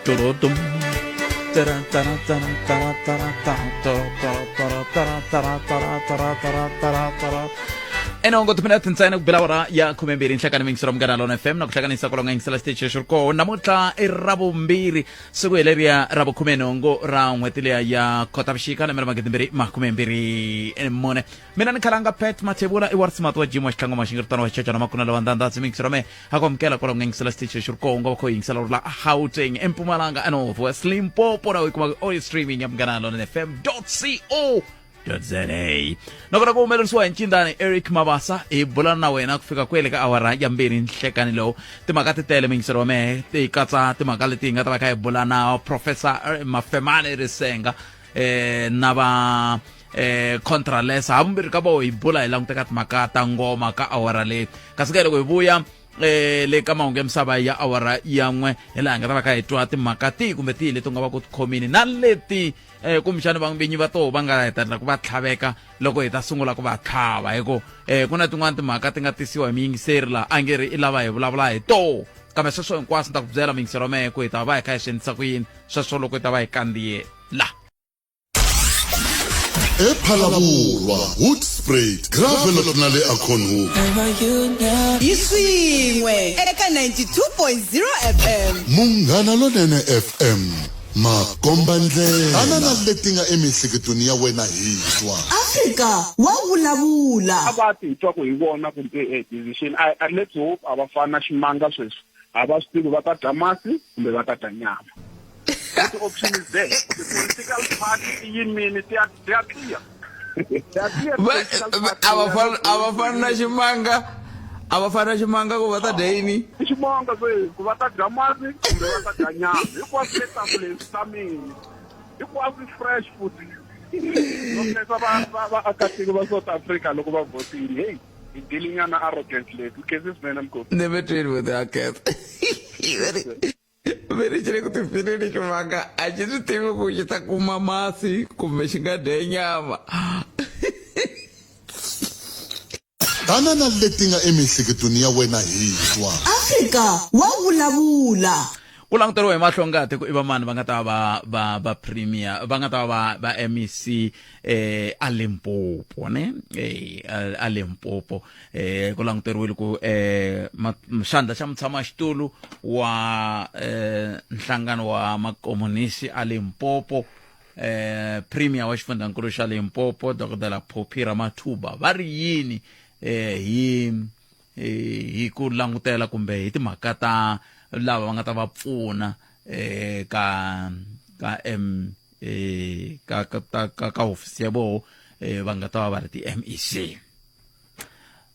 Turutum. Tara, tara, tara, tara, tara, tara, tara, tara, tara, tara, tara, tara, tara, tara, tara. Enongo timinete ntsena ku bela awara ya 12 nhlekani mingiselo Munghana Lona FM na ku hlanganisa kwalomu ka yingisela xitichi lexi ri koho namuntlha i Ravumbirhi, siku hi leriya ra vukhumenhungu ra n'hweti liya ya Khotavuxika, lembe ra 2024. Mina ni khalanga Pat Mathebula i warismati wa jimu wa xitlhangu maxingiritano wa xichachana makuna lawa ndandadzi mingiselo me ha ku amukela kwalomu ka yingisela xitichi lexi ri koho nga va kho yingisela uri la Gauteng, eMpumalanga, eNorth West, Limpopo na u yi kuma o streaming ya Munghana Lona FM co za. Nakona ku humelerisiwa hi ncindani Eric Mabasa, hi bulana na wena ku fika kwele ka awara ya 2 nhlekani lowu. Timhaka ti tele mingiselo wa mehe, ti katsa timhaka leti hi nga ta va kha hi bula na Professor Mafemane Risenga na va Contralesa, havumbirhi ka voho hi bula hi languteka timhaka ta ngoma ka awara leyi. Kasi ke loko hi vuya le ka mahungu ya misava ya awara ya 1, hi laha hi nga ta va kha hi twa timhaka tihi kumbe tihi leti u nga va ku tikhomini na leti kumbexani vinyi va toho va nga hetelela ku va tlhaveka loko hi ta sungula ku va tlhava, hi ku ku na tin'wani timhaka ti nga tisiwa hi miyingiseri laha a nge ri i lava hi vulavula hi toho, kambe sweswo hinkwaswo ni ta ku byela miyingiseri wa mehe ku hi ta va hi kha hi swi endlisa ku yini sweswo loko hi ta va hi kandziye la. Ephalavurwa, Hoedspruit, Gravelotte na le Acornhoek. Hi swin'we eka 92.0 FM. Munghana Lonene FM, makombandlela. Tana na leti nga emiehleketweni ya wena hi twa. Afrika wa vulavula. A va ti hi twa ku hi vona ku decision a let's hope a va fana ximanga sweswi a va swi tivi va ta dya masi kumbe va ta dya nyama. The option is there. The political party ti yimini ti ya ti ya clear. They are clear. A va fani, a va fani na ximanga, a va fani na ximanga ku va ta dya yini? I ximanga se ku va ta dya masi kumbe va ta dya nyama. Hinkwaswo le tafuleni swi tshamile. Hinkwaswo i fresh futhi. No khensa va va vaakatiko va South Africa loko va vhotile. Hey, hi dilinyana arrogant leti. Khensi swinene mkhulu. Ni ve twini with the akhetsa. Ve ri xi le ku tifileni ximanga a xi swi tivi ku xi ta kuma masi kumbe xi nga dya nyama. Tana na leti nga emiehleketweni ya wena hi twa. Afrika wa vulavula. Ku languteriwa hi mahlongati ku i vamani va nga ta va va va premier, va nga ta va va MEC a Limpopo ne, a Limpopo. Ku languteriwile ku xandla xa mutshamaxitulu wa nhlangano wa makomunisi a Limpopo, premier wa xifundzankulu xa Limpopo Dokodela Phophi Ramathuba, va ri yini hi ku langutela kumbe hi timhaka ta lava va nga ta va pfuna ka ka M ka ka ka ka hofisi ya voho va nga ta va va ri ti MEC.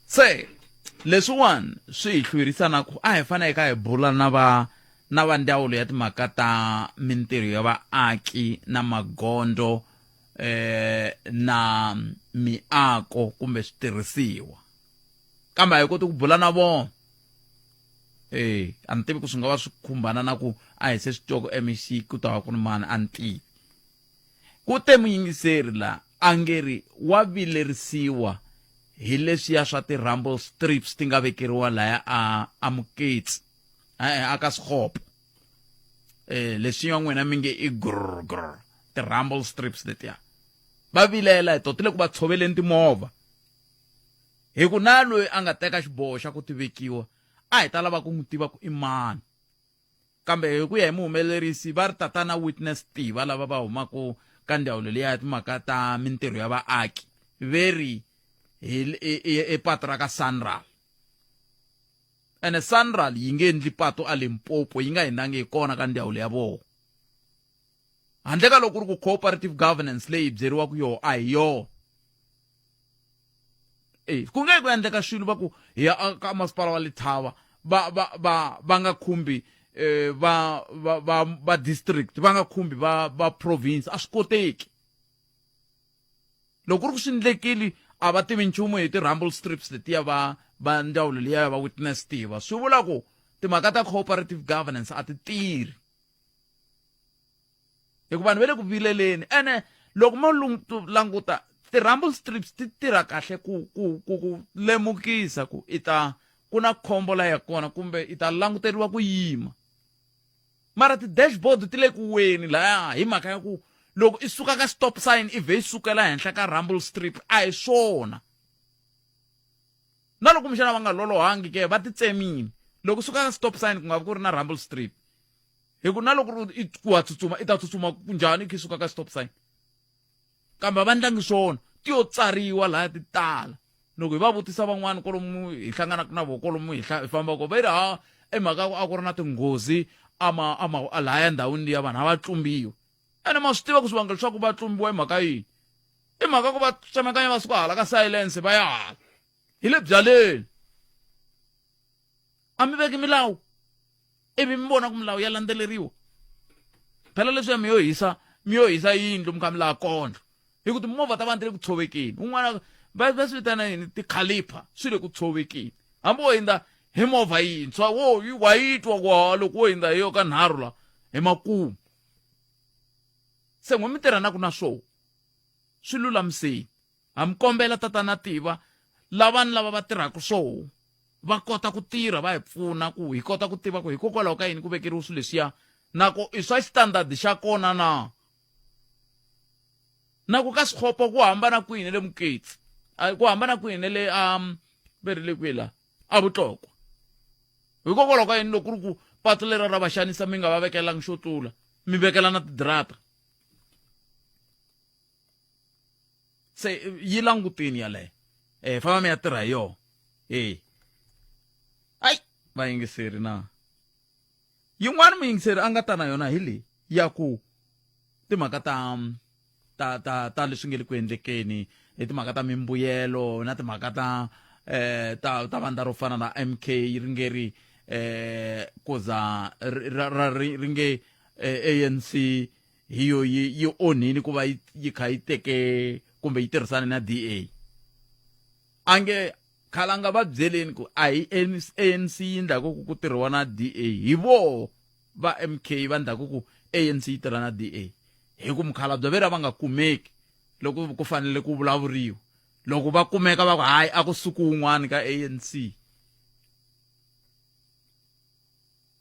Se leswiwani swi hi hlwerisa na ku a hi fanele ka hi bula na va na va ndzawulo ya timhaka ta mintirho ya vaaki na magondzo na miako kumbe switirhisiwa, kambe a hi koti ku bula na vona. A ni tivi ku swi nga va swi khumbana na ku a hi se swi twa ku MEC ku ta va ku ri mani, a ni tivi. Ku te muyingiseri la a nge ri wa vilerisiwa hi leswiya swa ti-rumble strips ti nga vekeriwa laya a a Moketsi, e-e, a ka Sekgopo. Leswiya n'wina mi nge i grr grr, ti-rumble strips letiya va vilela hi to, ti le ku va tshoveleni timovha. Hi ku na loyi a nga teka xiboho xa ku ti vekiwa a hi ta lava ku n'wi tiva ku i mani. Kambe hi ku ya hi muhumelerisi va ri tatana Witness Tiva lava va humaka ka ndzawulo liya ya timhaka ta mintirho ya vaaki ve ri hi i patu ra ka Sanral. Ene Sanral yi nge endli patu a Limpopo yi nga hinangi hi kona ka ndzawulo ya vona. Handle ka loko ku ri ku cooperative governance leyi hi byeriwaka yoho a hi yona. Ku nge ku endleka swilo va ku hi ya ka masipala wa Lethaba va va va va nga khumbi va va va va district, va nga khumbi va va province, a swi koteki. Loko ku ri ku swi endlekile a va tivi nchumu hi ti-rumble strips letiya va va ndzawulo liya ya va Witness Tiva, swi vula ku timhaka ta cooperative governance a ti tirhi. Hikuva vanhu va le ku vileleni. Ene loko mo languta ti-rumble strips ti tirha kahle ku ku ku ku lemukisa ku i ta ku na khombo la ya kona kumbe i ta languteriwa ku yima. Mara ti-dashboard ti le ku weni laya hi mhaka ya ku loko i suka ka stop sign i vhe yi sukela henhla ka rumble strip a hi swona. Na loko kumbexana va nga lolohangi ke va ti tsemile. Loko u suka ka stop sign ku nga vi ku ri na rumble strip. Hi ku na loko ri ku wa tsutsuma i ta tsutsuma njhani i kha i suka ka stop sign. Kambe a va ndlangi swona ti yo tsariwa laya ti tala. Loko hi va vutisa van'wani kwalomu hi hlanganaka na vona kwalomu hi hi fambaka va ri ha i mhaka ya ku a ku ri na tinghozi ama ama lahaya ndhawini liya vanhu a va tlumbiwa. Ene ma swi tiva ku swivangelo swa ku va tlumbiwa i mhaka yini? I mhaka ku va tsemekanya va suka hala ka silence va ya hala. Hi le byaleni. A mi veki milawu ivi mi vona ku milawu ya landzeleriwa. Phela leswiya mi yo hisa mi yo hisa yindlu mi kha mi lava kondlo. Hi ku timovha ta vanhu ti le ku tshovekeni. Un'wana va va swi vitana yini tikhalipha swi le ku tshovekeni. Hambi wo hindza hi movha yintshwa wo wa yi twa ku ha loko wo hindza hi yo ka nharhu la hi makumu. Se n'we mi tirhanaka na swoho swi lulamiseni. Ha mi kombela tatana tiva lava ni lava va tirhaka swoho va kota ku tirha va hi pfuna ku hi kota ku tiva ku hikokwalaho ka yini ku vekeriwe swilo leswiya na ku i swa xitandadi xa kona na na ku ka swikhopo ku hambana kwihi na le muketsi ku hambana kwihi na le ve ri le kwihi la a vutlokwa hikokwalaho ka yini loko ku ri ku patu lera ra va xanisa mi nga va vekelangi xo tlula mi vekela na tidrata se yi langutini yaleyo eh famba mi ya tirha hi yona eh ai vayingiseri na yin'wana muyingiseri a nga ta na yona hi leyi ya ku timhaka ta ta ta ta leswi nge le ku endlekeni hi timhaka ta mimbuyelo na timhaka ta eh ta ta vandla ro fana na MK ri nge ri eh kuza ri ri nge eh, ANC hi yo yi yi onhini ku va yi yi kha yi teke kumbe yi tirhisana na DA a nge khalanga va byeleni ku a hi ANC yi ndlaku ku ku tirhiwa na DA hi voho va MK va ndlaku ku ANC yi tirha na DA hi ku mukhalabye ve ra va nga kumeki loko ku fanele ku vulavuriwa loko va kumeka va ku hayi a ku suki wun'wana ka ANC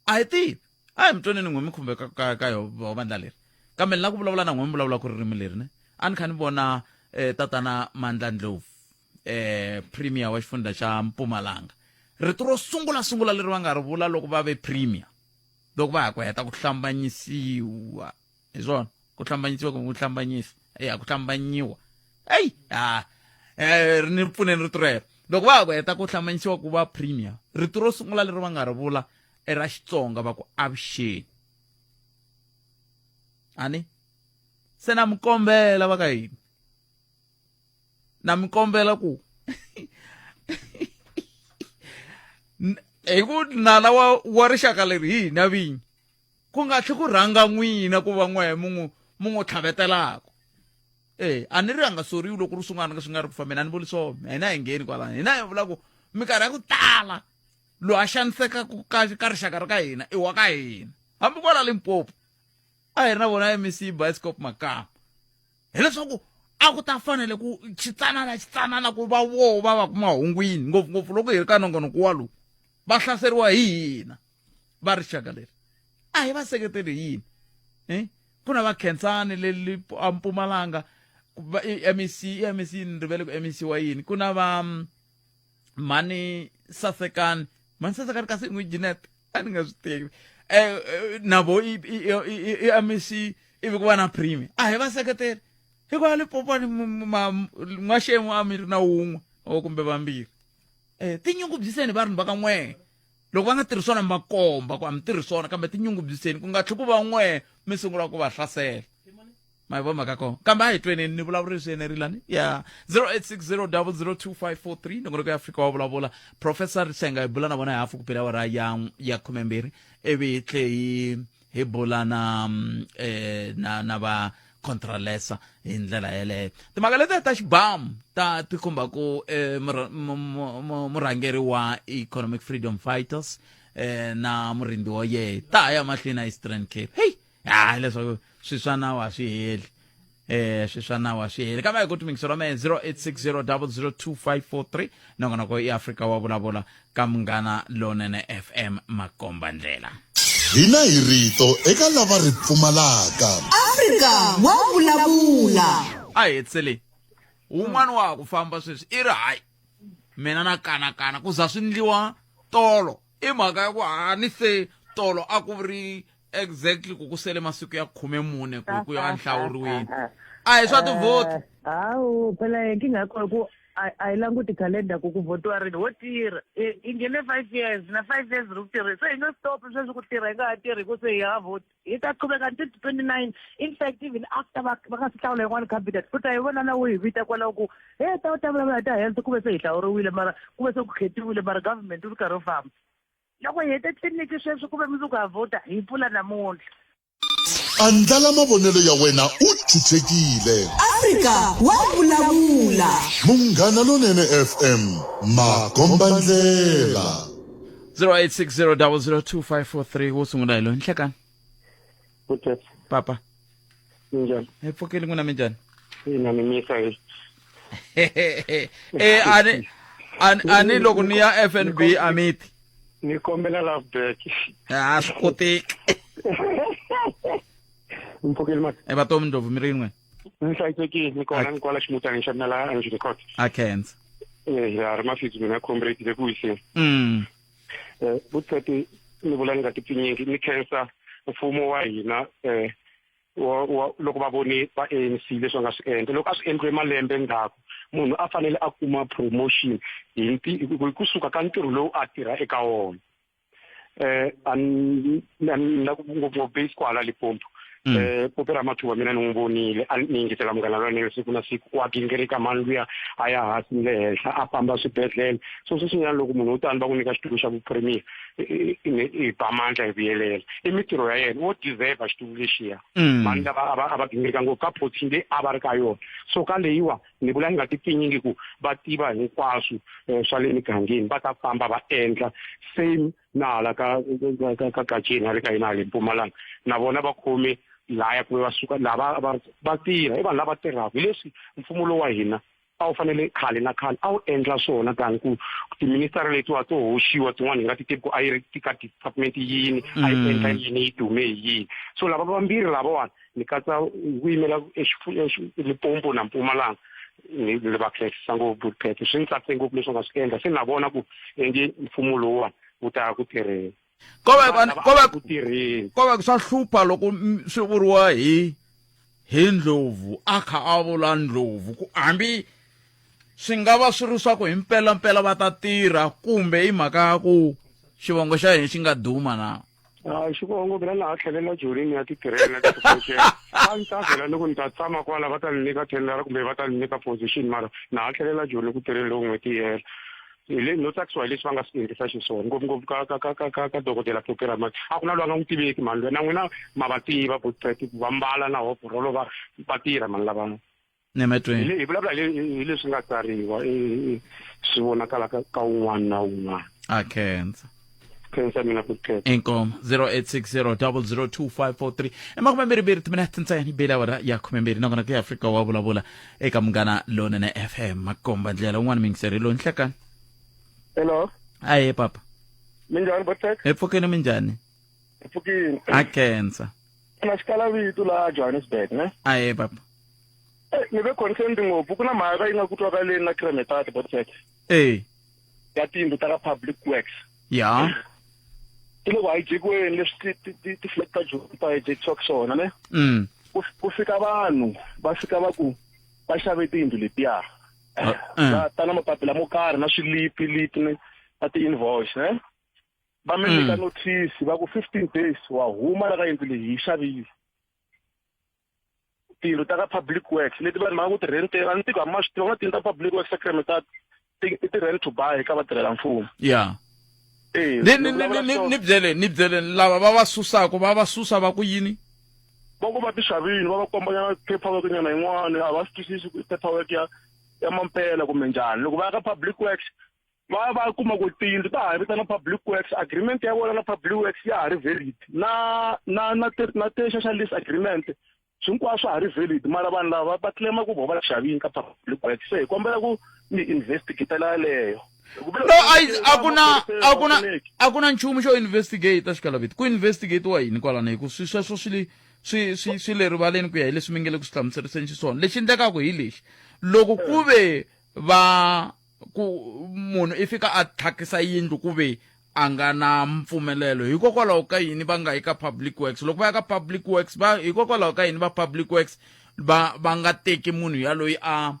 a hi tivi a hi mi twaneni n'we mi khumbeka ka ka yo vandla leri kambe ni la ku vulavula na n'we mi vulavula ku ririmi leri ne a ni kha ni vona eh, tatana Mandla Ndlovu eh premier wa xifundza xa Mpumalanga rito ro sungula sungula leri va nga ri vula loko va ve premier loko va ha ku heta ku hlambanyisiwa hi swona ku hlambanyisiwa kumbe ku hlambanyisa ya ku hlambanyiwa eyi ha eh ni pfuneni rito rero loko va ha ku heta ku hlambanyisiwa ku va premier rito ro sungula leri va nga ri vula i ra Xitsonga va ku avuxeni ani se na mi kombela va ka hina na mi kombela ku hi ku nala wa wa rixaka leri hi hina vinyi ku nga tlhi ku rhanga n'wina ku va n'wehe mu n'wi mu n'wi tlhavetelaka e a ni ri a nga soriwi loko ri swin'wana swi nga ri ku fambeni a ni vuli swona hina hi ngheni kwalano hina hi vula ku minkarhi ya ku tala loyi a xanisekaka ka ka rixaka ra ka hina i wa ka hina hambi kwala Limpopo a hi ri na vona MEC Bioscope Makamba hileswaku a ku ta fanele ku xitsanana xitsanana ku va voho va va ku mahungwini ngopfungopfu loko hi ri ka nongonoko wa lowu va hlaseriwa hi hina va rixaka leri a hi va seketeli yini eh ku na va khensani le a Mpumalanga MEC MEC ni rivele ku MEC wa yini ku na va mm, mhani sasekani mhani sasekani kasi n'wi Jeanette a ni nga swi tivi eh, eh na vo i i MEC ivi ku va na premier a hi va seketeli hikuva Limpopo ni n'waxemu a mi ri na wun'we o kumbe vambirhi eh tinyungubyiseni va ri va ka n'we loko va nga tirhi swona mi va komba ku a mi tirhi swona kambe tinyungubyiseni ku nga tlhi ku va n'we mi sungula ku va hlasela ma yi vo mhaka kona kambe a hi tweneni ni vulavuri swi enerile ni ya 0860002543 nongonoko ya afrika wa vulavula professor risenga hi bula na vona hi hafu ku pela awara ya ya khumembirhi ivi hi tlhe hi hi bula na mm, eh, na na va contralesa hi ndlela yeleyo timhaka leti ta xibamu ta ti khumbaku eh, murhangeri wa economic freedom fighters eh, na murindzi wa yehe ta ha ya mahlweni a eastern cape hey hayi leswaku swi swa nawu a swi heli eh swi swa nawu a swi heli kambe hi ku timingiselo me 0860002543 nongonoko i afrika wa vulavula ka munghana lonene fm makomba ndlela Hina hi rito eka lava ri pfumalaka. Afrika wa vulavula. A hi hetisele wun'wana wa ha ku famba sweswi i ri hayi mina na kanakana ku za swi ndliwa tolo i mhaka ya ku hani se tolo a ku ri exactly ku ku sele masiku ya 14 ku ku ya nhlawuriweni a hi swa tivhoti. Hawu phela nkingha ya kona ku a hi languti calendar ku ku vhotiwa rini ho tirha hi nghene 5 years na 5 years ri ku tirheni, se hi nge stop sweswi ku tirha, hi nga ha tirhi ku se hi ha vhoti, hi ta qhubeka until 29. In fact, even after va nga si hlawula yin'wana cabinet, u ta hi vona na wo hi vita kwalaho ku he ta u ta vulavula hi ta health, ku ve se hi hlawuriwile, mara ku ve se ku khetiwile, mara government u ri karhi u famba. Loko hi hete tliliniki sweswi ku ve mundzuku ha vhota, hi pfula namuntlha. Andlala mavonelo ya wena u chuchekile. Afrika wa vulavula. Munghana Lonene FM, makombandlela. 0860002543 wo sungula hi loyi nhlekani. Kuthetha. Papa. Minjhani? Hi pfukile, n'wina minjhani? Ina, ni misa hi. E ani loko ni ya FNB amiti. Ni kombela love back. A swi koteki. Mpfukile mati. E vatomi Ndlovu, mi ri yin'we. Ni hlayisekile, ni kona, ni kwala ximutanini xa mina laha Angel Court. A khensa. Eh, ya ri mafidzi mina comrade le ku wiseni. Vutati ni vula ni nga ti pfinyingi, ni khensa mfumo wa hina wa loko va vone va ANC leswi va nga swi endla loko a swi endliwe malembe ndzhaku, munhu a fanele a kuma promotion hi kusuka ka ntirho lowu a tirha eka wona. A ni la ku ngopfu ngopfu base kwala Limpopo. Pope Ramathuba mina ni n'wi vonile a ni yingisela Munghana Lonene siku na siku, wa gingirika mani luya, a ya hansi ni le henhla, a famba swibedhlele. So sweswinyana loko munhu wo tani va ku nyika xitulu xa vu-premier, hi ba mandla hi vuyelela i mintirho ya yena, wo deserve xitulu lexiya. Mani lava a va gingirika ngopfu ka position leyi a va ri ka yona, so ka leyiwa ni vula ni nga ti pfinyingi ku va tiva hinkwaswo swa le migangeni, va ta famba va endla same na hala ka Gajeni hale ka hina hale Mpumalanga, na vona va khome laya kumbe va suka lava va tirha, i vanhu lava tirhaka. Hi leswi mfumo lowu wa hina a wu fanele khale na khale a wu endla swona, tani ku tiministara letiwa to hoxiwa tin'wana hi nga ti tivi ku a yi ri ka department yini, a yi endla yini, yi dume hi yini. So lava vambirhi lavawani ni katsa ku yimela Limpopo na Mpumalanga, ni va khensisa ngopfu. Phete swi ni tsakise ngopfu leswi nga swi endla, se na vona ku enge mfumo lowuwani wu ta ku tirheni. Kova ku tirheni. Kova swa hlupha loko swi vuriwa hi Ndlovu, a kha a vula Ndlovu ku hambi swi nga va swi ri swa ku hi mpela mpela va ta tirha, kumbe hi mhaka ya ku xivongo xa hina xi nga duma na. A xivongo mina na ha tlhelela Joni ni ya titirhela na a ni ta vhela loko ni ta tshama kwala, va ta ni nyika thendara kumbe va ta ni nyika position, mara na ha tlhelela Joni ku tirheni loko n'hweti yi hela. Hi le no tsakisiwa hi leswi va nga swi endlisa xiswona, ngopfungopfu ka dokodela Phophi Ramathuba. A ku na loyi a nga n'wi tiveki mani loyi, na n'wina ma va tiva botret va mbala na hoborolo, va tirha mani lavana. Nemetweni. Hi vulavula hi leswi nga tsariwa, swi vonakala ka un'wana na un'wana. A khensa. Khensa mina botret. Inkomo. 0860 002543 i 22 timinete ntsena yi bele awara ya 12, nakona ku ya Afrika wa vulavula eka Munghana Lonene FM, makomba ndlela. Un'wana mingiseri loyi, nhlekani. Hello. Aye papa. Minjhani Botek? Hi pfukeni, minjhani? Hi pfukini. A khensa. Na xikala vito la Johannesburg, ne? Aye papa. Ni ve concerned ngopfu, ku na mhaka yi nga ku twaka le na Kremetart Botek. Ya tiyindlu ta ka Public Works. Ti le ku hijackweni, leswi ti-flat ta Joni ta hijackiwaka swona, ne? Ku fika vanhu va fika va ku va xave tiyindlu letiya. Va ta na mapapila mo karhi na swilipi lipi na ti-invoice, ne? Va mi nyika notice va ku 15 days wa huma la ka yindlu leyi hi xavile. Tiyindlu ta ka Public Works leti vanhu va nga ku ti-rent, a ni tivi hambi ma swi tiva, ku na tiyindlu ta Public Works ta Kremetart i ti-rent to buy ka vatirhela mfumo. Ni byele lava va va susaka, va va susa va ku yini? Va ku va ti xavini, va va kombanyana paperwork nyana yin'wana, a va swi twisisi ku i paperwork ya mampela kumbe njhani. Loko va ya ka Public Works va kuma ku tiyindlu ta ha vitana Public Works, agreement ya vona na Public Works ya ha ri valid, na ti-social lease agreement hinkwaswo ha ri valid, mara vanhu lava va claima ku vo va xavini ka Public Works. Se hi kombela ku mi investigatela yaleyo. No, a ku na a ku na a ku na nchumu xo investigate xikalaviti ku investigate wa yini kwalano hi ku swi sweswo swi le swi swi swi le rivaleni ku ya hi leswi mi nge le ku swi hlamuseriseni xiswona lexi endlekaka hi lexi loko ku ve va ku munhu i fika a tlhakisa yindlu ku ve a nga na mpfumelelo hikokwalaho ka yini va nga yi ka public works loko va ya ka public works va hikokwalaho ka yini va public works va va nga teki munhu yaloyi a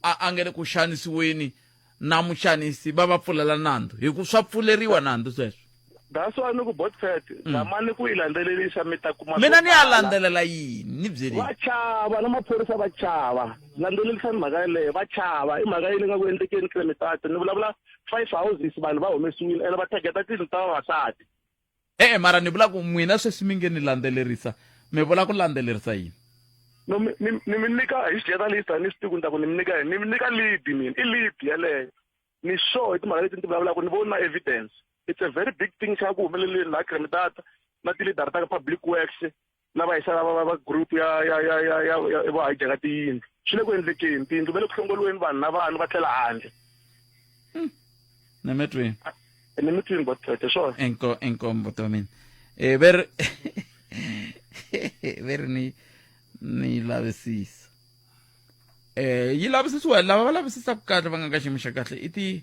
a a nge le ku xanisiweni na muxanisi va va pfulela nandzu hi ku swa pfuleriwa nandzu sweswo that's why ni ku botfet zamani ku yi landzelerisa mi ta kuma mina ni ya landzelela yini ni byeleni va chava na maphorisa va chava landzelerisani mhaka yeleyo va chava i mhaka yi ni nga ku endlekeni kilomitata ni vulavula five houses vanhu va humesiwile ene va targeta tindlu ta vavasati E-e mara ni vula ku n'wina sweswi mi nge ni landzelerisa mi vula ku landzelerisa yini no mi ni ni mi nyika hi xijournalist a ni swi tivi ku ni ta ku ni mi nyika yini ni mi nyika lead mina i lead yeleyo ni sure hi timhaka leti ni ti vulavulaka ni voni na evidence it's a very big thing xa ku humeleleni laha Cremidata na ti-leader ta ka public works na vayisa lava va va group ya ya ya ya ya ya vo hijaka tiyindlu swi le ku endlekeni tiyindlu va le ku hlongoliweni vanhu na vanhu va tlhela handle ni mi twini ni mi twini botete swona inko inkombo to mina eh ver ver ni ni lavisisa eh yi lavisisiwa lava va lavisisaka kahle va nga ka xiyimo xa kahle i ti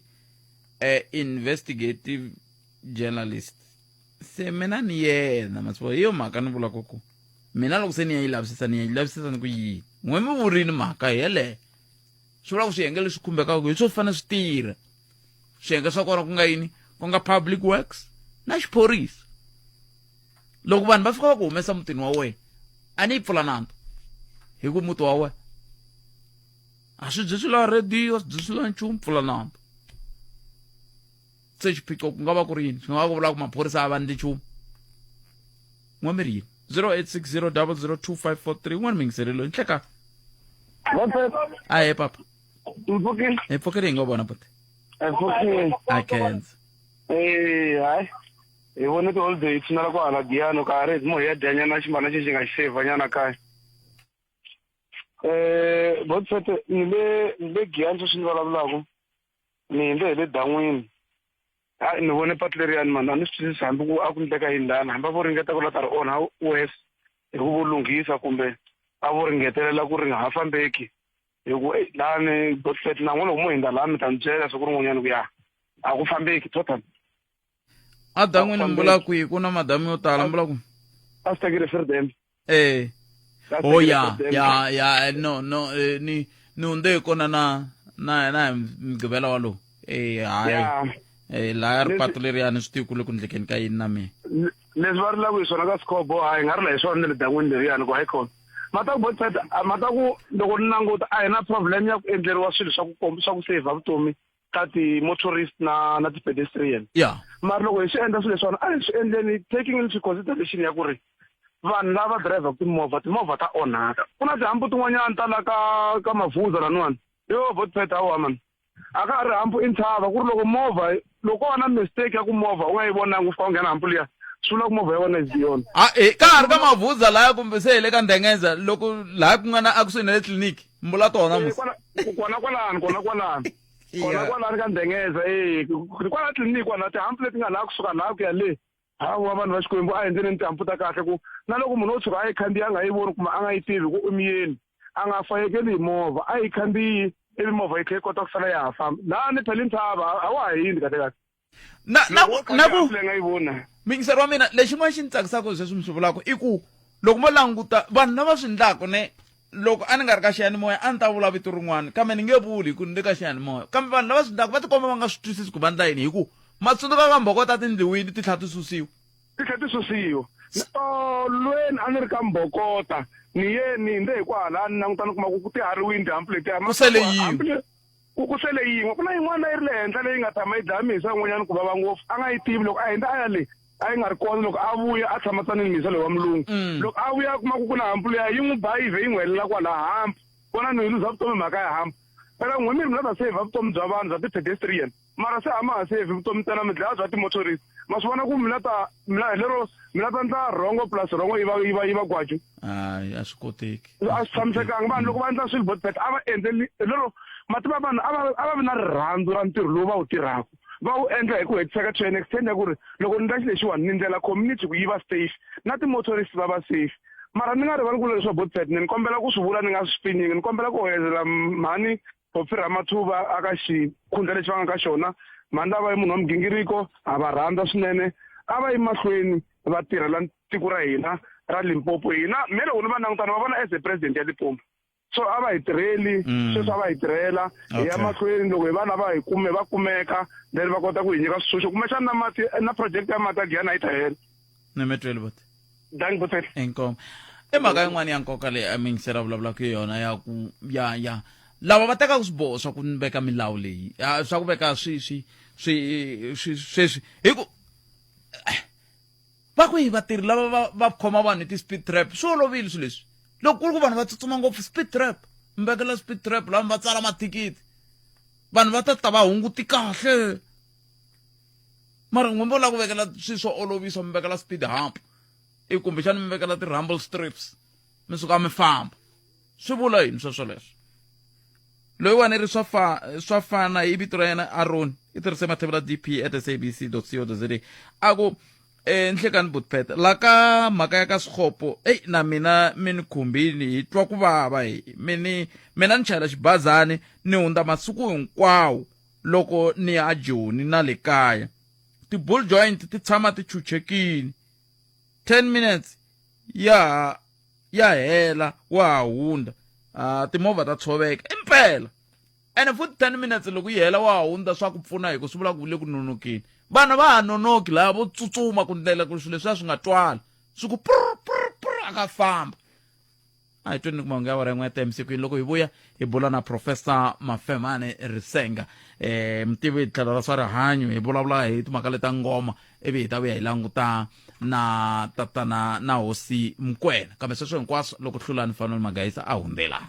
eh investigative journalist se mina ni yena masivo hi yo mhaka ni vulaka ku mina loko se ni ya yi lavisisa ni ya yi lavisisa ni ku yini n'we mi vurini mhaka hi yeleyo swi vula ku swiyenge leswi khumbekaka hi swo swi fanele swi tirha swiyenge swa kona ku nga yini ku nga public works na xiphorisa loko vanhu va fika va ku humesa mutini wa wena a ni yi pfula nandzu hi ku muti wa wena a swi byi swi lava rediyo swi byi swi lava nchumu pfula nandzu se xiphiqo ku nga va ku ri yini swi nga va ku vula ku maphorisa a va ndli nchumu n'we mi ri yini 0860 002543 n'wana mingiselelo nhleka ahe papa Mpfukile. hi pfukile hi ngo vona buti Mpfukile. a khensa Eh, hayi. Hi vone ti-holiday tshinela ku hala Giyani ka ha ri hi mo hi ya dya nyana ximbana xexi nga xi saver nyana kaya. Eh, Botfete ni le ni le Giyani sweswi ni vulavulaka. Ni hindze hi le dan'wini. Hayi ni vone patu leriyani mani a ni swi twisisi hambi ku a ku ndleka yini lana hambi a vo ringeta ku la ta ri onha worse hi ku vo lunghisa kumbe a vo ringetelela ku ri nga ha fambeki hi ku eyi lani Godfred na n'we loko mo hindza laha mi ta ni byela siku rin'wanyana ku ya a ku fambeki total a dan'wini mi vula kwihi ku na madamu yo tala mi vula ku a swi tekile freedom eh oh ya ya ya no no eh, ni ni hundze hi kona na na na hi mugqivela walowu eh hayi eh laya ri patu leriyani swi tivi ku le ku ndlekeni ka yini na mina leswi va rilaka hi swona ka sikhobo hayi nga rila hi swona ni le dan'wini leriyani ku hayi khona mata ku botset mata ku loko ni languta a hi na problem ya ku endleriwa swilo swa ku swa ku save vutomi ka ti-motorist na na ti-pedestrian yeah mara loko hi swi endla swilo leswiwani a hi swi endleni taking into consideration ya ku ri vanhu lava dirayivhaka timovha timovha ta onhaka ku na tihambu tin'wanyana ta la ka ka mavuza laniwani yo votpet awa mani a ka ha ri hampu i ntshava ku ri loko movha loko ko va na mistake ya ku movha u nga yi vonanga u fika u nghena hampu liya swi vula ku movha ya wena is beyond a e ka ha ri ka mavuza laya kumbe se hi le ka ndengeza loko laha ku nga na akusuhi na le tliliniki mbula tona eh, mos kona kwalani kona kwalani kona kwalani ka ndengeza e kwala tliliniki kwala tihampu leti nga laha kusuka laha ku ya le hawa vanhu va xikwembu a hi endleni tihampu ta kahle ku na loko munhu o tshuka a yi khandziya a nga yi voni kumbe a nga yi tivi ku i miyeni a nga fayekeli hi movha a yi khandziyi ivi movha yi tlhe yi kota ku sala ya ha famba laha ni phela intshava a wa ha yindzi kahle kahle na na na ku nga yi vona mingiseri wa mina lexin'wana xi ni tsakisaka sweswi mi swi vulaka i ku loko mo languta vanhu lava swi ndlaka ne loko a ni nga ri ka xiyanimoya a ni ta vula vito rin'wana kambe ni nge vuli hi ku ni le ka xiyanimoya kambe vanhu lava swi ndlaka va tikomba va nga swi twisisi ku va ndla yini hi ku matsundzuka ka mbhokota tindliwini ti tlhela ti susiwa ti tlhela ti susiwa tolweni a ni ri ka mbhokota ni ye ni hindze hi kwahala ni languta ni kuma ku ku tihariwini tihampu letiya ku sele yin'we ku ku sele yin'we ku na yin'wana yi ri le henhla leyi nga tshama yi dlaya mihisa yin'wanyana ku vava ngopfu a nga yi tivi loko a hindza a ya le a yi nga ri kona loko a vuya a tshama tsanini mihisa loyi wa mulungu mm. loko a vuya a kuma ku ku na hampu leya yi n'wi ba yi vhe yi n'wi helela kwala hampu vona ni luza vutomi mhaka ya hampu phela n'we mi ri mi la ta save vutomi bya vanhu bya ti-pedestrian mara se a ma ha save vutomi ntsena mi dlaya bya ti-motorist ma swi vona ku mi la ta mi la lero mi la ta ndla rhongo plus rhongo yi va yi va yi va gwaju hayi a swi koteki a swi tshamisekanga vanhu loko va endla swilo botbet a va endleli lero Ma tiva vanhu a va a va vi na rirhandzu ra ntirho lowu va wu tirhaka. Va wu endla hi ku hetiseka to an extent ya ku ri loko ni endla xilo lexiwani ni ndlela community ku yi va safe na ti-motorist va va safe. Mara ni nga rivali ku vula leswa Botset ni kombela ku swi vula ni nga swi piningi ni kombela ku hoyozela mhani Phophi Ramathuba aka xikhundla lexi va nga ka xona. Mhani lava i munhu wa migingiriko, ha va rhandza swinene. A va yi mahlweni va tirhela tiko ra hina ra Limpopo. Hina me loko ni va languta ni va vona as a president ya Limpopo. So a va hi tirheli, sweswi a va hi tirhela. Hi ya mahlweni loko hi va lava hi kume va kumeka then va kota ku hi nyika switshunxo. Kumbexana na mati na project ya mati ya Giyani a yi ta hela. Ni mi twile buti. Dankie buti. Inkomu. I mhaka yin'wana ya nkoka leyi a miyingiseri a vulavulaka hi yona ya ku ya ya lava va tekaka swiboho swa ku veka milawu leyi swa ku veka swi swi swi swi sweswi hi ku va kwihi vatirhi lava va va khoma vanhu hi ti-speed trap swi olovile swilo leswi loko ku ri ku vanhu va tsutsuma ngopfu speed trap mi vekela speed trap lava va tsala mathikithi vanhu va ta ta va hunguti kahle mara n'wina vo lava ku vekela swilo swo olovisa mi vekela speed hump i kumbexana mi vekela ti-rumble strips mi suka mi famba swi vula yini sweswo leswo loyiwani ri swa fa swa fana hi vito ra yena aron i tirhise mathevula dp at sabc co za a ku eh nhlekani butpet la ka mhaka ya ka swikhopo eyi na mina mi ni khumbini hi twa ku vava hi mini mina ni chayela xibazani ni hundza masiku hinkwawo loko ni ya ajoni na le kaya ti-bull joint ti tshama ti chuchekini 10 minutes ya ya hela wa ha hundza ah timovha ta tshoveka impela ene futhi 10 minutes loko yi hela wa ha hundza swa ku pfuna hi ku swi vula ku le ku nonokeni vana va ha nonoki lava vo tsutsuma ku ndlela ku swilo leswiya swi nga twali swi ku prr prr prr a ka famba a hi tweni ku mahungu ya awara yin'we ya tmckwini loko hi vuya hi bula na professor mafemane risenga eh mutivi hi tlhelo ra swa rihanyo hi vulavula hi timhaka leta ngoma ivi hi ta vuya hi languta na tatana na hosi mkwena kambe sweswo hinkwaswo loko hlulani fanele magayisa a hundzela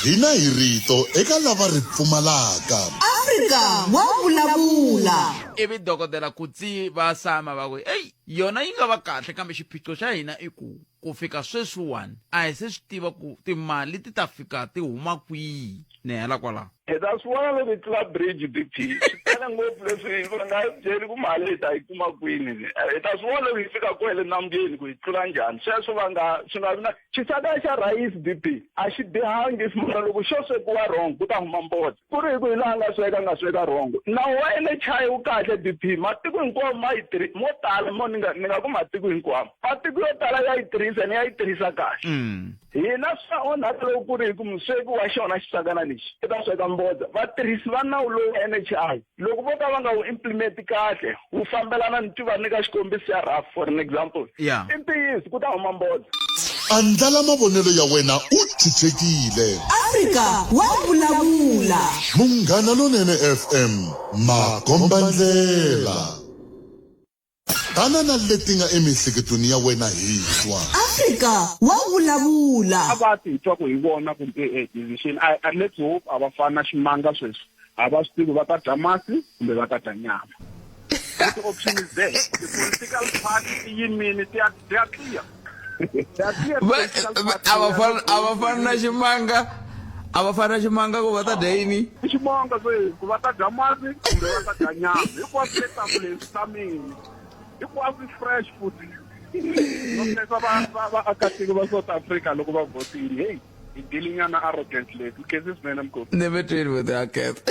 Hina hi rito eka lava ri pfumalaka. Afrika wa vulavula. Ivi dokodela Kutsi va sama va ku, Eyi, yona yi nga va kahle kambe xiphiqo xa hina i ku, ku fika sweswiwani a hi se swi tiva ku timali ti ta fika ti huma kwihi. Ni hela kwalaho. Hi ta swi vona loko hi tlula bridge BP. Swi tele ngopfu leswi va nga byeli ku mali hi ta yi kuma kwini. Hi ta swi vona loko hi fika kwele nambyeni ku hi tlula njhani. Sweswo va nga swi nga vi na xisaka xa rhayisi BP a xi bihangi mara loko xo swekiwa wrong ku ta huma mbodza. Ku ri hi ku hi laha nga sweka a nga sweka wrong. Nawu wa NHI wu kahle BP matiko hinkwawo ma yi mo tala mo ni nga ni nga ku matiko hinkwawo. Matiko yo tala ya yi tirhisa ene ya yi tirhisa kahle. Hina swa onhaka loko ku ri hi ku musweki wa xona xisakana lexi i ta sweka mbodza. Vatirhisi va nawu lowu wa NHI loko vo ka va nga wu implement kahle wu fambelana ni tiva nyika xikombiso xa rough for an example. Yeah. I ntiyiso ku ta huma mbodza. Andlala mavonelo ya wena u chuchekile. Afrika wa vulavula. Munghana Lonene FM, makombandlela. Tana na leti nga emiehleketweni ya wena hi twa. Afrika wa vulavula. A va ti twa ku hi vona ku eh, eh, decision I, I, let's hope a va fani na ximanga sweswi a va swi tivi va ta dya masi kumbe va ta dya nyama the option is there the political party ti yimile ti ya ti ya clear a va fani a va fani na ximanga a va fani na ximanga ku va ta dya yini i ximanga se ku va ta dya masi kumbe va ta dya nyama hinkwaswo le tafuleni swi tamile hinkwaswo fresh futhi no khensa va va vaakatiko va South Africa loko va vhotile hey hi dilinyana arrogant leyi khensi swinene mkhulu ni mi twini vhoti ya khensa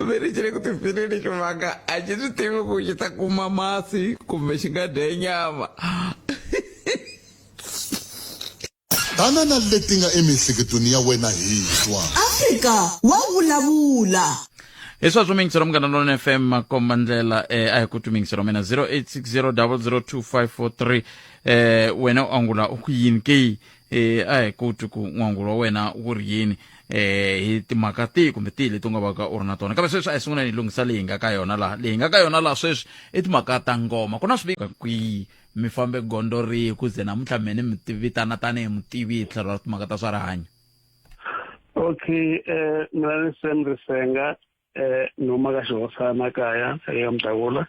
Ve ri xi le ku tifileni ximanga a xi swi tivi ku xi ta kuma masi kumbe xi nga dya nyama. Tana na leti nga emiehleketweni ya wena hi twa. Afrika wa vulavula. Hi sweswo miyingiselo munghana lona fm makomba ndlela eh, a hi ku twi miyingiselo mina 0860002543 eh, wena u angula u ku yini ke eh, a hi ku twi ku n'wangulo wa wena wu ri yini eh hi timhaka tihi kumbe tihi leti u nga vaka u ri na tona kambe sweswi a hi sunguleni hi lunghisa leyi hi nga ka yona laha leyi hi nga ka yona laha sweswi i timhaka ta ngoma ku na swivika kwihi mi fambe gondzo rihi ku ze namuntlha me ni mi vitana tanihi mutivi hi tlhelo ra timhaka ta swa rihanyo okay eh mina ni Sam Risenga eh ni huma ka xihosana kaya eka Mdavula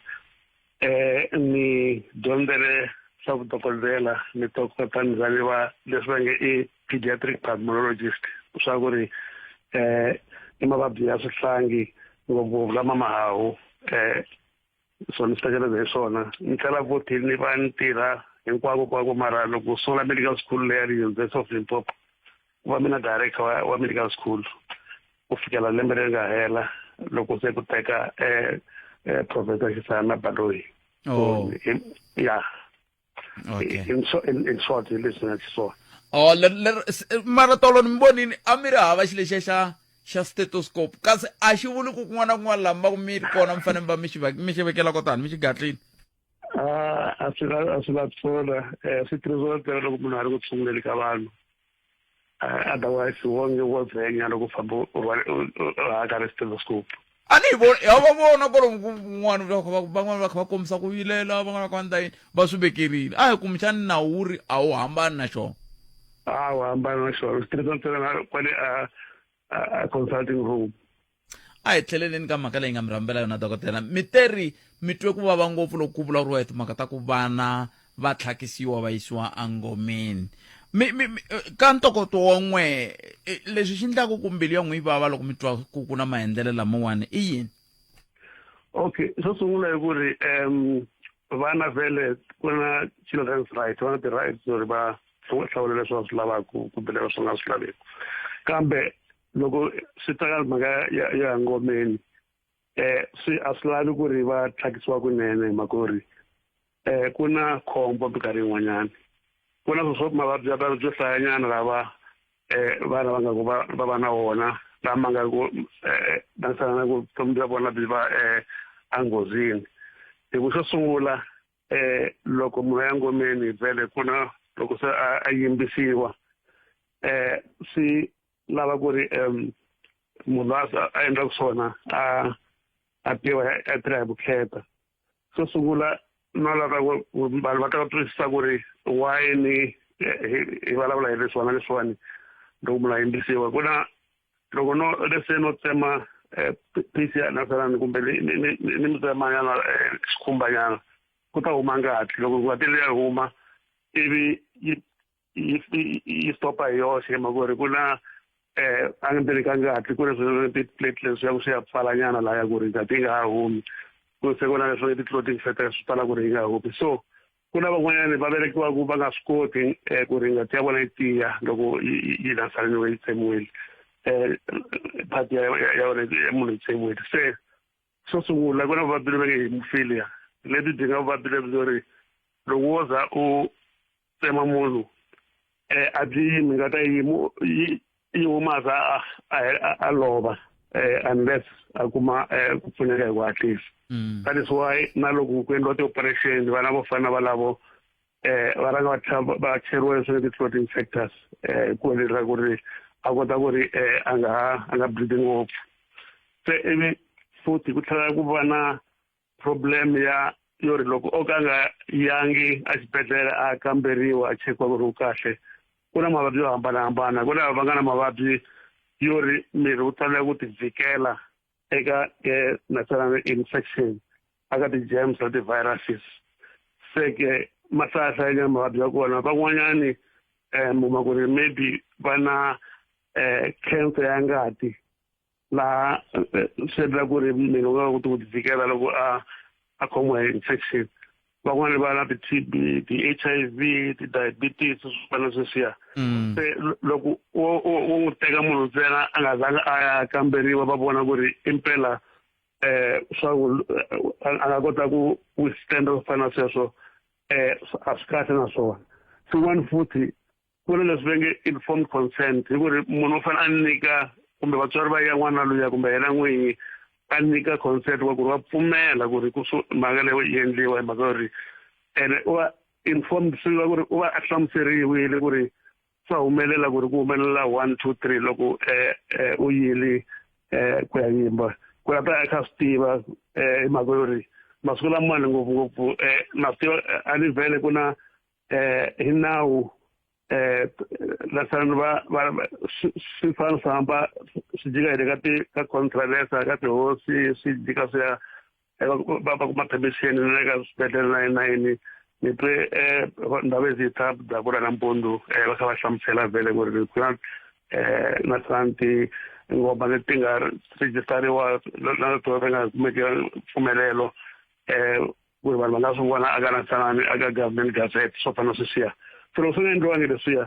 eh ni dyondzele swa vudokodela ni tokota ni za ni va leswi va nge i pediatric pulmonologist. swa ku ri i mavabyi ya swihlangi ngopfungopfu lama mahahu so ni specialize hi swona. Ni tlhela futhi ni va ni tirha hinkwako kwako, mara loko sungula medical school leya University of Limpopo, ku va mina director wa medical school ku fikela lembe leri nga hela loko se ku teka Professor Xisana Baloyi. Ya. In short, hi leswi nga xiswona. Oh, ler mara tolo ni mi vonini a mi ri hava xilo lexiya xa stethoscope, kasi a xi vuli ku kun'wana na kun'wana laha mi va ku mi ri kona mi fanele mi va mi xi vekela ko tani mi xi gatlini? A swi la pfuna, swi tirhisiwa ntsena loko munhu a ri ku tshunguleni ka vanhu. Otherwise wonge wo vhenya loko u famba u rhwale u hakare stethoscope. A ni yi voni ya va vona kwalomu kun'wana va kha va van'wana va kha va kombisa ku vilela, van'wana va kha va endla yini, va swi vekerile. A hi kumbexani nawu wu ri a wu hambani na xona. A wu hambani na xona, swi tirhisa ntsena na kwale a consulting room. A hi tlheleleni ka mhaka leyi nga mi rhambela yona, dokodela. Mi te ri mi twe ku vava ngopfu loko ku vulavuriwa hi timhaka ta ku vana va tlhakisiwa va yisiwa engomeni. Mi, mi, mi, ka ntokoto wa n'we, leswi xi endlaka ku mbilu ya n'we yi vava loko mi twa ku ku na maendlelo lamawani i yini? Okay, xo sungula i ku ri vana vhele ku na children's right, va na ti-rights to ri va hlawula leswi va swi lavaka kumbe leswi va nga swi laveki. Kambe loko swi ta ka mhaka ya ngomeni, swi a swi lavi ku ri va tlhakisiwa kunene, hi mhaka yo ri ku na khombo minkarhi yin'wanyana. Ku na swo mavabyi ya byo hlayanyana lava vana va nga ku va va na wona, lama nga ku langutisana na ku vutomi bya vona byi va enghozini. Hi ku xo sungula, loko munhu a ya ngomeni vhele ku na loko se a yimbisiwa, swi lava ku ri munhu a endlaka swona a tiva, a tirha hi vukheta. Xo sungula no lava ku vanhu va ta twisisa ku ri why ni hi vulavula hi leswiwani na leswiwani. Loko munhu a yimbisiwa, ku na loko no lese no tsema piece ya nasalani kumbe ni mi tsemanyana xikhumbanyana, ku ta huma ngati. Loko ngati liya huma ivi yi stopa hi yoxe, hi mhaka ku ri ku na endzeni ka ngati ku ri leswi ti-platelets swi ya swi ya pfalanyana lahaya ku ri ngati yi nga ha humi, ku se ku na leswi ti-clotting factors swi pfala ku ri yi nga humi. So ku na van'wanyani va velekiwaku va nga swi koti ku ri ngati ya vona yi tiya loko yi lansaleniwe, yi tsemiwile, part ya yona ya munhu yi tsemiwile. Se xo sungula ku na vuvabyi lebyi nge hemophilia, lebyi byi nga vuvabyi lebyi byo ri loko wo za u tsema munhu, a byi yimi, ngati a yimi, yi huma za a lova, unless a kuma ku pfuneka hi ku hatlisa. That is why na loko ku endliwa ti-operation, vana vo fana na valavo va rhanga va tlhela va cheriwa leswi nge ti-clotting factors, ku endlela ku ri a kota ku ri a nga bleed ngopfu. Se ivi futhi ku tlhela ku va na problem ya yo ri loko o ka nga yangi exibedhlele a kamberiwa, a chekiwa ku ri u kahle, ku na mavabyi yo hambanahambana. Ku na va nga na mavabyi yo ri miri wu tsandzeka ku ti vhikela eka natural infection, aka ti-germs na ti-viruses. Se ke ma hlayahlayanyana mavabyi ya kona. Van'wanyani mi kuma ku ri maybe va na cancer ya ngati, laha swi endla ku ri miri wu nga koti ku ti vhikela loko a khomiwa hi infection. Van'wani va na ti-TB, ti-HIV, ti-diabetes, swi fana sweswiya. Se loko wo n'wi teka munhu ntsena a nga zanga a ya kamberiwa, va vona ku ri impela swa ku a nga kota ku withstand swo fana na sweswo, a swi kahle. Naswona swin'wana futhi ku na leswi va nge informed consent, hi ku ri munhu u fanele a nyika, kumbe vatswari va ya n'wana luya kumbe yena n'winyi a nyika consent wa ku ri wa pfumela ku ri ku mhaka leyi yi endliwa, hi mhaka yo ri ene u va informed, swi va ku ri u va a hlamuseriwile ku ri swa humelela ku ri ku humelela 1 2 3 loko u yili ku ya yimba, ku ya ta a kha swi tiva, hi mhaka yo ri masiku lamawani ngopfungopfu na swi tiva a ni vhele ku na hi nawu lasani va swi fana swi hamba swi jika hi le ka ti ka contralesa ka tihosi, swi jika swi ya va kuma permission na le ka swibedhlele na yini na yini. Ni twe Ndhavezitha Dabula nampundzu va kha va hlamusela vhele ku ri ku na Na santi ngoma leti nga registeriwa na to va nga kumeki mpfumelelo ku ri vanhu va nga swi vona aka nasanani aka government gazette, swo fana na sweswiya. Se loko swi nga endliwangi leswiya,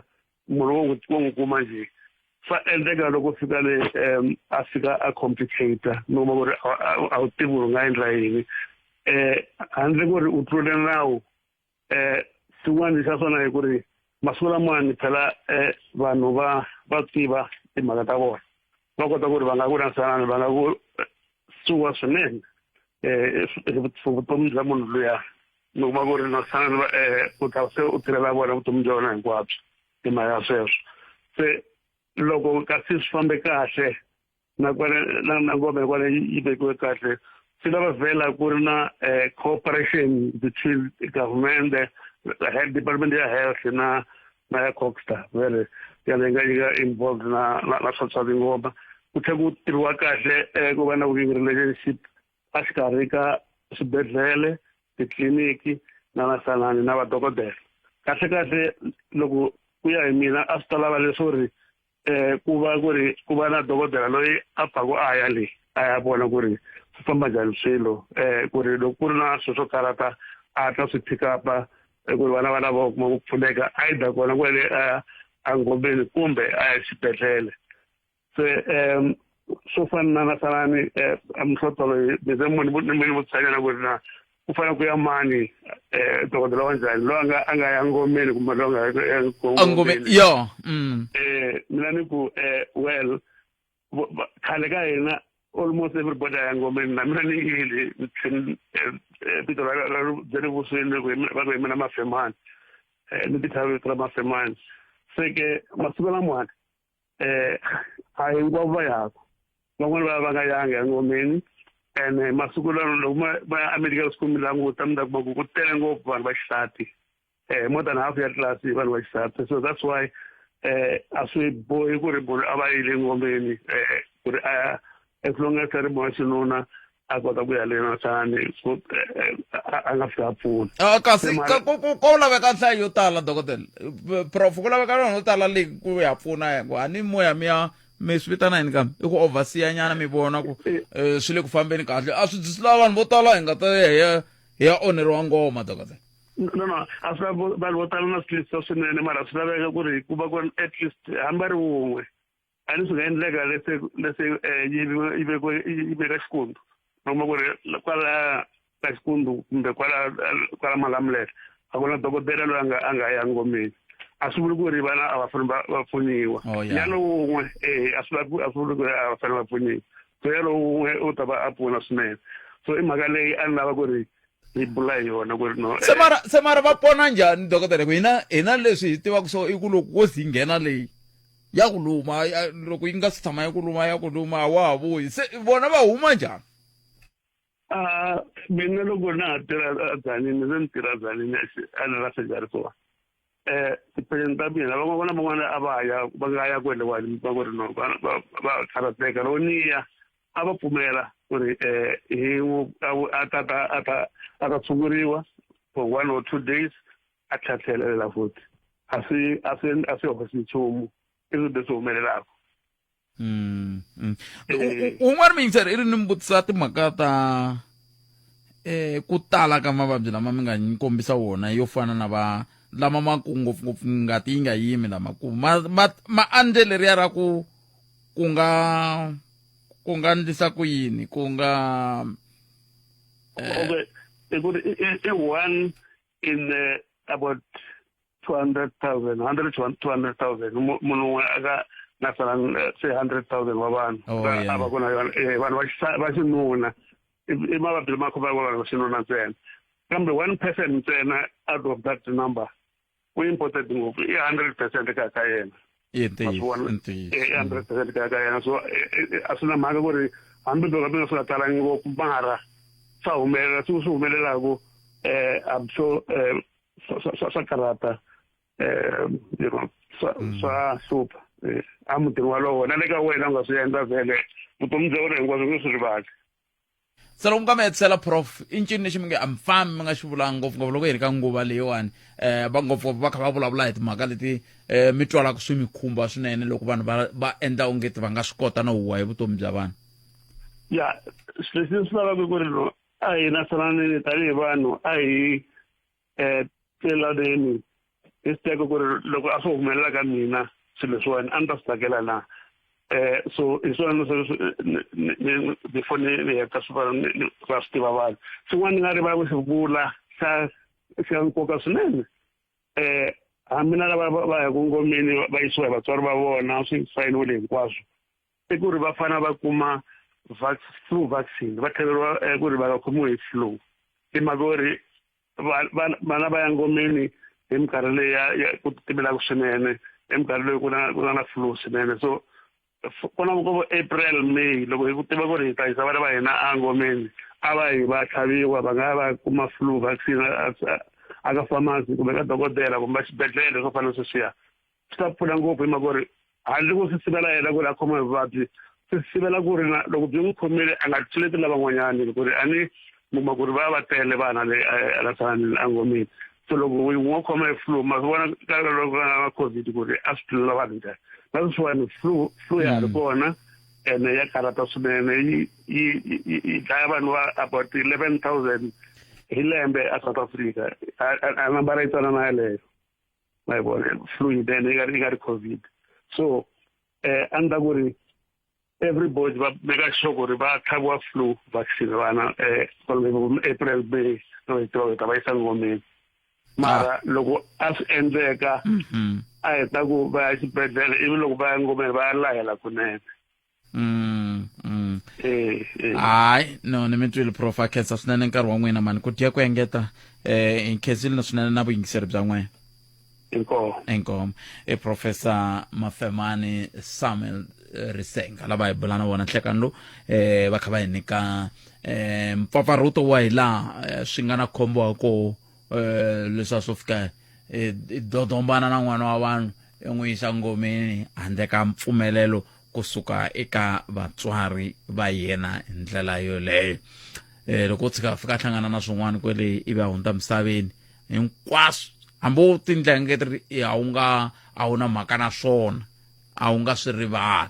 munhu wo n'wi kuma njhe? Swa endleka loko fika le a fika a complicate, mi kuma ku ri a wu tivi ku ri u nga endla yini handle ku ri u tlule nawu. Xin'wana xa swona hi ku ri masiku lamawani phela vanhu va tiva timhaka ta vona, va kota ku ri va nga ku nasanani, va nga ku suwa swinene vutomi bya munhu luya. Mi kuma ku ri nasanani u ta se u tirhela vona vutomi bya wena hinkwabyo hi mhaka ya sweswo. Se loko kasi swi fambe kahle na kwale na ngoma hikwale yi vekiwe kahle, swi lava vhela ku ri na cooperation between government, health department ya health na ya CoGHSTA, vele yona yi nga involved na swa tingoma, ku tlhela ku tirhiwa kahle, ku va na working relationship exikarhi ka swibedhlele, titliliniki na vasanani na vadokodela. Kahle kahle, loko ku ya hi mina, a swi ta lava leswo ri ku va ku ri ku va na dokodela loyi a pfaku a ya le a ya vona ku ri swi famba njhani swilo, ku ri loko ku ri na swilo swo karata a hatla swi pick up, ku ri vana va lava kuma ku pfuneka either kona kwale a ngomeni kumbe a ya xibedhlele. Se swo fana na nasanani muhlotolo, mize munhu ni vutisanyana ku ri na ku fanele ku ya mani, dokodela wa njhani loyi a nga ya ngomeni kumbe loyi a nga ya ngomeni yo? Mina ni ku well, khale ka hina almost everybody a ya ngomeni, na mina ni yile vito ra bya le vusweni va ku hi mina Mafemani, ni ti thya vito ra Mafemani. Se ke masiku lamawani a hinkwavo va yaku, van'wani va va nga yanga engomeni. Ene masiku lawa loko va ya a medical school, mi languta mi ta kuma ku ku tele ngopfu vanhu va xisati, more than half ya tlilasi vanhu va xisati. So that's why a swi bohi ku ri munhu a va yile ngomeni ku ri a, as long as a ri munhu wa xinuna a kota ku ya le nasani, a nga fika a pfuna. Kasi ko laveka nhlayo yo tala, dokodela, prof, ku laveka vanhu vo tala le ku ya pfuna ku a ni moya mi ya mi swi vitana yini, kambe i ku overseer nyana, mi vona ku swi le ku fambeni kahle. A swi lava vanhu vo tala hi nga ta hi ya onheriwa ngoma, dokodela? No, a swi lavi vanhu vo tala na swi twisisa swinene, mara swi laveka ku ri ku va ku ri at least hambi a ri wun'we. A ni swi nga endleka lese yi vekiwe yi veka xikundu, no kuma ku ri kwala ka xikundu kumbe kwala Malamulele a ku na dokodela loyi a nga ya ngomeni, a swi vuli ku ri vana a va fanele va pfuniwa. Yalo wun'we a swi lavi, a swi vuli ku ri a va fanele va pfuniwa. So yalo wun'we u ta va a pfuna swinene. So i mhaka leyi a ni lava ku ri hi bula hi yona ku ri no. Se mara va pona njhani, dokodela, ku hina leswi hi tivaka so i ku loko wo zi nghena leyi ya ku luma, loko yi nga si tshama ya ku luma, ya ku luma, a wa ha vuyi, se vona va huma njhani? A mina loko na ha tirha adzanini, se ni tirha adzanini a ni ra surgery, so ti-patient ta mina van'wana van'wana a va ya va nga ya kwelewani, va ku ri no va karhateka, loko ni ya a va pfumela ku ri hi a ta ta a ta a ta tshunguriwa for 1 or 2 days, a tlhelela futhi. A swi hoxi nchumu, i swilo leswi humelelaka. Un'wana muyingiseri i ri ni vutisa timhaka ta ku tala ka mavabyi lama mi nga ni kombisa wona, yo fana na va lama ma ku ngopfungopfu ngati yi nga yimi, lama ku ma andle leriya ra ku nga ndlisa ku yini ku nga? Okay, i ku ri i one in about 200,000, 100 to 200,000, munhu un'we aka masalan 300,000 wa vanhu a va ku na yona, vanhu va xinuna. I mavabyi lama khomaka vanhu va xinuna ntsena, kambe 1% ntsena out of that number u important ngopfu, i 100% ka yena. I ntiyiso. I 100% ka yena. So a swi na mhaka ku ri hambi loko mi nga swi nga talangi ngopfu, mara swa humelela, siku swi humelelaku I'm sure swa karhata, swa hlupha emutini walowo na le ka wena u nga swi endla vhele vutomi bya wena hinkwabyo nge swi rivali. Se loko mi ka mi hetisela prof i ncini lexi mi nge a mi fambi mi nga xi vulanga ngopfungopfu loko hi ri ka nguva leyiwani um va ngopfungopfu va kha va vulavula hi timhaka leti um mi twalaka swi mi khumba swinene loko vanhu va va endla ongeti va nga swi kota no huwa hi vutomi bya vanhu ya leswi swi lavaka ku ri no a hi na sananeni tanihi vanhu a hi um twelaneni hi swi teka ku ri loko a swo humelela ka mina swilo leswiwani a ni ta swi tsakela na eh so hi swona ni before ni ni heta swi va swi tiva vanhu xin'wana ni nga rivala ku xi vula xa xa nkoka swinene eh hambi na lava va ya ku ngomeni va yisiwa hi vatswari va vona swi sayiniwile hinkwaswo i ku ri va fanele va kuma flu vaccine va tlhaveriwa eh, ku ri va nga khomiwi hi flu i mhaka yo ri vana va ya ngomeni hi minkarhi leyi ya ku timelaka swinene hi minkarhi leyi ku na ku na na flu swinene so ku na vo April May loko hi ku tiva ku ri hi ta yisa vana va hina engomeni a va yi va tlhaviwa va nga va kuma flu vaccine a ka pharmacy kumbe ka dokodela kumbe xibedhlele swo fana na sweswiya swi ta pfuna ngopfu hi mhaka ku ri handle ko swi sivela yena ku ri a khoma hi vuvabyi swi sivela ku ri na loko byi n'wi khomile a nga tluleti lavan'wanyani ku ri a ni muma ku ri va va tele vana le alasanini engomeni so loko wun'we khoma hi flu ma swi vona ka loko ka nga covid ku ri a swi tlulela vanhu njhani na sweswiwani flu flu ya ha ri kona ene ya karhata swinene yi yi yi dlaya vanhu va about 11000 hi lembe a South Africa a nambara yi tsanana yeleyo ma yi vona flu yinene yi nga yi nga ri covid so eh a ni ta ku ri everybody va make sure ku ri va tlhaviwa flu vaccine vana eh April May no hi tiva ta va yisa ngomeni mara loko a swi endleka a heta ku va ya xibedhlele ivi loko va ya ngomeni va ya lahela kunene Mm, mm. Eh, eh. Hayi, no ni mi twile prof a khensa swinene nkarhi wa n'wina mani ku dya ku engeta eh hi khensile na swinene na vuyingiseri bya n'wina. Inkomo. Inkomo. I Professor Mafemani Samuel eh, Risenga lava hi bula na vona nhlekani lowu eh va kha va hi nyika eh mpfapfarhuto wa hi laha eh, swi nga na khombo wa ko eh leswi a swo fika eh, i dodombana na n'wana wa vanhu i n'wi yisa ngomeni handle ka mpfumelelo kusuka eka vatswari va yena hi ndlela yoleyo um loko o tshika a fika a hlangana na swin'wana kwele ivi a hundza misaveni hinkwaswo hambi u tindlenge ti ri a wu nga a wu na mhaka na swona a wu nga swi rivali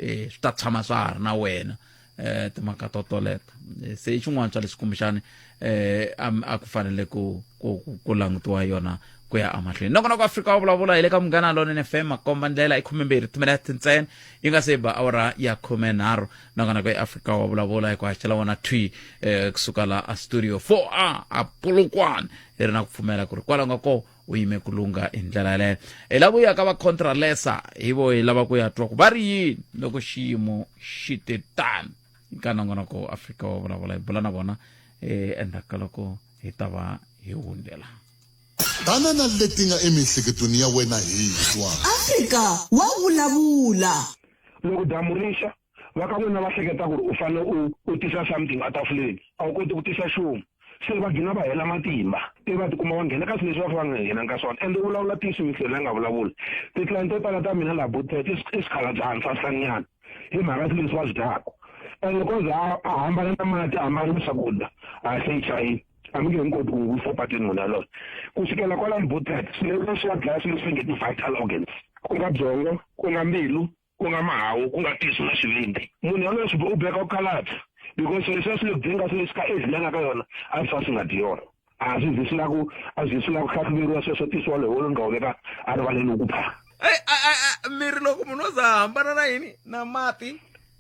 um swi ta tshama swa ha ri na wena eh timhaka to toleto eh, se i xin'wana swa leswi kumbexani eh a ku fanele ku ku ku langutiwa yona ku ya emahlweni nongonoko afrika wa vulavula hi le ka munghana lonene fm makomba ndlela i 12 timinete ntsena yi nga se ba awara ya 13 nongonoko ya afrika wa vulavula hi ku haxela wona thwi eh, kusuka la a studio 4a a polokwane hi ri na ku pfumela ku ri kwalaho nga kona u yime ku lungha hi ndlela yaleyo hi lava ku ya ka va contralesa hi vo hi lava ku ya twa ku va ri yini loko xiyimo xi te tani ka nongonoko afrika wa vulavula hi bula na vona um endzhaku ka loko hi ta va hi hundzela Tana na leti nga emiehleketweni ya wena hi twa. Afrika wa vulavula. Loko dyambu ri xa, va ka n'wina va hleketa ku ri u fanele u u tisa something etafuleni, a wu koti ku tisa xumu. Se va gina va hela matimba, ivi va tikuma va nghena ka swilo leswi va fanele va nga nghenangi ka swona. Ende u vulavula ntiyiso Mister la nga vulavula. Ti-client to tala ta mina laha Bootpet i i swikhalabyana swa swihlanganyana hi mhaka swilo leswi va swi dyaka. Ene loko o ze a a hambana na mati a hambana na swakudya, a se yi chayile. A mi nge n'wi koti ku n'wi vuyisa patwini munhu yaloye. Ku sukela kwalano Bootpet, swilo leswi swa dlaya swilo leswi va nge ti-vital organs, ku nga byongo, ku nga mbilu, ku nga mahawu ku nga tisu na xivindzi munhu yaloye swi u beka ku khalabya because swilo leswiya swi le ku dyeni ka swilo leswi ka age leyi nga ka yona a swi fanele swi nga dyi yona a swi zi swi la ku a swi zi swi la ku hlahluveriwa sweswo tisiwa loyi wolowo ni nga wu veka a rivaleni wu ku pha miri loko munhu o za a hambana na yini na mati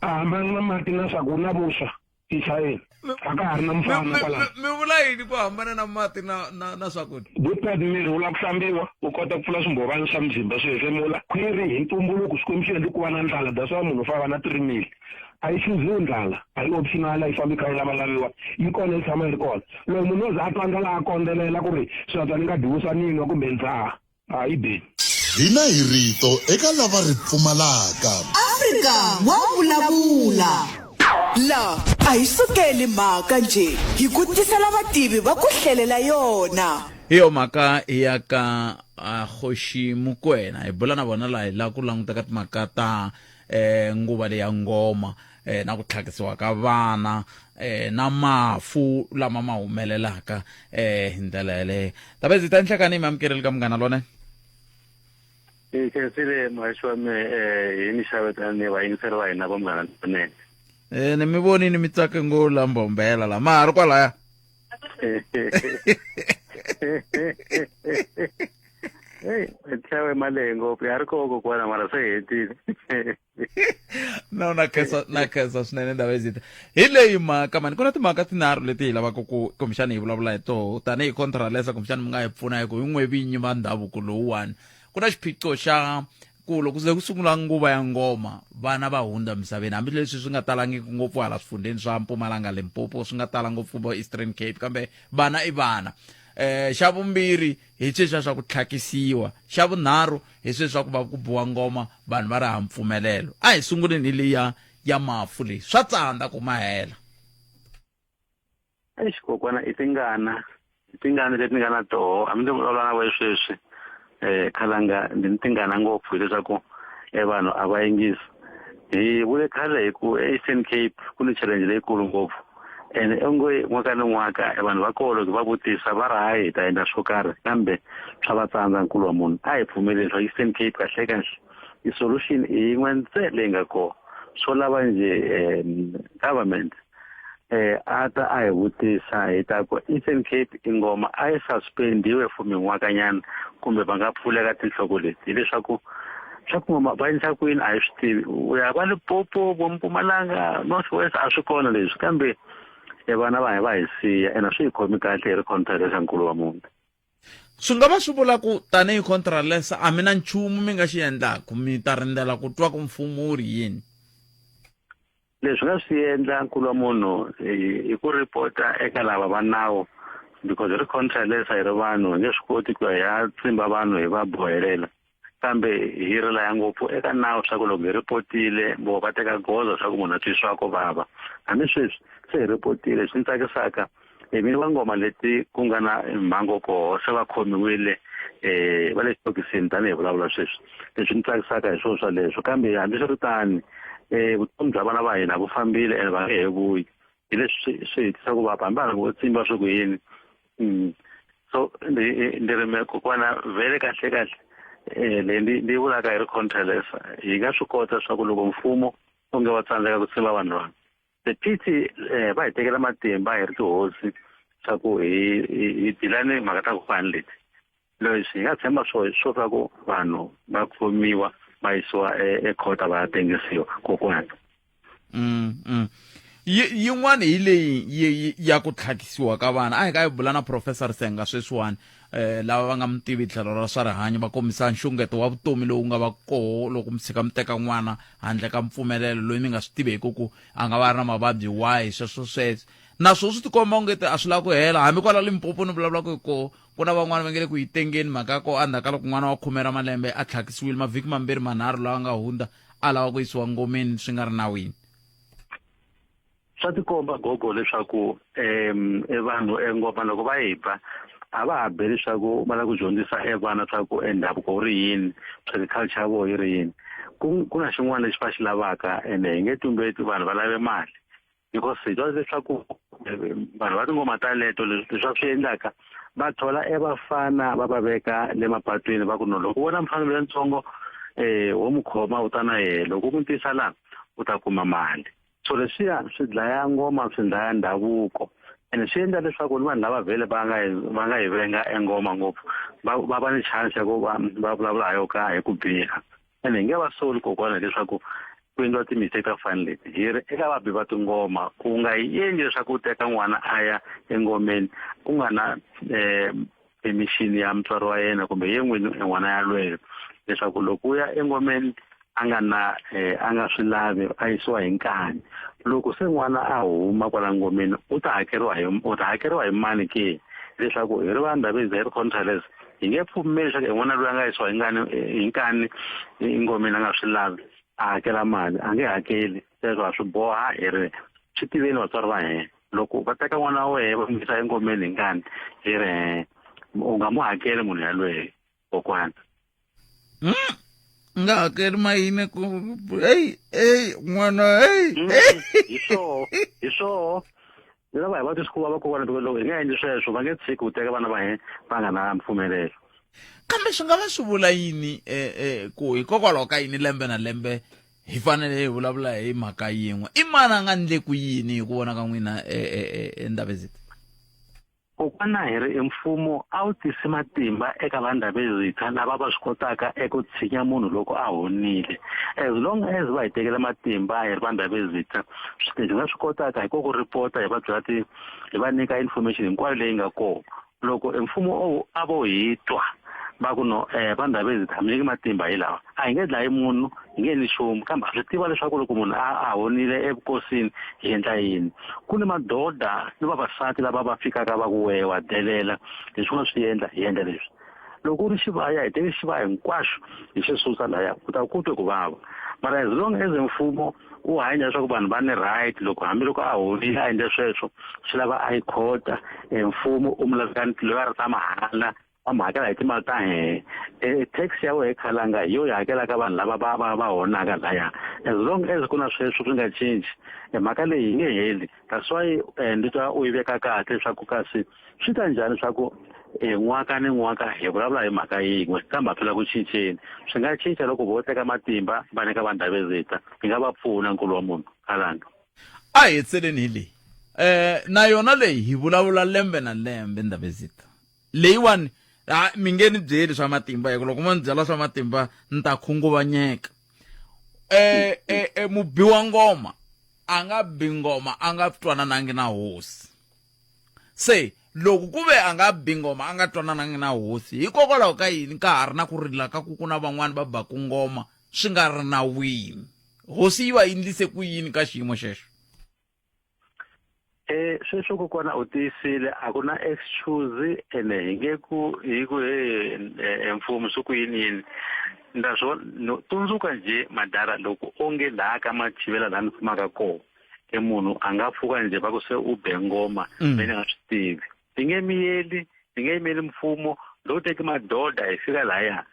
a hambana na mati na swaku na vuswa Israel a ka ha ri na mufana kwalano mi vula yini ku hambana na mati na na na swakudya Gutad miri wu lava ku hlambiwa u kota ku pfula swimbhovani swa muzimba swi hefemula khwiri hi ntumbuluko Xikwembu xi endle ku va na ndlala that's why munhu u fanele a va na trimili a yi chuziwi ndlala a yi optional a yi fambi kha yi lavalaviwa yi kona yi tshama yi ri kona loko munhu o za a twa ndlala a kondzelela ku ri swi antswa ni nga dyi vuswa ni nwa kumbe ni dzaha Hayi be. Hina hi rito eka lava ri pfumalaka. Afrika wa vulavula. La a hi sukeli mhaka njhe, hi ku tisela vativi va ku hlelela yona. Hi yo mhaka ya ka Kgoši Mokoena. Hi bula na vona laha hi lava ku languta ka timhaka ta nguva leyi ya ngoma na ku tlhakisiwa ka vana. eh na mafu lama ma humelelaka eh hi ndlela yeleyo tabezi ta nhlekani mi amukeleli ka munghana lonene Hi khensile muhaxi wa me hi ni xaveta ni vayingiseri va hina va munghana lonene eh ni mi vonini mi tsake ngo la mbombela la ma ha ri kwalaya Hey, tlhawe malehe ngopfu ya ri koko kokwana mara se hetile no na khensa na khensa swinene ndaba ezita hi leyi mhaka mani ku na timhaka tinharhu leti hi lavaka ku kumbexana hi vulavula hi toho tanihi contralesa kumbexana mi nga hi pfuna hi ku hi n'we vinyi va ndhavuko lowuwani ku na xiphiqo xa ku loko ze ku sungula nguva ya ngoma vana va hundza misaveni hambileswi swi nga talangiki ngopfu hala swifundeni swa mpumalanga limpopo swi nga tala ngopfu vo eastern cape kambe vana i vana eh xa vumbirhi hi sweswiya swa ku tlhakisiwa xa vunharhu hi sweswi swa ku va ku biwa ngoma vanhu va ri ha mpfumelelo a hi sunguleni hi leya ya mafu leyi swa tsandza ku ma hela Eish kokwana i tingana i tingana leti ni nga na toho hambi ndzi vulavula na wena sweswi um khalanga ndzi ni tingana ngopfu hileswaku e vanhu a va yingisi hi vule khale hi ku eEastern Cape ku ni challenge leyikulu ngopfu ene onge n'waka ni n'waka e vanhu va koho loko va vutisa va ri hayi hi ta endla swo karhi kambe swa va tsandza nkulu wa munhu a hi pfumeleli swa Eastern Cape kahle kahle i solution i yin'we ntsena leyi nga kona swo lava njhe government eh a ta a hi vutisa hi ta ku Eastern Cape ingoma a yi suspendiwe for min'wakanyana kumbe va nga pfuleka tinhloko leti hileswaku swa ku ngoma va endlisa kwini a hi swi tivi u ya va Limpopo vo Mpumalanga North West a swi kona leswi kambe e vana va hi va hi siya ene swi hi khomi kahle hi ri contralesa nkulu wa muti swi nga va swi vula ku tanihi contralesa a mi na nchumu mi nga xi endlaku mi ta rindzela ku twa ku mfumo wu ri yini Leswi nga swi endla nkulu wa munhu i ku ripota eka lava va nawu because hi ri contralesa hi ri vanhu hi nge swi koti ku ya hi ya tsimba vanhu hi va bohelela kambe hi rilaya ngopfu eka nawu swa ku loko hi ripotile vo va teka goza swa ku munhu a twiswa ku vava hambi sweswi se hi ripotile swi ni tsakisaka hi mi vangoma leti ku nga na mhangu koho se va khomiwile um va le xitokisini tanihi vulavula sweswi leswi ni tsakisaka hi swona swaleswo kambe hambiswiritani um vutomi bya vana va hina vu fambile ene va nge he vuyi hi leswi swi hi tisa ku vava hambi va vo tsimba swi ku yini so ndi ndi ri me kokwana vhele kahle kahle um leyi ndi ndi yi vulaka hi ri contralesa hi nga swi kota swa ku loko mfumo onge wa tsandzeka ku tsimba vanhu lava the pity eh, va hi tekela matimba hi ri tihosi swa ku hi hi dilani mhaka ta ku fana leti leswi hi nga tshemba swo swo swa ku vanhu va khomiwa va yisiwa ekhota va ya tengisiwa kokwana mm. Yin'wana hi leyi ya ku tlhakisiwa ka vana a hi ka yi bula na professor Senga sweswiwani eh lava va nga mutivi tlhelo ra swa rihanyo va kombisa nxungeto wa vutomi lowu nga va koho loko mi tshika mi teka n'wana handle ka mpfumelelo loyi mi nga swi tiveki ku a nga va ri na mavabyi wahi sweswo sweswo naswo swi tikomba ongeti a swi lava ku hela hambi kwala limpopo ni vulavulaka hi koho ku na van'wana va nge le ku yi tengeni mhaka ya koho endzhaku ka loko n'wana wa khume ra malembe a tlhakisiwile mavhiki mambirhi manharhu lawa nga hundza a lava ku yisiwa ngomeni swi nga ri nawini Swa tikomba gogo leswaku um e vanhu e ngoma loko va yi ba a va ha beli swa ku va lava ku dyondzisa e vana swa ku e ndhavuko wu ri yini swa ku culture ya vona yi ri yini ku ku na xin'wana lexi va xi lavaka ene hi nge tumbeti vanhu va lave mali because hi twa leswaku vanhu va tingoma taleto leswi va swi endlaka va thola e vafana va va veka le mapatwini va ku no loko u vona mufana loyintsongo um wo n'wi khoma u ta na yena loko u n'wi tisa laha u ta kuma mali so leswiya swi dlaya ngoma swi dlaya ndhavuko ene swi endla leswaku ni vanhu lava vhele va nga va nga yi venga engoma ngopfu va va va ni chance ya ku va va vulavula ha yo ka hi ku biha ene hi nge va soli kokwana leswaku ku endliwa ti-mistake ta ku fana leti hi ri eka vabi va tingoma ku nga yi endli leswaku u teka n'wana a ya engomeni ku nga na um permission ya mutswari wa yena kumbe ye n'wini n'wana yalweyo leswaku loko u ya engomeni a nga na eh, a nga swi lavi a yisiwa hi nkani loko se n'wana a huma kwala ngomeni u ta hakeriwa hi u ta hakeriwa hi mani ke leswaku hi ri vanhu ndabezi hi ri contraless hi nge pfumeli leswaku n'wana loyi a nga yisiwa hi ngani hi nkani engomeni a nga swi lavi a hakela mali a nge hakeli sweswo a swi boha hi ri swi tiveni vatswari va hina loko va teka n'wana wa wehe va n'wi yisa engomeni hi nkani hi ri u nga mu hakeli munhu yalweyo kokwana Nga hakeli mayini ku hey hey n'wana hey hi swoho hi swoho Ni lava hi va twisa ku vava kokwana because loko hi nga endli sweswo va nge tshiki ku teka vana va hina va nga na mpfumelelo. Kambe swi nga va swi vula yini eh, eh, ku hikokwalaho ka yini lembe na lembe hi fanele hi vulavula hi mhaka yin'we? I mani a nga ndleku yini hi ku vona ka n'wina eh, eh, eh, Ndabezitha? Kokwana hi ri mfumo a wu tisi matimba eka vandhavezitha lava va swi kotaka eku tshinya munhu loko a honile. As long as va hi tekela matimba hi ri vandhavezitha, leswi hi nga swi kotaka hi ko ku ripota hi va byela ti hi va nyika information hinkwayo leyi nga kona. Loko e mfumo a vo hi twa va ku no eh, va Ndhavezitha mi nyiki matimba hi lawa a hi nge dlayi munhu hi nge endli nchumu kambe ha swi tiva leswaku loko munhu a a honile evukosini hi endla yini ku ni madoda ni vavasati lava va fikaka va ku wehe wa delela leswi nga swi endla hi endla leswi loko u ri xivaya hi teke xivaya hinkwaxo hi xi susa laya u ta ku twe ku vava mara as long as mfumo wu hanya leswaku vanhu va ni right loko hambiloko a honile a endle sweswo swi lava a yi khota e mfumo u mu laveka tilwara ta mahala va mu hakela hi timali ta hehe e tax ya wehe khalanga hi yo yi hakelaka vanhu lava va va va honaka laya as long as ku na sweswo swi nga cinci e mhaka leyi yi nge heli that's why ndzi twa u yi veka kahle leswaku kasi swi ta njhani leswaku e n'waka ni n'waka hi vulavula hi mhaka yin'we kambe a phela ku cinceni swi nga cinca loko vo teka matimba va nyika vanhu Ndhavezitha yi nga va pfuna nkulu wa munhu khalanga a hi hetseleni hi leyi eh na yona leyi hi vulavula lembe na lembe Ndhavezitha leyiwani ha mi nge ni byeli swa matimba hi ku loko mo ni byela swa matimba ni ta khunguvanyeka eh eh, eh mubi wa ngoma a nga bi ngoma a nga twananangi na hosi se loko ku ve a nga bi ngoma a nga twananangi na hosi hikokwalaho ka yini ka ha ri na ku rila ka ku ku na van'wani va baku ngoma swi nga ri nawini hosi yi va endlise ku yini ka xiyimo xexo Eh sweswo kokwana u tiyisile a ku na excuse ene hi nge ku hi ku he mfumo swi ku yini yini nda swo no tsundzuka nje madara loko onge laha ka machivela laha ni tshamaka kona e munhu a nga pfuka nje va ku se u be ngoma me ni nga swi tivi ni nge miyeli ni nge yimeli mfumo lowu teki madoda hi fika laya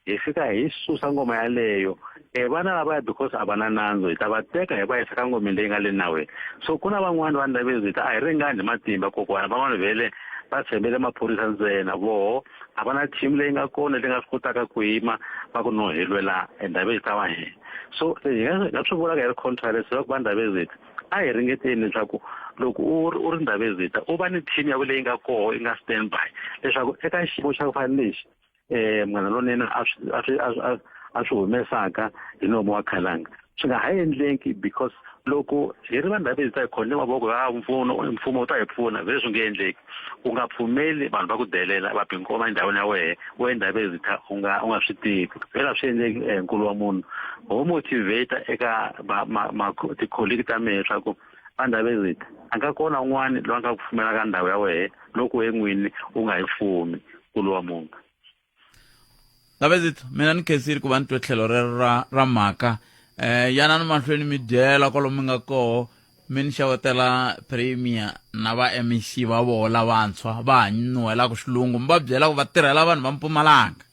hi fika hi susa ngoma yaleyo e vana lavaya because a va na nandzu hi ta va teka hi va yisa ka ngomeni leyi nga le nawini so ku na van'wani va Ndhavezitha a hi ringani hi matimba kokwana van'wani vhele va tshembele maphorisa ntsena voho a va na team leyi nga kona leyi nga swi kotaka ku yima va ku no hi lwela e Ndhavezitha wa hina so hi nga swi vulaka hi ri contrary leswaku va Ndhavezitha a hi ringeteni leswaku loko u ri u ri Ndhavezitha u va ni team ya leyi nga koho yi nga stand by leswaku eka xiyimo xa ku fana lexi eh munghana lonene a swi a swi a a swi humesaka hi nomu wa khalanga swi nga ha endleki because loko hi ri vanhu lava hi khonde mavoko ya mpfuno mfumo wu ta hi pfuna vhele swi nge endleki u nga pfumeli vanhu va ku delela va binkoma endhawini ya wehe u endla vezitha u nga u nga swi tivi vhele a swi endleki eh, nkulu wa munhu ho motivate eka ticolleague ta mehe leswaku va ndhavezitha a nga kona un'wana loyi a nga ku pfumelaka ndhawu ya wehe loko we n'wini u nga yi fumi nkulu wa munhu Ndhavezitha mina ni khensile ku va ni twe tlhelo rero ra ra mhaka eh yanani mahlweni mi dyela kwalomu mi nga koho mi ni xavetela premier na va MEC va voho lavantshwa va ha nuhelaka xilungu mi va byela ku va tirhela vanhu va Mpumalanga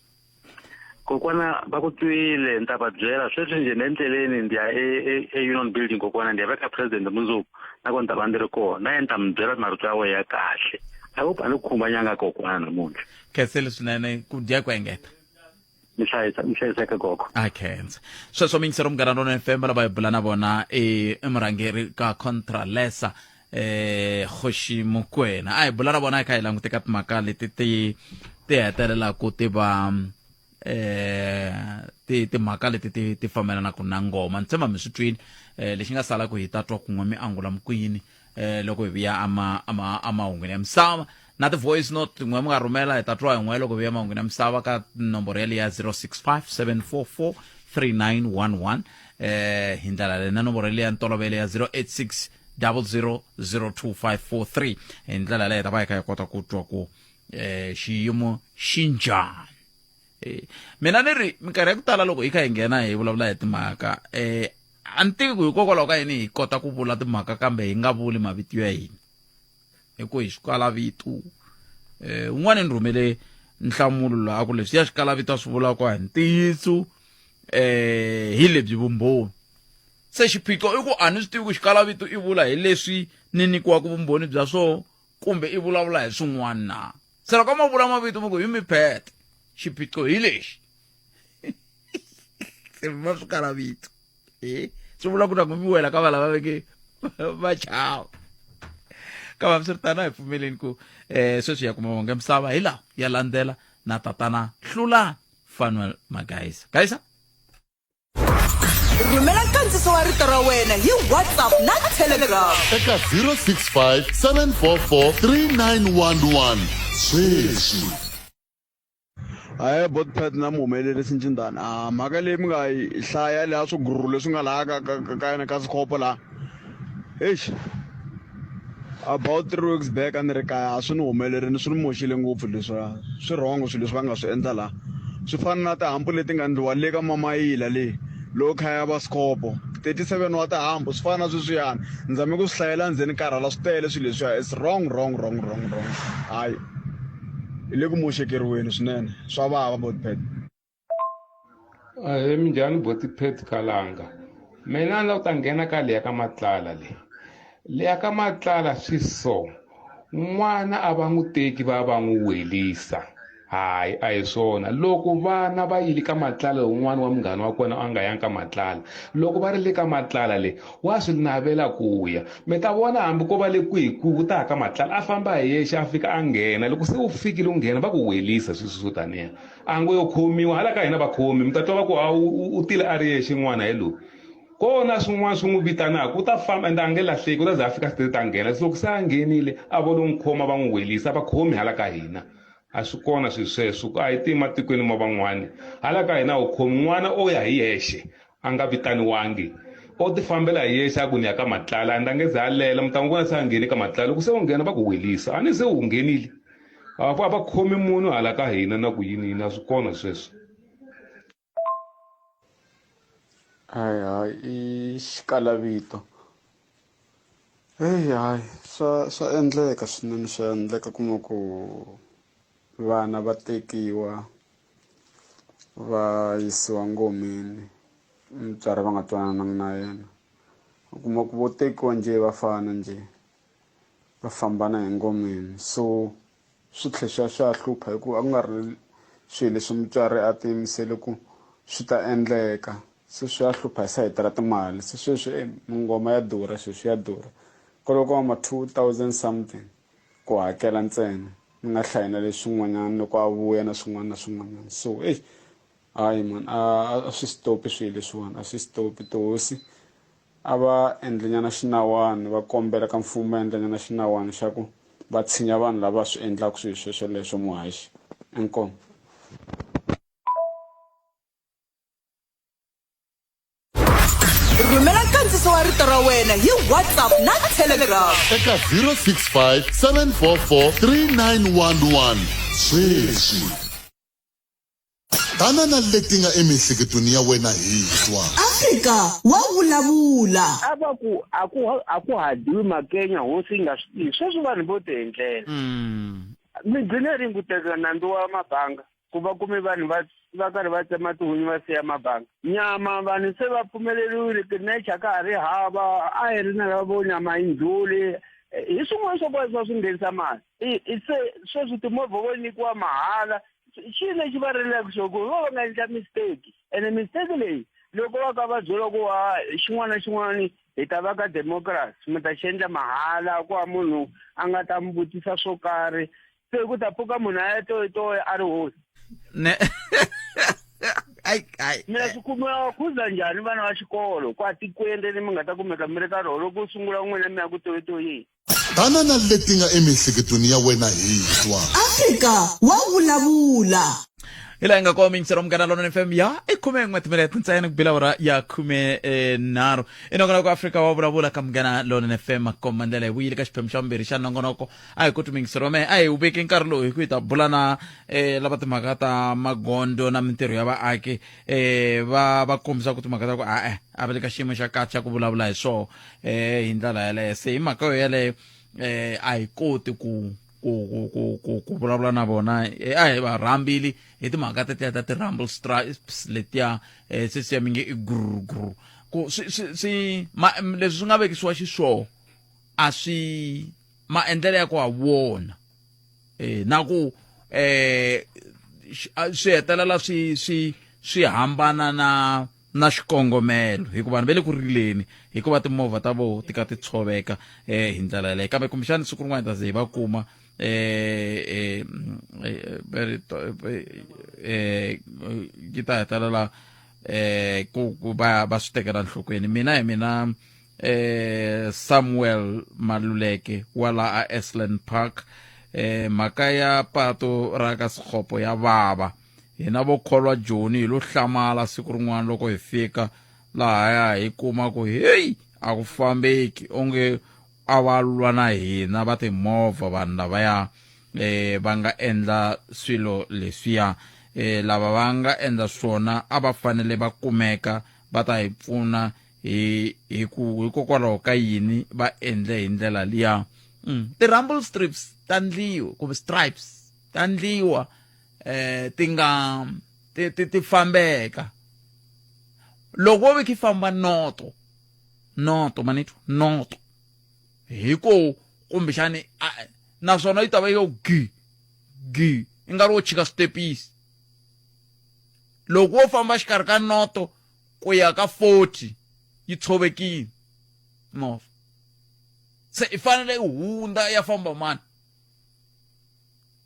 Kokwana va ku twile ni ta va byela sweswi njhe ni endleleni ndi ya e-Union Building kokwana ndi ya veka president mundzuku na kona ni ta va ndzi ri kona na yena ni ta mi byela marito ya wena ya kahle I hope a ni khumbanyanga kokwana namuntlha Khensile swinene ku dya ku engeta mi hlayisa mi hlayiseka gogo a khensa sweswo miyingisero munghana lona fm lava hi bula na vona i murhangeri ka contralesa eh Kgoši Mokwena a hi bula na vona hi kha hi langute ka timhaka leti ti ti hetelelaka ti va eh ti timhaka leti ti ti fambelanaka na ngoma ni tshemba mi swi twile eh lexi nga sala ku hi ta twa kun'we mi angula mukwini eh loko hi vuya ama ama amahungwini ya misava na ti-voice note n'we mi nga rhumela hi ta twa hi n'we loko hi vuya emahungwini ya misava ka nomboro yaleyo ya 065 744 3911 eh hi ndlela leyi na nomboro yaleyo ya ntolovelo ya 086 0002543 hi ndlela yaleyo hi ta va hi kha hi kota ku twa ku eh xiyimo xi njhani eh mina ni ri minkarhi ya ku tala loko hi kha hi nghena hi vulavula hi timhaka eh a ni tivi ku hikokwalaho ka yini hi kota ku vula timhaka kambe hi nga vuli mavito ya hina hi ku hi xikala vito eh un'wana ni rhumele nhlamulo laha ku leswi ya xikala vito a swi vulaka a hi ntiyiso eh hi lebyi vumbhoni Se xiphiqo i ku a ni swi tivi ku xikalavito i vula hi leswi ni nyikiwaka vumbhoni bya swona kumbe i vulavula hi swin'wana na. Se loko a ma vula mavito mi ku hi mi phete. Xiphiqo hi lexi. Se va swikalavito. E swi vula ku na ku mi wela ka va lava veke va chava. Kambe hambiswiritano a hi pfumeleni ku um sweswi ya kuma wonge misava hi lawa ya landzela na tatana Hlulani Fanuel Magaisa. Gaisa? Rhumela nkandziso wa rito ra wena hi WhatsApp na Telegram eka 065 744 3911 sweswi. Ahee botpet na muhumelerisi ncindani a mhaka leyi mi nga yi hlaya leya swigururu leswi nga laha ka ka ka ka yena ka sikhopo laha eish about 3 weeks back a ni ri kaya a swi ni humelerini swi ni moxile ngopfu leswiya swi wrong swilo leswi va nga swi endla laha swi fana na tihampu leti nga ndliwa le ka mamayila le loko kha ya va sikhopo 37 wa tihampu swi fana na sweswiyani ni zame ku swi hlayela ndzeni karhala swi tele swilo leswiya it's wrong wrong wrong wrong wrong hayi hi le ku moxekeriweni swinene swa vava botpet. Ahee minjhani boti Pat Kalanga mina ni lava ku ta nghena ka leya ka Matlala le leya ka Matlala swi so n'wana a va n'wi teki va va n'wi welisa hayi a hi swona loko vana va yile ka Matlala un'wana wa munghana wa kona a nga yangi ka Matlala loko va ri le ka Matlala le wa swi navela ku ya mi ta vona hambi ko va le kwihi kwihi u ta ya ka Matlala a famba hi yexe a fika a nghena loko se u fikile u nghena va ku welisa sweswi swo taniya a ngo yo khomiwa hala ka hina vakhomi mi ta twa va ku a u tile a ri yexe n'wana hi loyi kona swin'wana swi n'wi vitanaka u ta famba ende a nge lahleki u ta za a fika straight a nghena loko se a nghenile a vo lo n'wi khoma va n'wi welisa va khomi hala ka hina a swi kona swilo sweswo a hi ti matikweni ma van'wani hala ka hina u khomi n'wana o ya hi yexe a nga vitaniwangi o ti fambela hi yexe a ku ni ya ka matlala ende a nge ze a lela mi ta n'wi vona se a ngheni ka matlala loko se u nghena va ku welisa a ni se u nghenile a va khomi munhu hala ka hina na ku yini yini a swi kona sweswo. Hayi hayi i xikalavito heyi hayi swa swa endleka swinene swa endleka kuma ku vana va tekiwa va yisiwa ngomeni mutswari va nga twanananga na yena u kuma ku vo tekiwa njhe vafana njhe va fambana hi ngomeni so swi tlhe swi ya swi ya hlupha hikuva a ku nga ri swilo leswi mutswari a tiyimisele ku swi ta endleka se swi ya hlupha hi sayiti ra timali se sweswi e mingoma ya durha sweswi ya durha kwalomu ka ma 2000 something ku hakela ntsena ni nga hlayi na leswin'wanyana loko a vuya na swin'wana na swin'wanyana so eyi hayi man a swi stop-i swilo leswiwani a swi stop-i tihosi a va endlenyana xinawani va kombela ka mfumo va endlanyana xinawani xa ku va tshinya vanhu lava swi endlaka swilo sweswoleswo muhaxi inkomu. Rhumela nkandziso wa rito ra wena hi WhatsApp na Telegram eka 065 744 3911 sweswi. Tana na leti nga emiehleketweni ya wena hi twa. Afrika wa vulavula. A va ku a ku a ku ha dyiwi makenya hosi yi nga swi tivi sweswi vanhu vo ti endlela mi gcine rini ku teka nandzu wa mabanga ku va kume vanhu va va karhi va tsema tihunyi va siya mabanga nyama vanhu se va pfumeleriwile tinecha ka ha ri hava a hi ri na lava vo nyama yi ndlhuli hi swin'wana swo ka swa swi nghenisa mali se sweswi timovha vo nyikiwa mahala xi lexi va rilaka xo ku vo va nga endla mistake ene mistake leyi loko va ka va byela ku wa xin'wana na xin'wana hi ta va ka democracy mi ta xi endla mahala ku va munhu a nga ta mi vutisa swo karhi se ku ta pfuka munhu a ya toyitoyi a ri hosi ne ai ai mina swi kumiwa khuza njhani vana va xikolo kwa tikweni leri mi nga ta kumeka mi ri ka rona loko u sungula n'wina mi ya ku toyitoyini Tana na leti nga emiehleketweni ya wena hi twa. Afrika wa vulavula. Hi laha hi nga kona miyingiselo Munghana Lonene FM ya i 11 timinete ntsena ku bila awara ya 13 i nongonoko Afrika wa vulavula ka Munghana Lonene FM makomba ndlela hi vuyile ka xiphemu xa vumbirhi xa nongonoko a hi koti miyingiselo wa mehe a hi wu veki nkarhi lowu hi ku hi ta bula na lava timhaka ta magondzo na mintirho ya vaaki va va kombisa ku timhaka ta ku a-e a va le ka xiyimo xa kahle xa ku vulavula hi swoho eh hi ndlela yaleyo se hi mhaka yo yaleyo eh a hi koti ku ku ku ku ku ku vulavula na vona eh, a hi va rhambili hi timhaka tetiya ta ti-rumble stripes letiya eh, se siya mi nge i guruguru Ku swi swi swi ma leswi swi nga vekisiwa xiswona a swi maendlelo ya ku ha wona eh na ku eh swi hetelela swi swi swi hambana na na xikongomelo hikuva vanhu va le ku rileni hikuva timovha ta voho ti ka ti tshoveka eh hi ndlela yaleyo kambe kumbexani siku rin'wana hi ta ze hi va kuma eh eh eh yi ta hetelela eh ku ku va va swi tekela nhlokweni mina hi mina eh Samuel Maluleke wa la a Esland Park eh mhaka ya pato ra ka Sekgopo ya vava hina vo kholwa Joni hi lo hlamala siku rin'wana loko hi fika lahaya hi kuma ku heyi a ku fambeki onge a va lwa na hina va timovha vanhu lavaya eh va nga endla swilo leswiya eh lava va nga endla swona a va fanele va kumeka va ta hi pfuna hi hi ku hikokwalaho ka yini va endle hi ndlela liya mm. ti-rumble strips ta ndliwa kumbe stripes ta ndliwa eh ti nga ti ti ti fambeka loko wo veki famba noto noto manitwa noto hi ku kumbexani naswona yi ta va yo gi gi i nga ri wo chika switepisi loko wo famba xikarhi ka noto ku ya ka 40 yi tshovekile movha se i fanele i hundza ya famba mani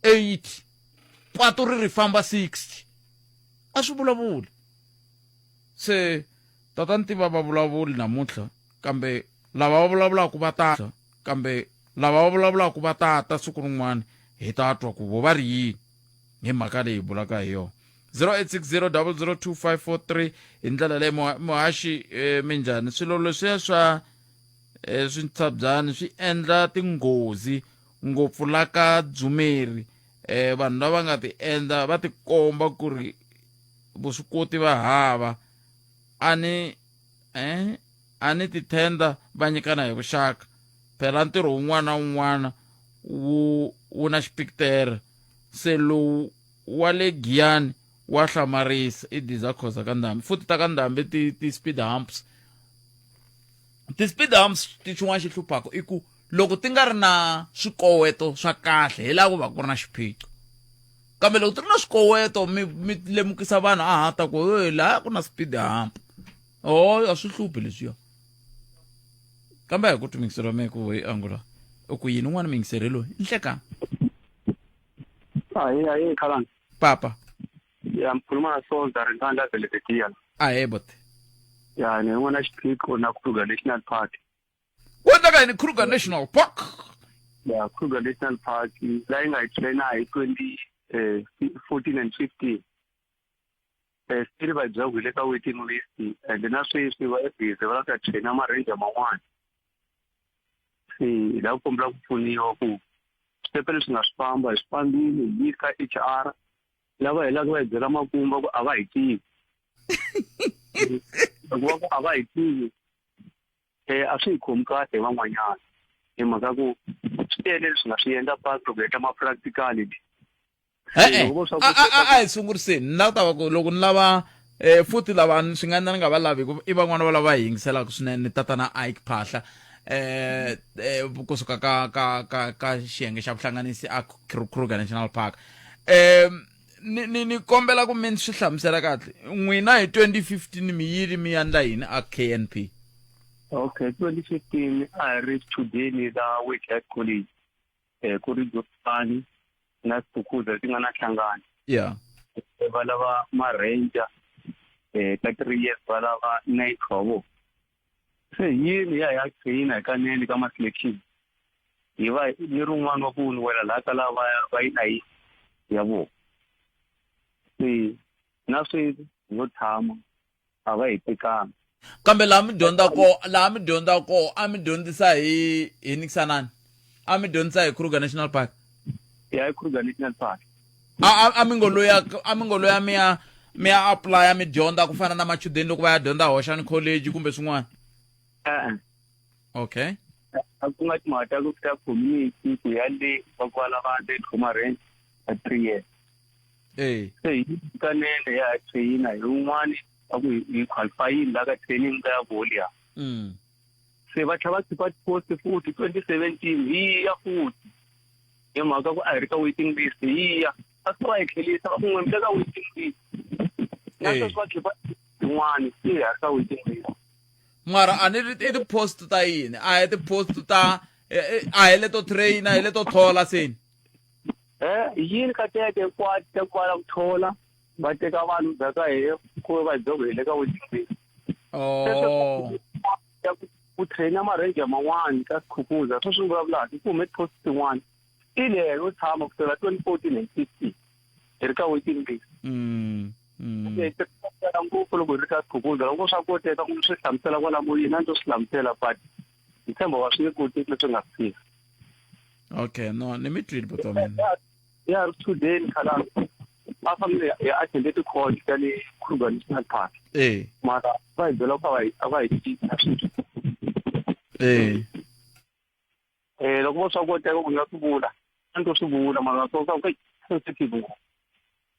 80 patu ri ri famba 60 a swi vulavuli se tata ntiva va vulavuli namuntlha kambe lava va vulavulaka va ta kambe lava va vulavulaka va tata siku rin'wana hi ta twa ku vo va ri yini hi mhaka leyi hi bulaka hi yona 0860002543 hi ndlela leyi muhaxi eh, minjhani swilo leswiya swa eh, swintshabyani swi endla tinghozi ngopfu la ka dzumeri eh, vanhu lava nga ti endla va tikomba ku ri vuswikoti va hava a ni eh, a ni tithenda va nyikana hi vuxaka phela ntirho wun'wana na wun'wana wu wu na xipikitere se lowu wa le giyani wa hlamarisa i diza khoza ka ndhambi futhi ta ka ndhambi ti ti speed humps ti speed humps ti xin'wana xi hluphaka i ku loko ti nga ri na swikoweto swa kahle hi laha ku va ku ri na xiphiqo kambe loko ti ri na swikoweto mi mi lemukisa vanhu a ha ta ku hey laha ku na speed hump oh a swi hluphi leswiya kambe a hi ku twi mingiselo wa mehe ku hi angula u ku yini un'wana mingiseri loyi nhlekani Ahe ahe khalani. Papa. Ya ngikhuluma na Sonza Rintanda Belvedere. Ahe bote. Ya ni n'wana xiphiqo na Kruger National Park. Ku endleka yini Kruger National Park? Ya Kruger National Park la yi nga hi trainer hi 2014 and 15. Eh still va byela ku hi le ka waiting list and na sweswi va busy va la ku ya trainer ma-ranger man'wana. Se hi lava ku kombela ku pfuniwa ku swipepe leswi nga swi famba hi swi fambile hi yile ka H_R lava helaka va hi byela makumba ku a va hi tivi loko va ku a va hi tivi um a swi hi khomi kahle hi van'wanyana hi mhaka ku swi tele leswi nga swi endla pasi loko hi endla ma-practical e-e a hi sunguriseni ni lava ta va ku loko ni lava eh futhi lava swi nga endla ni nga va lavi hikuva i van'wana va lava hi yingiselaka swinene tatana Ike Phahla eh, eh kusuka ka ka ka ka xiyenge xa vuhlanganisi a Kruger National Park eh ni ni ni kombela ku mi ni swi hlamusela kahle n'wina hi 2015 mi yili mi yandla yini a KNP okay 2015 a hi ri swichudeni la Witbank College eh ku ri Josani na Sukhuza leti nga na nhlangano yeah va lava ma-ranger eh ka 3 years va lava 9 wa vona se yini ya ya trainer hikanene ka ma-selection hi va ni rin'wana wa ku ni wela laha ka lava va yi na yi ya vona se na sweswi yo tshama a va hi tekanga kambe laha mi dyondza ko laha mi dyondza ko a mi dyondzisa hi hi nikisanani a mi dyondzisa hi Kruger National Park ya hi Kruger National Park a a a mi ngo loya a mi ngo loya mi ya mi ya apply mi dyondza ku fana na machudeni loko va ya dyondza Hoxani College kumbe swin'wana e-e okay a ku nga timhaka ta ku ta community ku ya le va ku va lava le Tlhoma Ranch a 3 years eh se hi kanene ya trainer hi un'wana a ku hi qualifyini la ka training ka ya volley ya se va tlhela va khipa post futhi 2017 hi ya futhi hi mhaka ku a hi ri ka waiting list hi ya a swi va hi tlhelisa va ku n'we mi le ka waiting list na sweswi va khipa tin'wani se ha ri ka waiting list mara a ni ri i ti-post ta yini a hi ti-post ta a hi leto train a hi leto thola seni eh yini ka teke hinkwato ta kwala ku thola va teka vanhu ndzhaku ka hi ku va byela ku hi le ka waiting list oh ku traina ma-ranger man'wani ka Skukuza sweswi ni vulavulaka ku hume post tin'wani i leyo yo tshama ku sukela 2014 and 15 hi ri ka waiting list tirhisela ngopfu loko hi ri ka Skukuza loko swa koteka ku swi hlamusela kwala moyeni a ndzi swi hlamusela but ni tshemba wa swi nge koteki leswi nga fika okay no ni mi twile buti wa mina ya ri student khala a fanele hi attende ti-court ta le Kruger National Park eh mara va hi byela ku a va hi cinca sweswi eh eh loko vo swa koteka ku nga swi vula a ni to swi vula mara swo ka sensitive ngopfu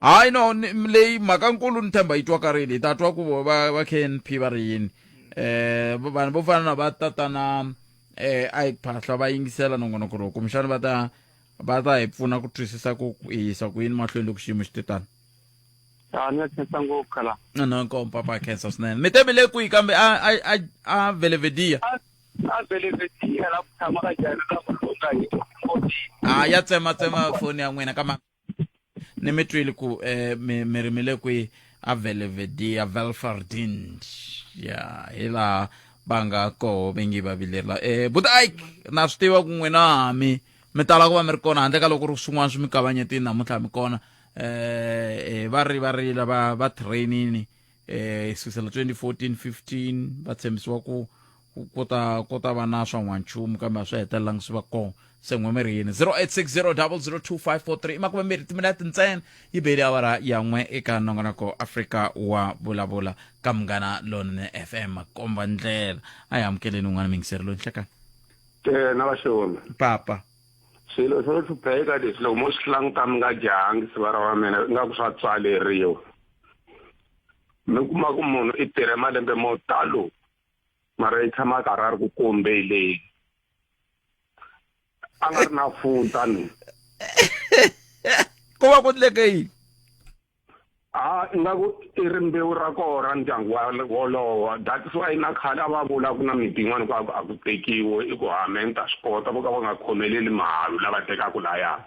hayi no leyi mhaka nkulu ni tshemba yi twakarile hi ta twa ku va va KNP va ri yini eh vanhu vo fana na va tatana eh Ike Phahla va yingisela nongonoko lowu kumbexana va ta va ta hi pfuna ku twisisa ku hi yisa ku yini mahlweni loko xiyimo xi te tano a ni nga khensa ngopfu khala no nkomu papa khensa swinene mi te mi le kwihi kambe a a a a velevedia a velevedia la ku tshama ka jana la mulunga hi a ya tsema tsema foni ya n'wina kama ni mi twile ku eh, mi mi ri mi le kwihi a velevedia velfardin ya hi laha va nga koho va nge va vilerila eh buti ike na swi tiva ku n'wina mi mi tala ku va mi ri kona handle ka loko ri swin'wana swi mi kavanyetini namuntlha mi kona eh va ri va rila va va training eh sukisela 2014 15 va tshembisiwa ku ku ta ku ta va na swa n'wanchumu kambe a swi hetelelangi swi va kona se n'we mi ri yini 0860002543 i makume mbirhi timinete ntsena yi beli awara ya n'we eka nongonoko afrika wa vulavula ka munghana lonene fm makomba ndlela a hi amukeleni un'wana mingiseri loyi nhlekani Eh, na vaxona papa swilo swo hlupheka leswi loko mo swi languta mi nga jahangi sivara wa mina ingaku swa tswaleriwa mi kuma ku munhu i tirhe malembe mo talo mara i tshama a karhi a ri ku kombeleni a nga ri na futa ni ku va ku ndleke yini a ingaku i rimbewu ra koho ra ndyangu wolowo that's why na khale a va vula ku na miti yin'wana ku a ku tekiwe i ku ha me ni ta swi kota vo ka va nga khomeleli mahalu lava tekaku laya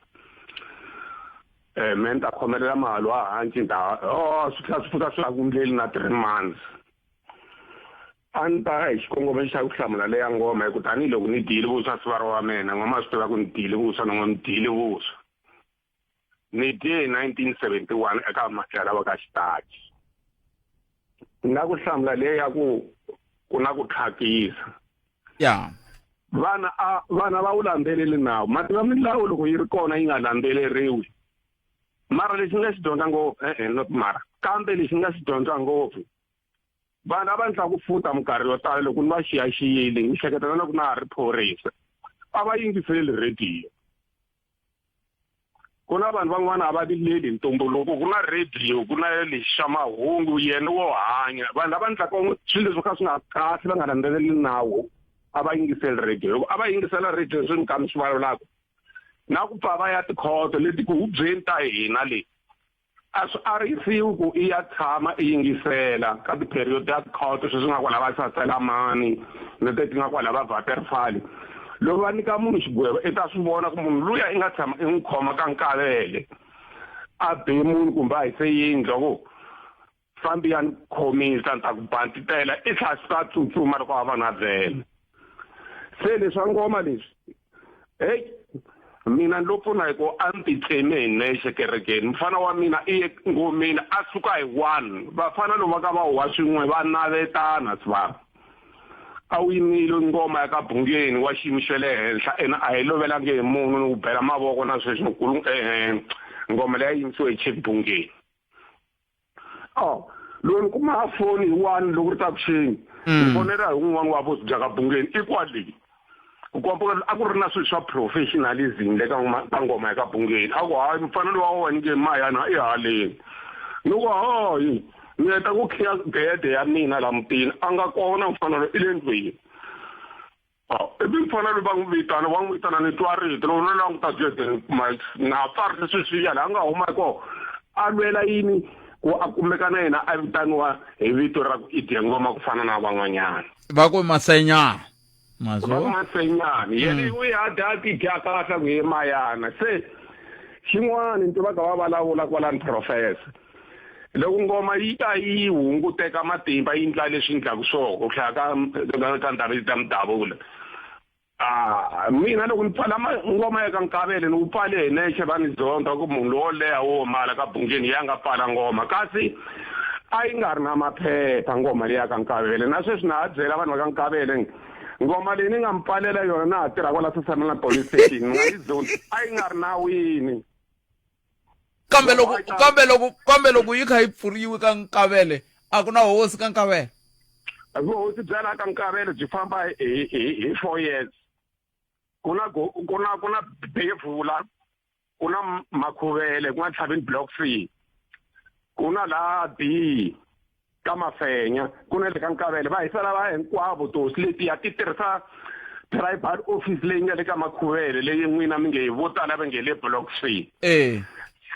me ni ta khomelela mahalu a hanci ni ta o swi tlhela swi fika swi ku ndleli na 3 months a ni ta hi xikongomelo xa ku hlamula leya ngoma hi ku tanihiloko ni dyile vuswa sivara wa mina n'wa ma swi tiva ku ni dyile vuswa na n'wa ni dyile vuswa Ni dye hi 1971 eka mabyala wa ka Xitachi. Ni nga ku hlamula leyi ya ku ku na ku tlhakisa. Ya. Vana a vana va wu landzeleli nawu. Ma tiva milawu loko yi ri kona yi nga landzeleriwi. Mara lexi ni nga xi dyondza ngopfu e-e not mara kambe lexi ni nga xi dyondza ngopfu vanhu a va ndla ku futa minkarhi yo tala loko ni va xiyaxiyile ni hleketa na loko na ha ri phorisa a va yingiseli rhediyo. Ku na vanhu van'wana a va vileli hi ntumbuluko ku na radio ku na lexi xa mahungu yena wo hanya vanhu lava endlaka swilo leswi ka swi nga kahle va nga landzeleli nawu a va yingiseli radio loko a va yingisela radio swi ni ka mi swi vulavulaka na ku pfa va ya tikhoto leti ku hubyeni ta hina leyi A swi arisiwi ku i ya tshama i yingisela ka ti-period ta tikhoto sweswi nga kwala va Saselamani na leti nga kwala va Waterval. Loko va nyika munhu xigwevo i ta swi vona ku munhu luya i nga tshama i n'wi khoma ka nkavele a be munhu kumbe a hise yindlu a ku fambi ya ni khomisa ni ta ku bantitela i tlhela a suka a tsutsuma loko a va na vhele. Se leswa ngoma leswi heyi mina ni lo pfuna hi ku a ni ti tseme hi nexe kerekeni mufana wa mina i ye ngomeni a suka hi one vafana loko va ka va huwa swin'we va navetana sivara a wu yimile ngoma ya ka bungeni wa xiyimo xa le henhla ene a hi lovelangi hi munhu ni ku bela mavoko na sweswi nkulu ngoma leyi a yimisiwe hi chief bungeni Oh, loko ni kuma foni hi one loko ri ta kuxeni ni fonela hi un'wana wa vo bya ka bungeni i kwale ku komba a ku ri na swilo swa professionalism le ka ka ngoma ya ka bungeni a ku hayi mfanelo wa wena ke mayana i haleni ni ku hayi Ni heta ku khiya gede ya mina la mutini a nga kona mfana loyi i le ndlwini. Ivi mfana loyi va n'wi vitana va n'wi vitana ni twa rito loko no languta gede ni kuma na pfarise sweswiya laha a nga huma kona a lwela yini ku a kumeka na yena a vitaniwa hi vito ra ku i dye ngoma ku fana na van'wanyana. Va ku Masenyana. Va ku Masenyana yena u ya dya ti dya kahle ku ye mayana se xin'wana ni tiva ka va vulavula kwalani professor loko ngoma yi ta yi hunguteka matimba yi ndla leswi ndlaku swona ku hlaya ka ka ndhawu ta mudavula a mina loko ni pfala ngoma ya ka nkavele ni wu pfale hi nexe va ni zonda ku munhu lowo leha wo mala ka bungeni ya nga pfala ngoma kasi a yi nga ri na maphepha ngoma leyi ya ka nkavele na sweswi na ha byela vanhu va ka nkavele ngoma leyi ni nga mi pfalela yona na ha tirha kwala Sasamela police station ni nga yi zondi a yi nga ri nawini kambe loko kambe loko kambe loko yi kha yi pfuriwe ka nkavele a ku na hosi ka nkavele vuhosi bya laha ka nkavele byi famba hi hi hi 4 years ku na ku na ku na bevula ku na makhuvele ku nga tlhavini block C ku na laha B ka mafenya ku na le ka nkavele va hisela va hinkwavo tihosi letiya ti tirhisa tribal office leyi nga le ka makhuvele leyi n'wina mi nge vo tala va nge le block C eh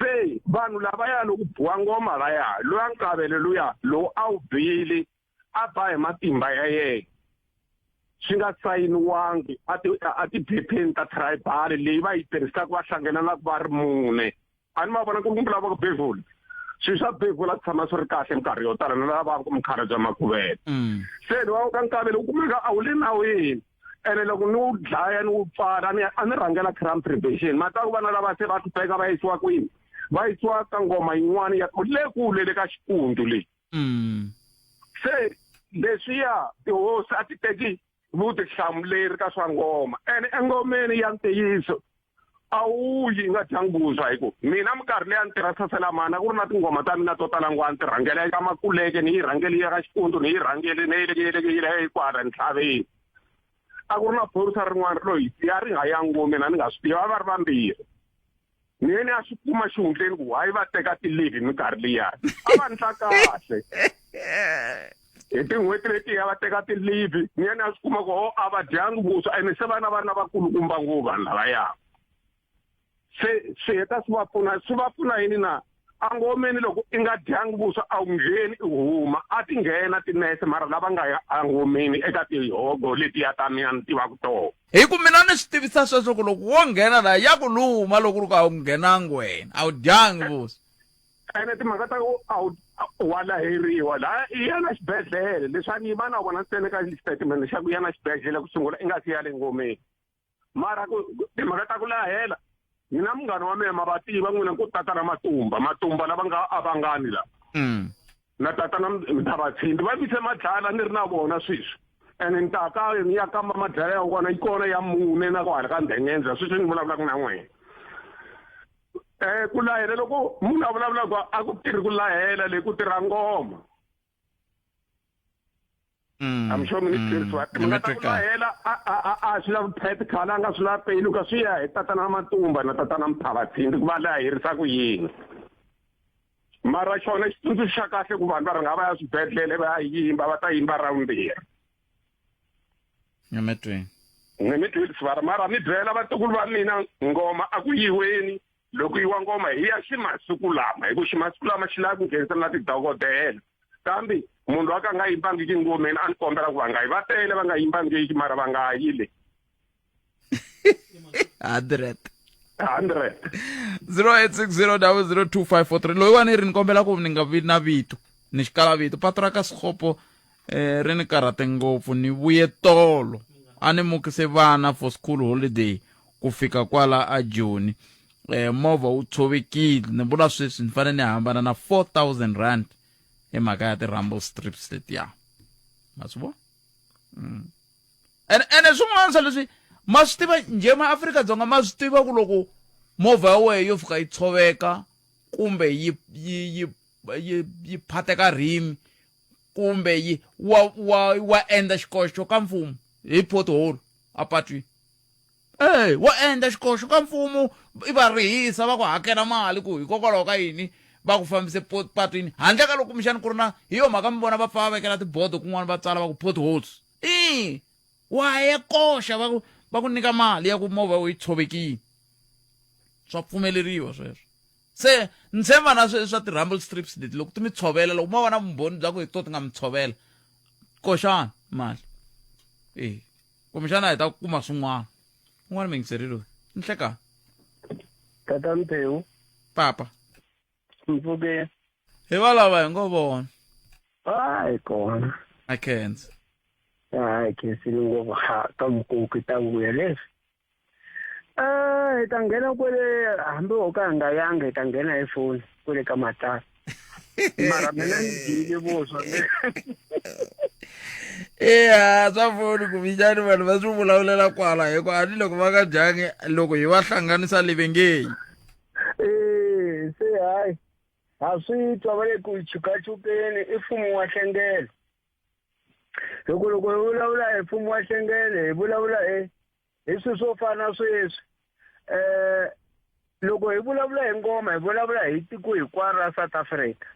se vanhu lavaya loko biwa ngoma laya loya nkavele luya lowu a wu bile a ba hi matimba ya yena swi nga sayiniwangi a ti a tiphepheni ta tribal leyi va yi tirhisaka va hlangana na ku va ri mune a ni ma vona ku kumbe lava ku bevula swilo swa bevula tshama swi ri kahle minkarhi yo tala na lava ku mikharhi bya makhuvele mm. se lowa ka nkavele u kumeka a wu le nawini ene loko ni wu dlaya ni wu pfala ni a ni rhangela crime prevention mata ku vana lava se va hlupheka va yisiwa kwini va yisiwa ka ngoma yin'wana ya le kule le ka xikundu leyi mm. se leswiya tihosi a ti teki vutihlamuleri ka swa ngoma ene engomeni ya ntiyiso a wu yi nga dyangi vuswa hi ku mina minkarhi leyi a ni tirha saselamana ku ri na tingoma ta mina to tala ngo a ni ti rhangela eka makuleke ni yi rhangeli ya ka xikundu ni yi rhangeli ni yi le kwala ntlhaveni a ku ri na phorisa rin'wana ri lo hi siya ri nga yangi ngomeni a ni nga swi tivi a va ri vambirhi ni ye ni ya swi kuma xihundleni ku hayi va teka ti-leave minkarhi liyani a va ndla kahle hi tin'hweti letiya va teka ti-leave ni ye ni ya swi kuma ku o a va dyangi vuswa ene se vana vana vakulukumba ngopfu vanhu lavaya se swi heta swi va pfuna swi va pfuna yini na angomeni loko i nga dyangi vuswa a wu ngheni i huma a ti nghena tinese mara lava nga ya angomeni eka tihogo letiya ta mina ni tivaka toho hi ku mina ni swi tivisa sweswo ku loko wo nghena laha ya ku luma loko ri ku a wu nghenangi wena a wu dyangi vuswa ene timhaka ta ku a wu wa laheriwa laha i ya na xibedhlele leswi a ni yima na vona ntsena ka xitatimende xa ku ya na xibedhlele ku sungula i nga si ya le ngomeni mara ku timhaka ta ku lahela mina munghana wa mina ma va tiva n'wina ku tatana matumba matumba lava nga avangani la mm. na tatana mthavatshindi va vise madlala ni ri na vona sweswi ene ni ta ka ni ya kamba madlala ya kona yi kona ya mune na ku hala ka ndhengendza sweswi ni vulavulaka na n'wina um ku lahela loko munhu a vulavulaka a ku tirhi ku lahela leyi ku tirha ngoma Mm, I'm sure mi ni tirhisiwa mm, mi nga ta ku lahela a a a a swi lavi pet khala a nga swi lavi peluka swi ya hi tatana Matumba na tatana Mthavatshindi ku va laherisa ku yini mara xona xitsundzuxo xa kahle ku vanhu va rhanga va ya swibedhlele va ya yimba va ta yimba ra vumbirhi nyametweni ni mi twile sivara mara mi byela vatukulu va mina ngoma a ku yiweni loko yiwa ngoma hi ya ximasiku lama hi ku ximasiku lama xi lava ku nghenisa na tidokodela kambe munhu loyi a ka nga yimbangiki ngomeni a ni kombela ku va nga yi va tele va nga yimbangiki mara va nga yi le 100 100 0860002543 loyiwani ri ni kombela ku ni nga vi na vito ni xikala vito pato ra ka swihopo eh ri ni karhate ngopfu ni vuye tolo a ni mukise vana for school holiday ku fika kwala a joni eh movha wu tshovekile ni vula sweswi ni fanele ni hambana na 4000 rand hi mhaka ya ti-rumble strips letiya ma swi vona mm. ene ene swin'wana swa leswi ma swi tiva njhe maafrika-dzonga ma swi tiva ku loko movha ya wena yo fika yi tshoveka kumbe yi yi yi yi yi phateka rhimi kumbe yi wa wa wa endla xikoxo ka mfumo hi pothole apatwini e wa endla xikoxo ka mfumo i va rihisa va ku hakela mali ku hikokwalaho ka yini va ku fambise patwini handle ka loko kumbexani ku ri na hi yo mhaka mi vona va pfa va vekela tibodo kun'wana va tsala va ku potholes i wa ya koxa va ku va ku nyika mali ya ku movha wu yi tshovekile swa pfumeleriwa sweswo se ni tshemba na sweswi swa ti-rumble strips leti loko ti mi tshovela loko mo va na vumbhoni bya ku hi to ti nga mi tshovela koxani mali e kumbexana hi ta kuma swin'wana un'wana mingiseri loyi nhlekani tata mpewu papa mpfuke hi valava hi ngo vona hayi kona a khensa hayi khensile ngopfu ha ka mukoki ta vuya leswi um hi ta nghena kwele hambi ho ka hi nga yanga hi ta nghena hi foni kwele ka matala mara mina ni dyile vuswa eya swa foni kumbexani vanhu va swi vulavulela kwala hikuva a ni loko va nga dyangi loko hi va hlanganisa livengeyi ee se hayi ha swi twa va le ku chukachukeni i mfumo wa hlengelo hi ku loko hi vulavula hi mfumo wa hlengelo hi vulavula hi hi swilo swo fana sweswi um loko hi vulavula hi ngoma hi vulavula hi tiko hinkwaro ra South Africa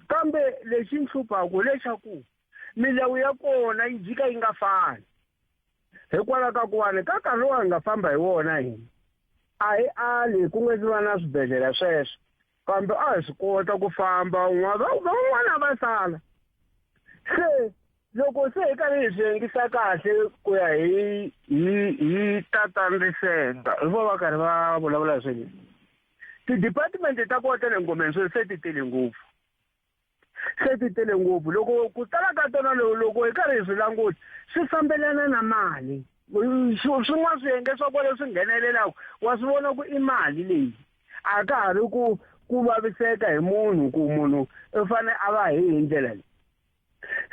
kambe lexi ni hluphaku hilexaku milawu ya kona yi jika yi nga fani hikwalaho ka ku wani ka nkarhi lowu hi nga famba hi wona hina a hi ali ku nga si va na swibedhlele sweswo kambe a hi swi kota ku famba van'wana va sala se loko se hi karhi hi swi yingisa kahle ku ya hi hi hi tatana Risenga hi vo va karhi va vulavula hi sweleswi ti-department ta kona ta le ngomeni swi se ti tele ngopfu se ti tele ngopfu loko ku tala ka tona loko hi karhi hi swi languta swi fambelana na mali swin'wana swiyenge swa kona leswi nghenelelaka wa swi vona ku i mali leyi a ka ha ri ku ku vaviseka hi munhu ku munhu u fanele a va hi hi ndlela leyi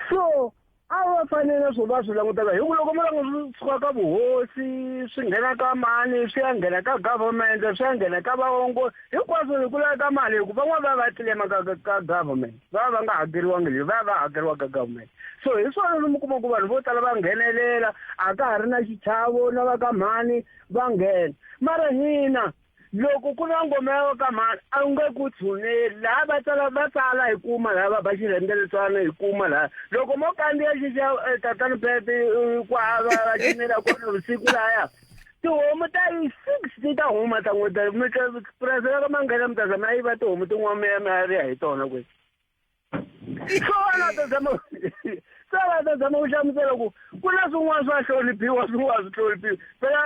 so a va fanele swo va swi langutaka hi ku loko mi langa swi suka ka vuhosi swi nghena ka mani swi ya nghena ka government swi ya nghena ka vaongori hinkwaswo hi ku laveka mali hi ku van'wana va va tlilema ka ka government va va nga hakeriwangi leyi va va hakeriwa ka government so hi swona leswi mi kuma ku vanhu vo tala va nghenelela a ka ha ri na xichavo na va ka mhani va nghena mara hina loko ku na ngoma ya ka mhani a wu nge ku tshuneli laha va tsala va tsala hi kuma laha va ba xirhendeletswana hi kuma laha loko mo kandziya xi xa eh, tatana pepe eh, kwa va va cinela kona vusiku lahaya tihomu ta yi six ti ta huma ta n'wita mi ta purasi ra ka manghena mi ta zama yi va tihomu tin'wana mi ya mi ya riha hi tona kwe so va ta zama se va ta zama ku hlamusela ku ku na swin'wana swa hloniphiwa swin'wana swi hloniphiwa phela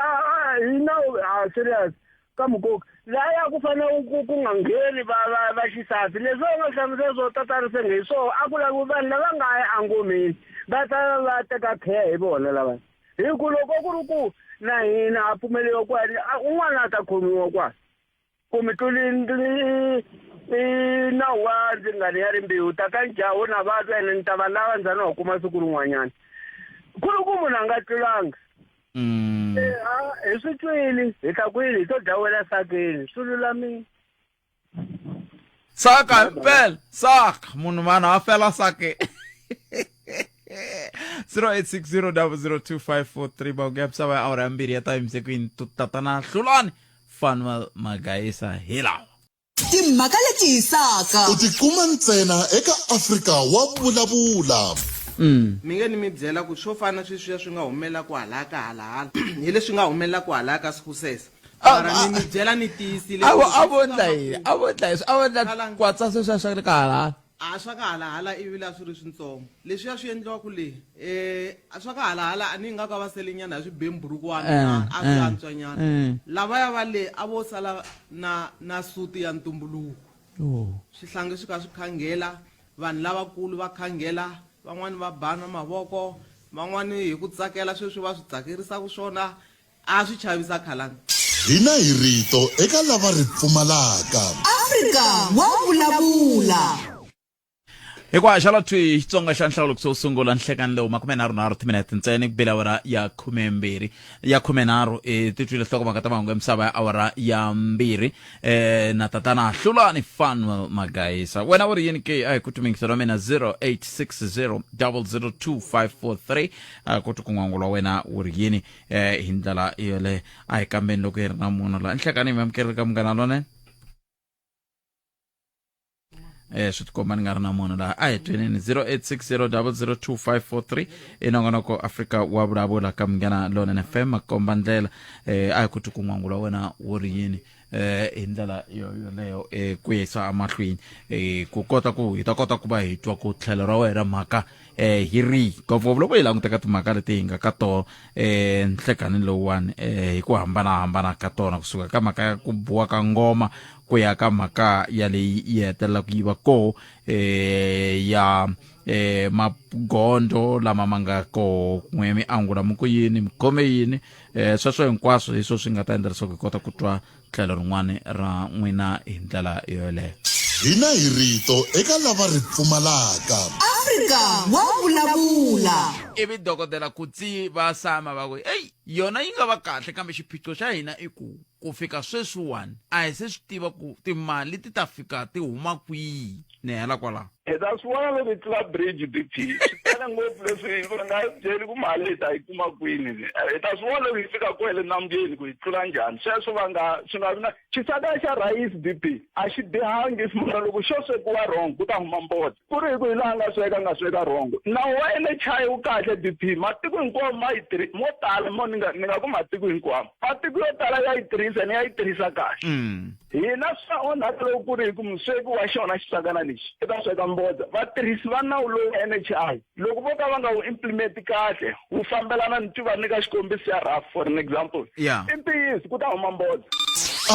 hi nawu a serious ka mukoki laya ku fanele ku ku nga ngheni va va va xisati leswi va nga hlamusela swo tata ri hi swona a ku lavi vanhu lava nga ya engomeni va ta va teka care hi vona lava hi ku loko ku ri ku na hina a pfumeleriwa ku un'wana a ta khomiwa kwala ku mi tluli i nawu wa ndzingano ya rimbewu tata njaho na vatwa ene ni ta va lava ndzani wa kuma siku rin'wanyana ku ri ku munhu a nga tlulanga mm. eh, hi swi twile hi ta kwini hi to dlawela sakeni swi lulamile saka himpela saka munhu vanhu a fela sake 0860002543 mahungu ya misava ya awara ya mbirhi ya ta yimise kwini tatana hlulani Fanuel Magaisa hi lawa. Timhaka leti hisaka. U tikuma ntsena eka Afrika wa Vulavula. Mi nge ni mi byela ku swo fana sweswiya swi nga humelela kwalaya ka halahala hi leswi nga humelela kwalaya ka Skhusesa. Mara ni mi byela ni tiyisile A vo ku a vo ndla yini? A vo ndla yini? A vo ndla kwatsa sweswiya swa le ka halahala. A swa ka halahala ivi la swi ri swintsongo. Leswiya swi endliwaku le, eh, swa ka halahala a ni nga ka va sele nyana hi swibemburukwana a swi antswa nyana. Lavaya va le a vo sala na na suti ya ntumbuluko. Swihlangi swi kha swi khangela, vanhu lavakulu va khangela, van'wani va bana mavoko, van'wani hi ku tsakela sweswi va swi tsakerisaka swona. A swi chavisa khalanga. Hina hi rito eka lava ri pfumalaka. Afrika wa vulavula. Hikwalaho xa thwi Xitsonga xa nhlawulo ku sungula nhlekani lowu 33 timinete ntsena ku bile awara ya 12 ya 13 e ti twile nhlokomhaka ta mahungu ya misava ya awara ya 2 e na tatana Hlulani Fanuel Magaisa wena u ri yini ke a hi ku tumingiselo wa mina 0860 002543 a ku twi ku n'wangulo wa wena wu ri yini eh hi ndlela yole a hi kambeni loko hi ri na munhu la nhlekani mi amukeleka munghana lonene eh swi tikomba ni nga ri na munhu laha a hi tweneni 0860002543 i nongonoko afrika wa vulavula ka munghana lonene fm makomba ndlela eh a hi ku twi ku n'wangulo wa wena wo ri yini eh hi ndlela yoleyo eh ku yisa emahlweni eh ku kota ku hi ta kota ku va hi twa ku tlhelo ra wena mhaka eh hi ri ngopfungopfu loko hi languteka timhaka leti hi nga ka tona eh nhlekani lowuwani eh hi ku hambanahambana ka tona kusuka ka mhaka ya ku buwa ka ngoma ku ya ka mhaka ya leyi yi hetelelaka yi va koho eh ya eh magondzo lama ma nga koho kun'we mi angula mi ku yini mi khome yini eh sweswo hinkwaswo hi swo swi nga ta endla leswaku hi kota ku twa tlhelo rin'wana ra n'wina hi ndlela yoleyo Hina hi rito eka lava ri pfumalaka. Afrika wa vulavula. Ivi dokodela Kutsi va sama va ku eyi yona yi nga va kahle kambe xiphiqo xa hina i ku ku fika sweswiwani a hi se swi tiva ku timali ti ta fika ti huma kwihi ni hela kwalaho hi ta swi vona loko hi tlula bridge bp swi tele ngopfu leswi va nga byeli ku mali hi ta yi kuma kwini hi ta swi vona loko hi fika kwele nambyeni ku hi tlula njhani sweswo va nga swi nga vi na xisaka xa rhayisi bp a xi bihangi mara loko xo swekiwa wrong ku ta huma mbodza ku ri hi ku hi laha nga sweka nga sweka wrong nawu wa NHI wu kahle bp matiko hinkwawo ma yi tirhi mo tala mo ni nga ni nga ku matiko hinkwawo matiko yo tala ya yi tirhisa ni ya yi tirhisa kahle Hina swa onhaka loko ku ri hi ku musweki wa xona xisakana lexi i ta sweka mbodza. Vatirhisi va nawu lowu wa NHI loko vo ka va nga wu implement kahle wu fambelana ni tiva nyika xikombiso ya rough for an example. Yeah. I ntiyiso ku ta huma mbodza.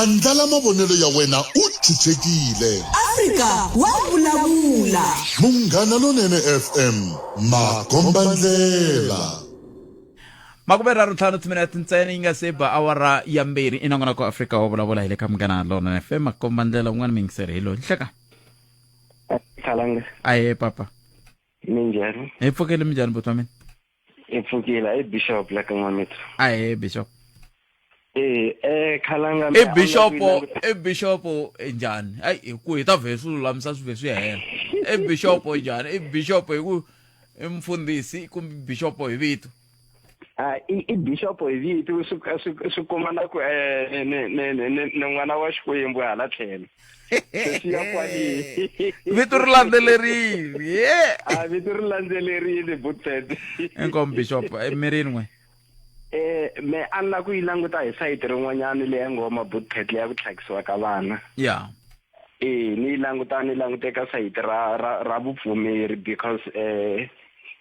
Andlala mavonelo ya wena u chuchekile. Afrika wa vulavula. Munghana Lonene FM, makombandlela. Makume ntlhanu timinete ntsena yi nga se ba awara ya mbirhi i nongonoko afrika wa vulavula hi le ka munghana lona fm makomba ndlela un'wana miyingiseri hi loyi nhleka Khalanga aye papa minjhani hi pfukile minjhani buti wa mina hi pfukile i bishop la ka n'wamitro ahe bishop eh eh khalanga i bishop i bishop njhani ayi hi ku hi ta vhe swi lulamisa swi vhe swi hela i bishop njhani i bishop hi ku i mfundhisi kumbe bishop hi vito Ah, i i bishop hi vito swi swi swi kuma na ku eh ni ni ni ni ni n'wana wa Xikwembu hala tlhelo Se swi ya kwale vito ri landzelerile ye ah vito ri landzelerile butted inkomu bishop emirini n'we eh me a ni la ku yi languta hi sayiti rin'wanyana leya nghoma butted leya ku tlhakisiwa ka vana ya eh ni yi languta ni langute ka sayiti ra ra ra vupfumeri because eh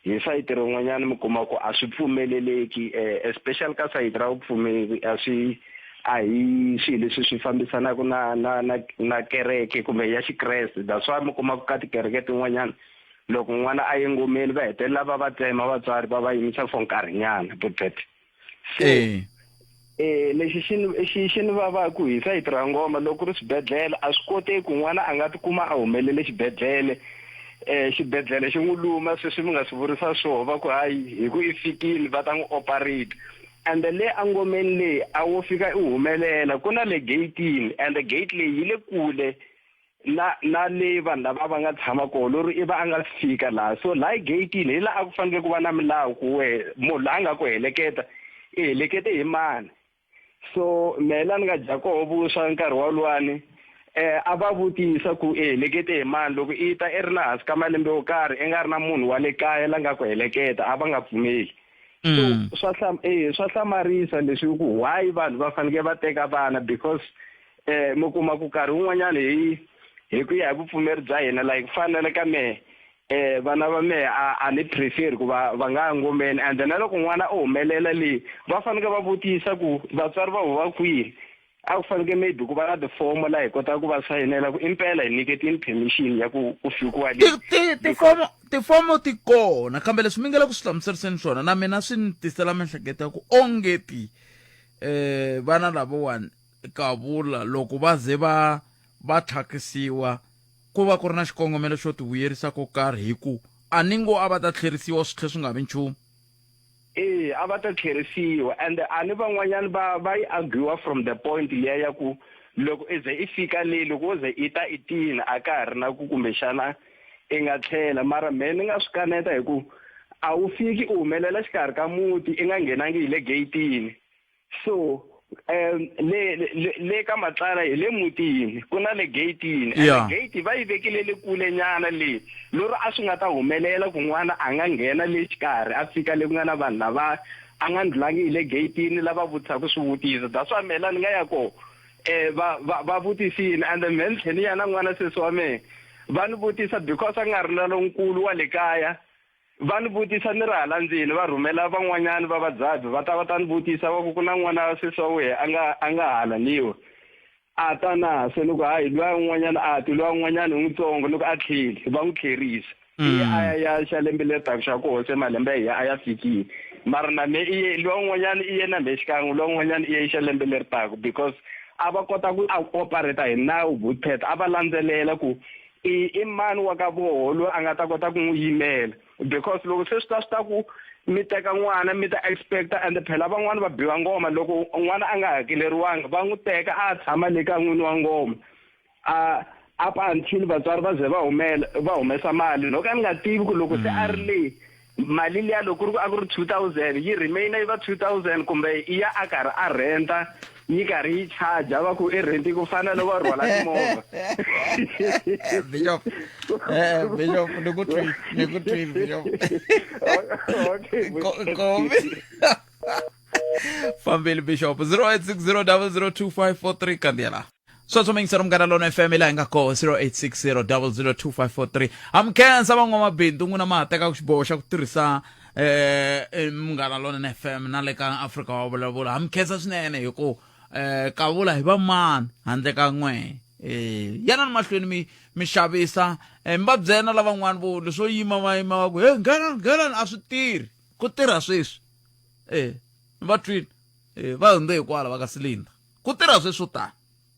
hi sayiti rin'wanyana mi kuma ku a swi pfumeleleki eh especially ka sayiti ra vupfumeri a swi a hi swilo leswi swi fambisanaka na na na na kereke kumbe ya xikreste that's why mi kuma ku ka tikereke tin'wanyana loko n'wana a ye ngomeni va hetelela va va tsema vatswari va va yimisa for nkarhinyana butete so eh eh lexi xi ni xi xi ni vavaku hi sayiti ra ngoma loko ku ri swibedhlele a swi koteki n'wana a nga tikuma a humelele xibedhlele eh xibedhlele xi n'wi luma sweswi mi nga swi vurisa swoho va ku hayi hi ku i fikile va ta n'wi operate ende le angomeni leyi a wo fika i humelela ku na le gate-ini ende gate leyi yi le kule na na le vanhu lava va nga tshama kona lori i va a nga fika laha so laha egeyitini hi laha a ku fanele ku va na milawu ku we munhu laha a nga ku heleketa i helekete hi mani so mehe la ni nga dya koho vuswa nkarhi woluwani eh a va vutisa ku i helekete hi mani loko i ta i ri na hansi ka malembe yo karhi i nga ri na munhu wa le kaya la nga ku heleketa a va nga pfumeli so swa hlam eh swa hlamarisa leswi ku why vanhu va fanekele va teka vana because eh mi kuma ku nkarhi wun'wanyana hi hi ku ya hi vupfumeri bya hina like ku fana na le ka mehe eh vana va mehe a a ni prefer ku va va nga ya ngomeni and na loko n'wana o humelela le va fanekele va vutisa ku vatswari va vona va kwihi a ku fanekele maybe ku va na tifomo laha hi kotaka ku va sayinela ku impela hi nyiketini permission ya ku ku fikiwa le tifomo tifomo ti kona kambe leswi mi nga le ku swi hlamuseriseni swona na mina swi ni tisela miehleketo ya ku ongeti eh vana lavawani kavula loko va ze va va tlhakisiwa ku va ku ri na xikongomelo xo ti vuyerisa ko karhi hi ku a ni ngo a va ta tlherisiwa swi tlhe swi nga vi nchumu ee a va ta tlherisiwa and a ni van'wanyana va va yi arguer from the point liya ya ku loko i ze i fika le loko wo ze i ta i tina a ka ha ri na ku kumbexana i nga tlhela mara mehe ni nga swi kaneta hi ku a wu fiki u humelela xikarhi ka muti i nga nghenangi hi le geyitini so Um le le ka matlala hi le mutini ku na le gate-ini yeah. gate va yi vekile le kule nyana le lero a swi nga ta humelela ku n'wana a nga nghena le xikarhi a fika le ku nga na vanhu lava a nga ndlulangi hi le gate-ini lava vutisaka swivutiso that's why mehe la ni nga ya kona um va va va vutisile and then mehe ni tlhe ni ya na n'wana sesi wa mehe va ni vutisa because a nga ri na lonkulu wa le kaya va ni vutisa ni ri hala ndzeni va rhumela van'wanyana va vadzabi va ta va ta ni vutisa va ku ku na n'wana wa sesi wa wehe a nga a nga hala niwa a ta na se ni ku hayi luya un'wanyana a ti luya un'wanyana i n'witsongo ni ku a tlheli va n'wi tlherisa iye a ya ya xa lembe leri taka xa koho se malembe ya a ya fikile mara na me iye luya un'wanyana iye na me xikan'we luya un'wanyana iye xa lembe leri taka because a va kota ku operate hi nawu bootpet a va landzelela ku i i mani wa ka voho loyi a nga ta kota ku n'wi yimela because loko se swi ta swi ta ku mi teka n'wana mi ta expecta and phela van'wana va biwa ngoma loko n'wana a nga hakeleriwanga va n'wi teka a tshama le ka n'wini wa ngoma a up until vatswari va ze va humela va humesa mali no ka ni nga tivi ku loko se a ri le mali liya loko ku ri ku a ku ri 2000 yi remain yi va 2000 kumbe i ya a karhi a renta yi karhi yi charge va ku i rent ku fana loko va rhwala timovha bishop eh bishop ni ku twile ni ku twile bishop okay komi fambile bishop 0860002543 kandziyela sweswo mingisero munghana lona fm laha hi nga koho 0860002543 amkhensa van'wamabindzu n'wina ma ha tekaka xiboho xa ku tirhisa eh munghana lona fm na le ka afrika wa vulavula hamkhensa swinene hi ku eh kavula hi vamani handle ka n'we eh yanani mahlweni mi mi xavisa eh, mi va byela lavan'wana vo leswo yima va yima va ku he nghenani nghenani a swi tirhi ku tirha sweswi eh va twile eh va hundze hikwala va ka silinda ku tirha sweswo tani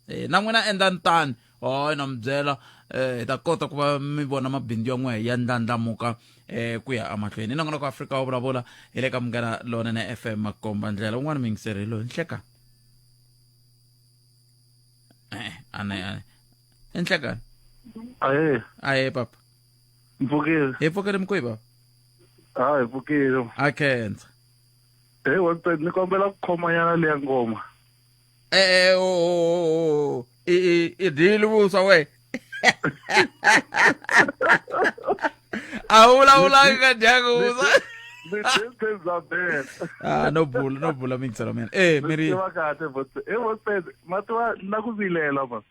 eh na n'wina endlani tani hayi na mi byela eh hi ta kota ku va mi vona mabindzu ya n'wehe ya ndlandlamuka eh ku ya emahlweni i nongonoko Afrika wa vulavula hi le ka Munghana Lonene FM makomba ndlela un'wana muyingiseri hi loyi nhlekani eh ane ane enhlekani ahe ahe papa mpfukile hi pfukile mkwihi papa ha hi pfukile a khensa he website ni kombela ku khomanyana leya ngoma eh eh o i i i dyile vuswa we a wu vulavulanga ka dyangu vuswa ah no bula no bula mingiselo mina eh miri tiva kahle but e website ma tiva na ku vilela ma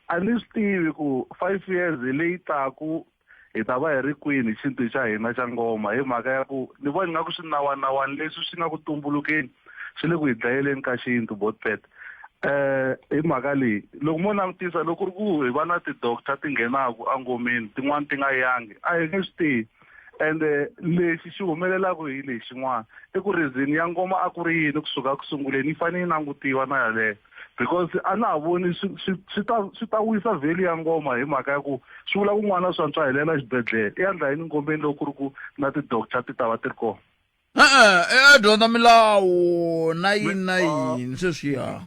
a ni swi tivi ku 5 years leyi taku hi ta va hi ri kwini hi xintu xa hina xa ngoma hi mhaka ya ku ni vona ingaku swinawanawani leswi swi nga ku tumbulukeni swi le ku hi dlayeleni ka xintu botpet eh hi mhaka leyi loko mo langutisa loko ku ri ku hi va na ti-doctor ti nghenaku engomeni tin'wani ti nga yangi a hi nge swi tivi ende lexi xi humelelaka hi lexin'wana i ku reason ya ngoma a ku ri yini kusuka ku sunguleni yi fanele yi langutiwa na yaleyo because a na ha voni swi swi swi ta swi ta wisa value ya ngoma hi mhaka ya ku swi vula ku n'wana swa ntswa helela xibedhlele i ya ndla yini ngomeni loko ku ri ku na ti-doctor ti ta va ti ri kona e-e i dyondza milawu na yini na yini sweswiya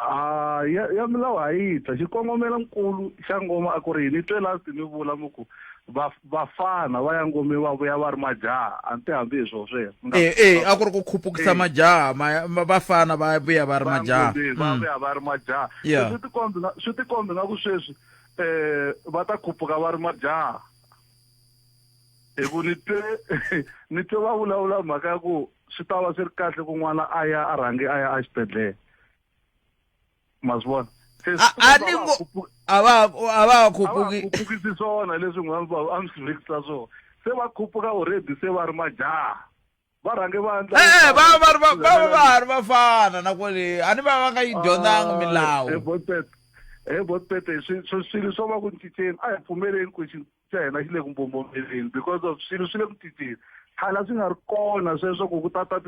Ah, ya, ya milawu a yi twa xikongomelo nkulu xa ngoma a ku ri yini ni twe last mi vula mi ku vafana va ya ngomeni va vuya va ri majaha a ni ti hambi hi swona sweswo e e a ku ri ku khupukisa majaha vafana va vuya va ri majaha va vuya va ri majaha swi tikombi swi tikombi nga ku sweswi um va ta khuphuka va ri majaha hi ku ni twe ni twe va vulavula mhaka ya ku swi ta va swi ri kahle ku n'wana a ya a rhange a ya exibedhlele ma swi vona a ni ngo a va a va khupuki khupukisi swona leswi n'wana va a mi swi vekisa swona se va khuphuka already se va ri majaha va rhange va endla eh va va va va va ri vafana na kwale a ni va va nga yi dyondzanga milawu he botpet he botpet swi swilo swo va ku cinceni a hi pfumeleni ku xa hina xi le ku mbombomeleni because of swilo swi le ku cinceni khale a swi nga ri kona sweswo ku ku ta ta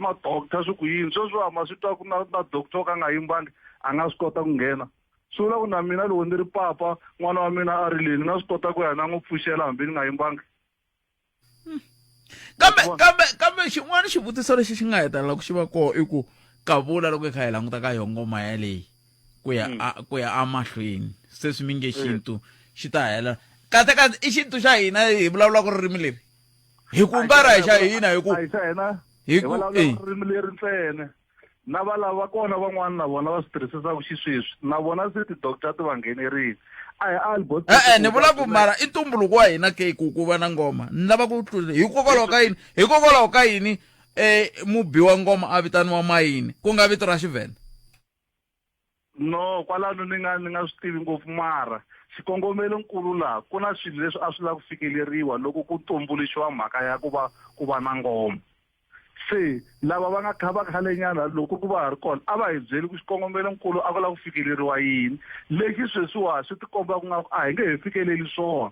ma-doctor swi ku yini sweswi ma swi twa ku na na doctor o ka nga yimbangi a nga swi kota ku nghena swi vula ku na mina loko ni ri papa n'wana wa mina a ri leni ni nga swi kota ku ya na n'wi pfuxela hambi ni nga yimbangi kambe kambe kambe xin'wana xivutiso lexi xi nga hetelela ku xi va kona i ku kavula loko hi kha hi languta ka yona ngoma yaleyi ku ya a, ku ya amahlweni sweswi mi nge xintu xi ta hela kahle kahle i xintu xa hina hi vulavulaka ririmi leri hi ku nga ra hi xa hina hi ku hi xa hina hi ku ririmi leri ntsena. Na va lava kona van'wana na vona va swi tirhisisaka xisweswi na vona se ti-doctor ti va nghenerile. A hi ali bot. E-e ni vula ku mara i ntumbuluko wa hina ke ku ku va na ngoma. Ni lava ku tlula hikokwalaho ka yini hikokwalaho ka yini mubi wa ngoma a vitaniwa mayini ku nga vito ra Xivhenda? No, kwalano ni nga ni nga swi tivi ngopfu mara xikongomelo nkulu laha ku na swilo leswi a swi lava ku fikeleriwa loko ku tumbuluxiwa mhaka ya ku va ku va na ngoma. Se lava va nga kha va khalenyana loko ku va ha ri kona a va hi byeli ku xikongomelo nkulu a ku lava ku fikeleriwa yini lexi sweswiwa swi tikomba ku nga a hi nge he fikeleli swona.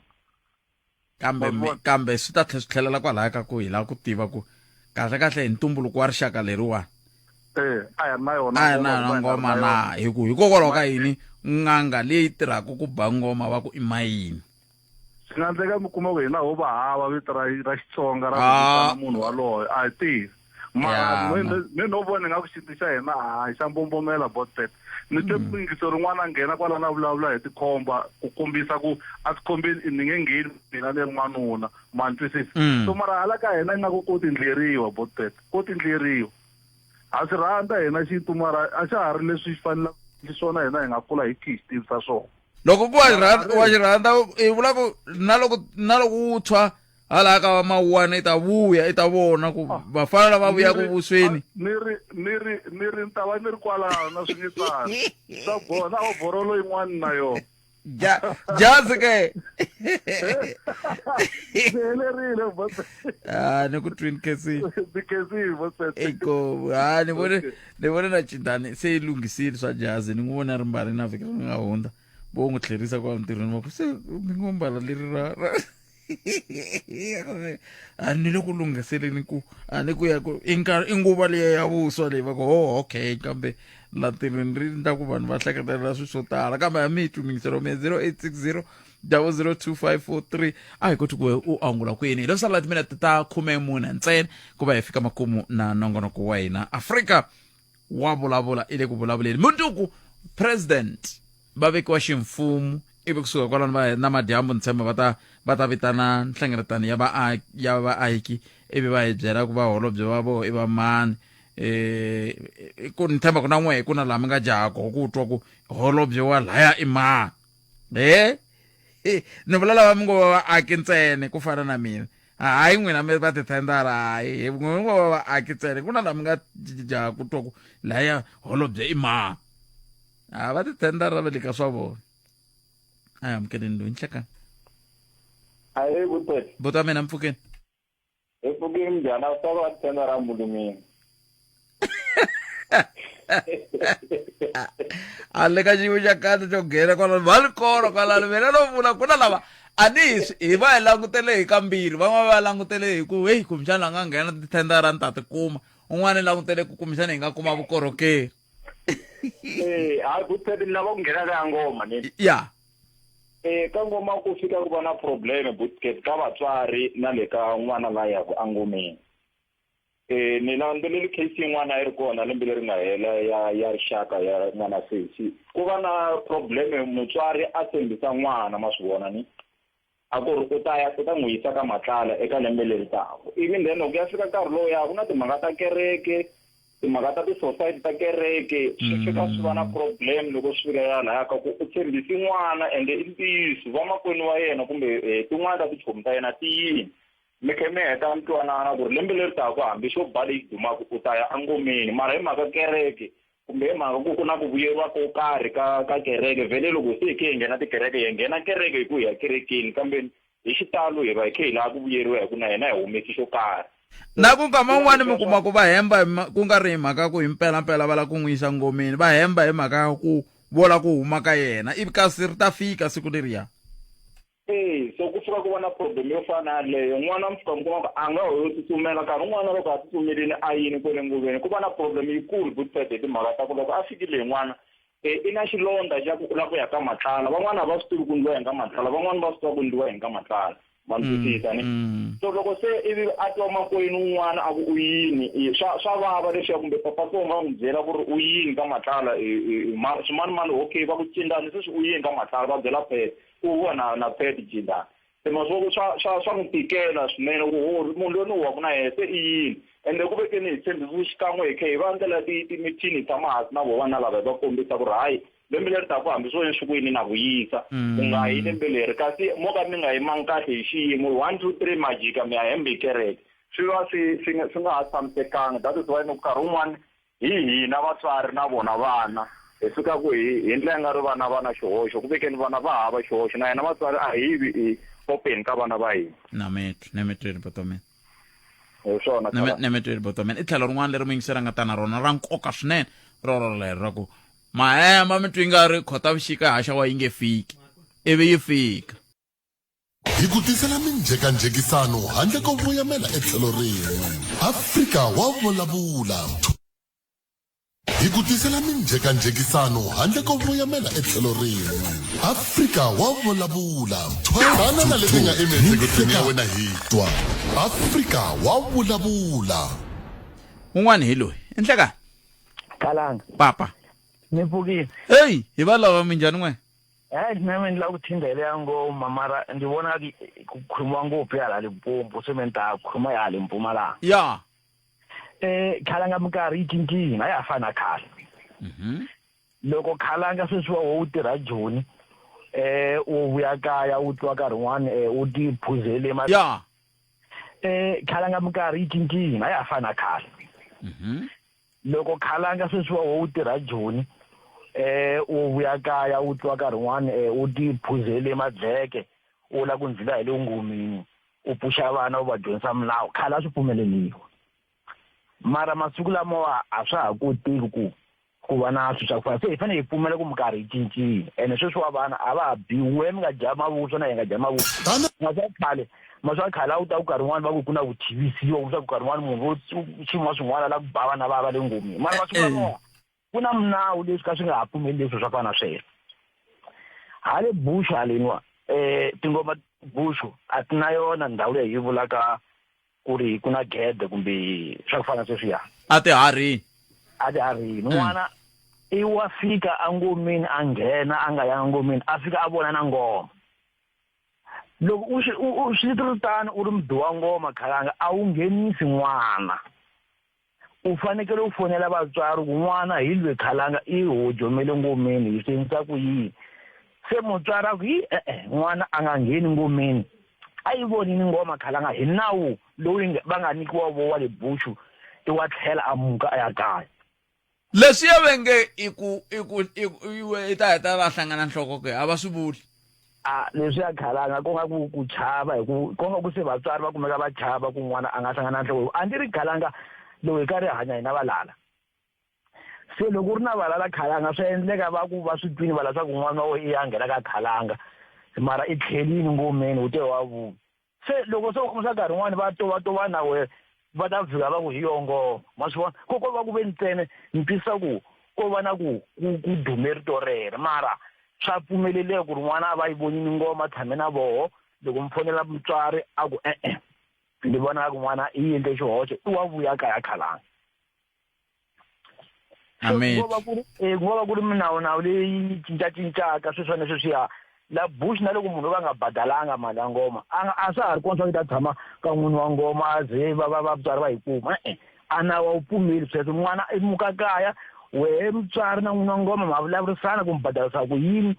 Kambe kambe swi ta tlhela swi tlhelela kwalaya ka ku hi lava ku tiva ku kahle kahle hi ntumbuluko wa rixaka leriwani eh a hi ri na yona a hi na yona ngoma na hi ku hikokwalaho ka yini n'anga leyi tirhaka ku ba ngoma va ku i mayini swi nga endleka mi kuma ku hina ho va hava vito ra ra Xitsonga ra ku vitana munhu waloye a hi tivi mara me no vona ingaku xintu xa hina hayi xa mbombomela botbet ni twe muyingiseri un'wana a nghena kwalano a vulavula hi tikhomba ku kombisa ku a tikhombeni ni nge ngheni mina ni ri n'wanuna ma ni twisisa so mara hala ka hina ingaku ko tindleriwa botbet ko tindleriwa ha swi rhandza hina xintu mara a xa ha ri leswi xi fanelaka xiswona hina hi nga kula hi khe hi xi tivisa swona loko ku wa xi rhandza wa xi rhandza i vula ku na loko na loko wu tshwa hala ka va mawuwani i ta vuya i ta vona ku vafana lava vuyaka vusweni ni ri ni ri ni ri ni ta va ni ri kwalano na swinyetlana swa boha na ovorolo yin'wana na yona Ja, jazi ke Ndzi helerile boss. Ah, ni ku twini khensile Ndzi khensile boss. Inkomu. Ah, ni vone ni vone na Chindani se yi lunghisile swa jazi ni n'wi vone a ri mbale na vhiki ri nga hundza vo n'wi tlherisa kwala ntirhweni va ku se mi ngo mbala leri ra ra a ni le ku lunghiseleni ku a ni ku ya ku i nkarhi i nguva liya ya vuswa leyi va ku oh okay kambe la ntirhweni ri endla ku vanhu va hleketelela swilo swo tala kambe a mi yi twi mingiselo mi 0860 002543 a hi koti ku u angula kwini hi lo sala timinete ta 14 ntsena ku va hi fika makumu na nongonoko wa hina afrika wa vulavula i le ku vulavuleni mundzuku president va vekiwa ximfumo ivi kusuka kwalano va na madyambu ni tshemba va ta va ta vitana nhlengeletano ya vaaki ya vaaki ivi va hi byela ku va holobye va voho i va mani eh ku ni tshemba ku na n'we ku na laha mi nga jaha koho ku twa ku holobye wa laya i mani he ni vula lava mi ngo va vaaki ntsena ku fana na mina hayi n'wina mi va tithendara hayi n'wina ngo va vaaki ntsena ku na laha mi nga jaha ku twa ku laya holobye i mani a va tithendara va le ka swa vona a hi amukeleni loyi nhlekani Ahee Butete. Buti wa mina mpfukeni. Hi pfukile minjhani a swi va tithendara mulumini. A le ka xiyimo xa kahle xo nghena kwalano va ri kona kwalano mina no vula ku na lava a ni hi hi va hi langutele hi kambirhi van'wana va langutele hi ku heyi kumbexana a nga nghena tithendara ni ta ti kuma un'wana i langutele ku kumbexana hi nga kuma vukorhokeri Eh, hayi Butete ni lava ku nghena ka ngoma ni. Ya. Eh, ka ngoma ku fika ku va na problem Butete ka vatswari na le ka n'wana la yaku engomeni. Eh, ni landzeleli case yin'wana a yi ri kona lembe leri nga hela ya ya rixaka ya n'wana sesi. Ku va na problem mutswari a tshembisa n'wana ma swi vona ni. A ku ri u ta ya u ta n'wi yisa ka Matlala eka lembe leri taka. Ivi then loko ku ya fika nkarhi lowuya ku na timhaka ta kereke, timhaka ta ti-society ta kereke, swi fika swi va na problem loko swi fika ya lahaya ka ku u tshembisi n'wana ende i ntiyiso vamakwenu wa yena kumbe tin'wana ta tichomi ta yena ti yini. Mi khe mi heta mi twanana ku ri lembe leri taka hambi xo ba leyi dumaka u ta ya engomeni mara hi mhaka kereke kumbe hi mhaka ku ku na ku vuyeriwa ko karhi ka ka kereke vhele loko se hi khe hi nghena tikereke hi nghena kereke hi ku hi ya kerekeni kambe hi xitalo hi va hi khe hi lava ku vuyeriwa hi ku na hina hi humesi xo karhi na ku nkama wun'wani mi kuma ku va hemba ku nga ri hi mhaka ku hi mpelampela va lava ku n'wi yisa ngomeni va hemba hi mhaka ya ku vo lava ku huma ka yena ivi kasi ri ta fika siku leriya E so ku fika ku va na problem yo fana na yaleyo n'wana mi fika mi kuma ku a nga ho yo tsutsumela nkarhi wun'wana loko a tsutsumerile a yini kwele nguveni ku va na problem yikulu Butpet hi timhaka ta ku loko a fikile hi n'wana e i na xilondza xa ku u lava ku ya ka Matlala van'wana a va swi tivi ku ndliwa yini ka Matlala van'wana va swi tiva ku ndliwa yini ka Matlala ma ni twisisa ni so loko se ivi a twa makwenu un'wana a ku u yini swa swa vava leswiya kumbe papa Tsonga va n'wi byela ku ri u yini ka Matlala swimanimani okay va ku cindani sweswi u yini ka Matlala va byela Pet u wa na na Pet cindani. Se ma swi swa swa swa n'wi tikela swinene ku ho munhu loyi ni huwaku na yena se i yini ende ku vekeni hi tshembisiwe xikan'we hi khe hi va ndlela ti-meeting hi tshama hansi na vo vana lava hi va kombisa ku ri hayi lembe leri taka hambi swo swi ku yini na vuyisa ku nga yi lembe leri kasi mo ka mi nga yimangi kahle hi xiyimo one two three majika mi ya hembe hi kereke swi va swi swi nga swi nga ha tshamisekanga that is why ni ku nkarhi wun'wani hi hina vatswari na vona vana hi fika ku hi hi ndlela nga ri vana va na xihoxo ku vekeni vana va hava xihoxo na hina vatswari a hi vi hi open ka vana va hina nametwi nametweni botomeni hi swona nametweni botomeni i tlhelo rin'wana leri muyingiseri a nga ta na rona ra nkoka swinene roro lero ra ku mahemba mi twi nga ri khotavuxika haxa wa yi nge fiki ivi yi fika Hi ku tisela minjhekanjhekisano handle ko voyamela etlhelo rin'we. Afrika wa vulavula. Hi ku tisela minjhekanjhekisano handle ko voyamela etlhelo rin'we. Afrika wa vulavula. Twana na leti nga emiehleketweni ya wena hi twa. Afrika wa vulavula. Un'wana hi loyi. Enhlekani. Kalanga. Papa. Ni pfukile. Hey, hi va lava minjhani n'we? Hayi mina ni lava ku thinda ya ngoma mara ndzi vona ku khulumiwa ngopfu ya hala Limpopo se me ni ta khuluma ya hala Mpumalanga. Ya. Eh khalanga minkarhi yi cincile a ya ha fani na khale. Loko khalanga sweswiwa wo tirha Joni eh u vuya kaya u twa nkarhi wun'wani eh u ti phuzele ma Ya. Eh khalanga minkarhi yi cincile a ya ha fani na khale. Loko khalanga sweswiwa wo tirha Joni eh u vuya kaya u twa nkarhi wun'wani eh u ti phuzele madleke u la ku ndlhula hi le ngomeni u pfuxa vana u va dyondzisa milawu khale a swi pfumeleliwa mara masiku lamawa a swa ha koteki ku ku va na swilo swa ku fana se hi fanele hi pfumela ku minkarhi yi cincile ene sweswi wa vana a va ha biwi we mi nga dya mavuswa na hi nga dya mavuswa masiku khale Masiku ya khale a wu ta ku nkarhi wun'wani va ku ku na ku tivisiwa ku swa ku nkarhi wun'wani munhu wo xin'wana swin'wana a lava ku ba vana va va le ngomeni mara masiku lamawa ku na minawu leswi ka swi nga ha pfumeli leswi swa fana na sweswo hale bush haleniwa um tingoma bush a ti na yona ndhawu leyi yi vulaka ku ri ku na gede kumbe swa ku fana sweswiya a ti harini a ti harini n'wana i wa fika engomeni a nghena a nga ya ngomeni a fika a vona na ngoma Loko u swi u u swi ri tano u ri mubi wa ngoma khalanga a wu nghenisi n'wana. U fanekele u fonela vatswari ku n'wana hi lwe khalanga i hojomele ngomeni hi swi endlisa ku yini. Se mutswari a ku hi e-e n'wana a nga ngheni ngomeni a yi vonini ngoma khalanga hi nawu lowu yi va nga nyikiwa wo wa le buxu i wa tlhela a muka a ya kaya. Leswiya ve nge i ku i ku i ku i ta heta va hlangana nhloko ke a va swi vuli. A leswiya khalanga ko nga ku ku chava hi ku ko nga ku se vatswari va kumeka va chava ku n'wana a nga hlangana nhloko hi ku a ndzi ri khalanga loko hi karhi hi hanya hina valala se loko u ri na valala khalanga swa endleka va ku va swi twini va swa ku n'wana wa wena i ya nghena ka khalanga mara i tlhelini ngomeni u te wa vuya. Se loko se u kuma swa nkarhi wun'wani va tovatova na wehe va ta fika va ku hi yoho ngoma ma swi vona ko ko va ku ve ntsena ni twisisa ku ko va na ku ku ku dume rito rero mara swa pfumeleleka ku ri n'wana a va yi vonile ngoma tshame na voho loko mi fonela mutswari a ku e-e ni vona ku n'wana i endle xihoxo i wa vuya kaya khalanga. Amen. Ku va ku ri eh, ku va ku ri minawunawu leyi cincacincaka sweswiwa na sweswiya la bush na loko munhu o va nga badalanga mali ya ngoma a nga a swa ha ri kona swa ku ta tshama ka n'wini wa ngoma a ze va va vatswari va yi kuma e-e a nawu a wu pfumeli sweswo n'wana i muka kaya wehe mutswari na n'wini wa ngoma ma vulavurisana ku mi badalisa ku yini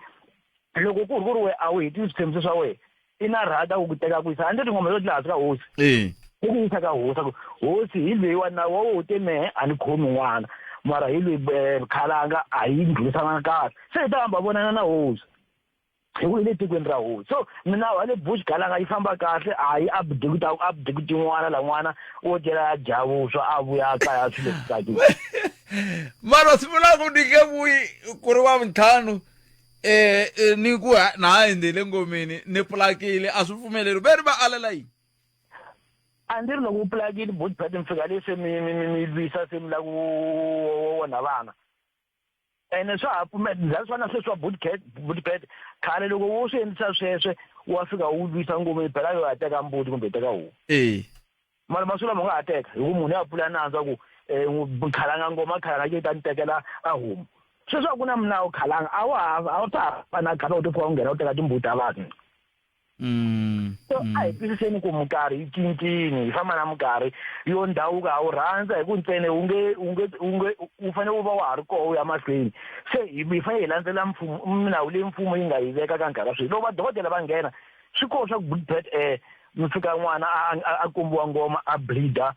loko ku ri ku ri we a wu hetisi switshembiso swa wena i na rhata ku ku teka ku yisa handle tinghoma to laha ka hosi eh i ku yisa ka hosi ku hosi hi loyi wa nawu wa wo te mehe a ni khomi n'wana mara hi loyi eh, khalanga a yi ndlhulisananga kahle se hi ta hamba vonana na hosi hi ku hi le tikweni ra hosi so minawu ya le bush khalanga yi famba kahle a yi abdikuta abdikuti n'wana la n'wana wo cela ya dya vuswa a vuya kaya swilo swi tsakile mara swi vula ku ni nge vuyi ku ri wa vuntlhanu eh, eh ni ku na ha hundzile ngomeni ni pulakile a swi pfumeleri ve ri va alela yini a ndzi ri loko u pulakile bot mi fika le se mi mi mi mi lwisa se mi lava ku onha vana ene swa ha pfumela that's why na sweswi wa bootcat bootcat khale loko wo swi endlisa sweswe wa fika u lwisa ngomeni phela yo ya teka mbuti kumbe teka homu eh mara masiku lama u nga ha teka hi ku munhu ya pfula nandzu a ku um khalanga ngoma khalanga yi ta ni tekela a homu sweswi a ku na minawu khalanga a wa ha a wu ta ha fana khale u ti pfuka u nghena u teka timbuti ta vanhu. Mm, So a hi twisiseni ku minkarhi yi cincile, hi famba na minkarhi yo ndhavuko ha wu rhandza hi ku ntsena wu nge wu nge wu nge wu fanele wu va wa ha ri koho wu ya mahlweni. Se hi hi fanele hi landzelela mfumo milawu leyi mfumo yi nga yi veka ka nkarhi wa sweswi. Loko vadokodela va nghena swi koho swa ku Bullet mi fika n'wana a a a kombiwa ngoma a bleed-a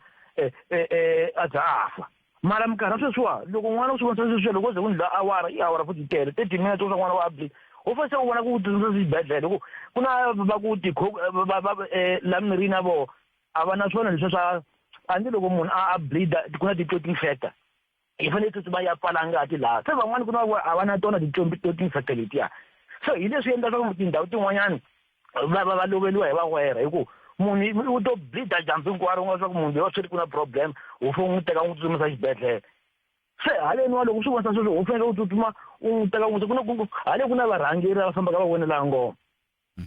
a za a fa. Mara minkarhi ya sweswiwa loko n'wana u swi vona sweswiya loko ze ku ndlula awara i awara futhi yi tele 30 minutes u swa n'wana wa bleed u fanele se u vona ku tsutsumisa xibedhlele ku ku na va ku ti va va la mirini ya vona a va na swona leswiya swa a ndzi loko munhu a bleed ku na ti-clotting factor yi fanele yi tsutsuma yi ya pfala ngati laha se van'wani ku na a va na tona ti-clotting factor letiya so hi leswi endla swa ku tindhawu tin'wanyani va va va loveliwa hi vawera hi ku munhu u to bleeda dyambu hinkwaro u nga swa ku munhu loyi wa swi ri ku na problem u fanele u n'wi teka u n'wi tsutsumisa xibedhlele se haleni wa loko swi vonisa sweswo u fanele u tsutsuma u n'wi teka u n'wi ku na ku haleni ku na varhangeri lava fambaka va vonela ngoma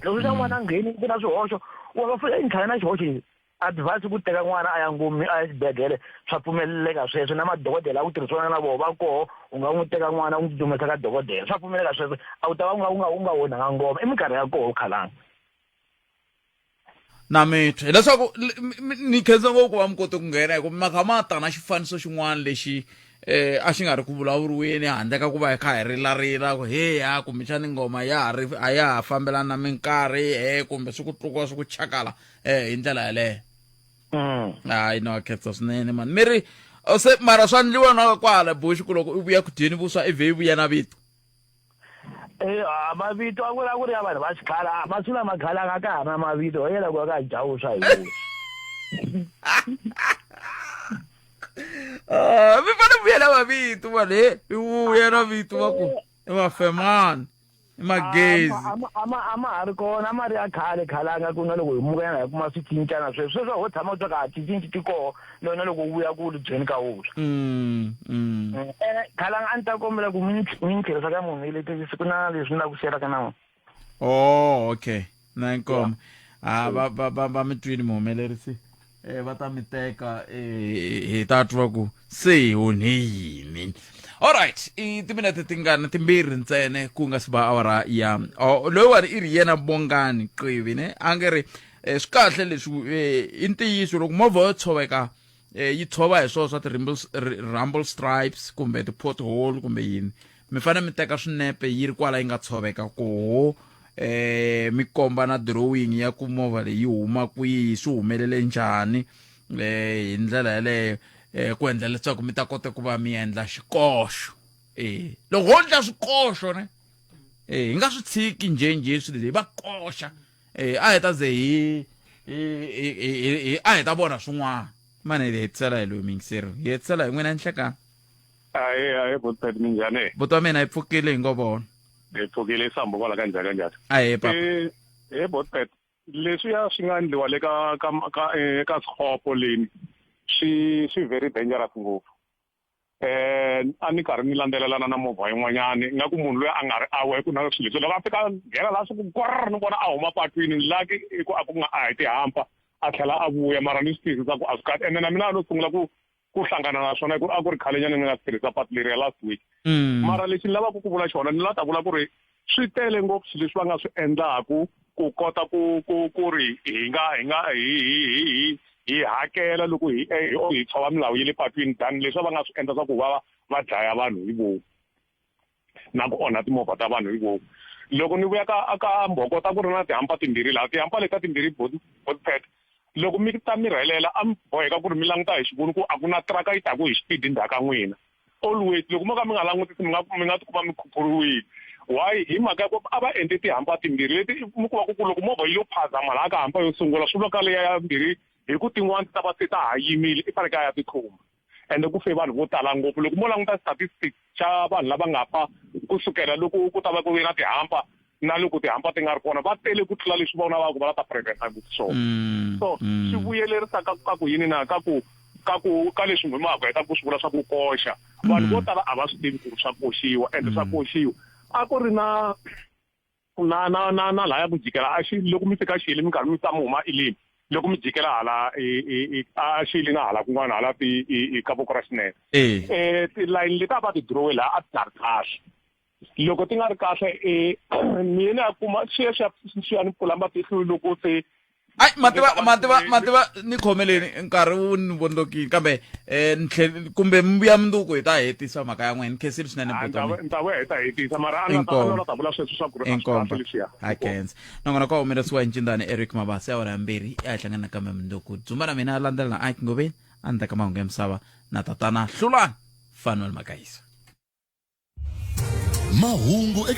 loko swi n'wana a ngheni ku na swihoxo wa va fanele ntlhana na xihoxo lexi advance ku teka n'wana a ya ngomi a ya xibedhlele swa pfumeleleka sweswo na madokodela a ku tirhisiwana na vona va koho u nga n'wi teka n'wana u n'wi tsutsumisa ka dokodela swa pfumeleka sweswo a wu ta va u nga u nga u nga onhanga ngoma i minkarhi ya koho khalanga na mitwa hileswaku ni khensa ngopfu ku va mi kote ku nghena hi ku mi kha ma ta na xifaniso xin'wana lexi eh a xi nga ri ku vulavuriweni handle ka ku va hi kha hi rilarila ku he ya kumbexani ngoma ya ha ri a ya ha fambelani na minkarhi he kumbe swi ku tluka swi ku chakala eh hi ndlela yaleyo hayi no khensa swinene mani mi ri se mara swa ndliwa na kwala bush ku loko u vuya ku dyeni vuswa i vhe yi vuya na vito Eh, ah, mavito a ku ri a ku ri ya vanhu va xikhale ah, masiku lama khale a nga ka ha na mavito ho yela ku ya ka dya vuswa hi vuswa Ah, mi fanele vuyela mavito mani he i vuya na vito va ku i mafemani i magezi A ma a ma ha ri kona a ma ri ya khale khale a nga ku na loko hi mukanyana hi kuma swi cincana sweswi sweswi ho tshama u twa ka ha cincinci ti koho na wena loko u vuya ku dyeni ka vuswa mm, mm. Ene khalanga a ni ta kombela ku mi ni mi ni tlherisa ka munhu le thekisi ku na leswi ni lava ku xeraka na n'wina oh okay na inkomo ah va va va va mi twini muhumelerisi eh va ta mi teka eh hi ta twa ku se hi onhe yini alright i timinete tingani timbirhi ntsene ku nga si ba awara ya oh, loyiwani i ri yena bongani qivi ne a nge ri eh, swi kahle leswi eh, i ntiyiso loko movha yo tshoveka eh, yi tshova hi swona swa ti-rumble stripes kumbe ti-pothole kumbe yini mi fanele mi teka swinepe yi ri kwala yi nga tshoveka koho eh mi komba na drawing ya ku movha leyi yi huma kwihi swi humelele njhani eh hi ndlela yaleyo eh ku endla leswaku mi ta kota ku va mi endla xikoxo eh loko ho endla swikoxo ne eh hi nga swi tshiki njhenjhe swilo leswi hi va koxa eh a hi ta ze hi hi a hi ta vona swin'wana mane hi hetisela hi loyi miyingiseri hi hetisela hi n'wina nhlekani ahe ahe botpet minjhani buti wa mina hi pfukile hi ngo vona hi pfukile i sambo kwala ka njhani njhani ahe papa eh he botpet leswiya swi nga endliwa le ka ka ka ka swikhopo leni swi swi very dangerous ngopfu eh a ni karhi ni landzelelana na movha yin'wanyani nga ku munhu loyi a nga ri aware ku na swilo leswi loko a fika nghena laha swi ku gorr ni vona a huma patwini laki i ku a ku nga a hi tihampa a tlhela a vuya mara ni swi twisisa ku a swi kahle ene na mina a no sungula ku ku hlangana na swona ku a ku ri khalenyana ni nga swi tirhisa patu leriya last week mm. mara lexi ni lavaka ku vula xona ni la ta vula ku ri swi tele ngopfu swilo leswi va nga swi endlaku ku kota ku ku ku ri hi nga hi nga hi hi hi hi hi hakela loko hi eh, hi tshova milawu ya le patwini than leswi va nga swi endla swa ku va va dlaya vanhu hi vomu na ku onha timovha ta vanhu hi vomu loko ni vuya ka ka mbhokota ku ri na tihampa timbirhi laha tihampa leta timbirhi botpet loko mi ta mi rhelela a mi boheka ku ri mi languta hi xivoni ku a ku na traka yi taku hi xipidi ndzhaku ka n'wina always loko mo ka mi nga langutisi mi nga mi nga tikuma mi khuphuriwile why hi mhaka ya ku a va endle tihampa timbirhi leti mi kuma ku ku loko movha yi lo phazama laha ka hampa yo sungula swi vula ka leya ya mbirhi hi ku tin'wana ti ta va se ta ha yimile i fanekele a ya titlumba ende ku fe vanhu vo tala ngopfu loko mo languta statistics xa vanhu lava nga fa kusukela loko ku ta va ku ve na tihampa na loko tihampa ti nga ri kona va tele ku tlula leswi vona va ku va la ta preventa ngopfu swona mm, so mm. swi vuyelerisa ka ka ku yini na ka ku ka ku ka leswi mi ha ku heta ku swi vula swa ku koxa vanhu vo tala a va swi tivi ku ri swa koxiwa ende swa koxiwa a ku ri na na na na na laya ku jikela a xi loko mi fika xiyele mi karhi mi ta mi huma eleni loko mi jikela hala a xiyele na hala kun'wana hala ti ka voko ra xinene eh tilayini leti a va ti dirowe laha a ti nga ri kahle Loko ti nga ri kahle um ni ya kuma swi ya swi ya ni pfula matihlo loko se Ai mativa mativa mativa ni khomeleni nkarhi wu ni vondlokile kambe um kumbe mi vuya mundzuku hi ta hetisa mhaka ya n'wina. Ni khensile swinene buti wa mina. Ni ta vuya hi ta hetisa mara a ni ta vula sweswo swa ku ri a swi kahle leswiya. Ha khensa. Nakona ka humelerisiwa hi Ncindani Eric Mabasa ya awara ya mbirhi ya hi hlangana nakambe mundzuku. Dzumba na mina a landzela na Ike Ngoveni a ni ta ka mahungu ya misava na tatana Hlulani Fanuel Makayisa. Mahungu eka.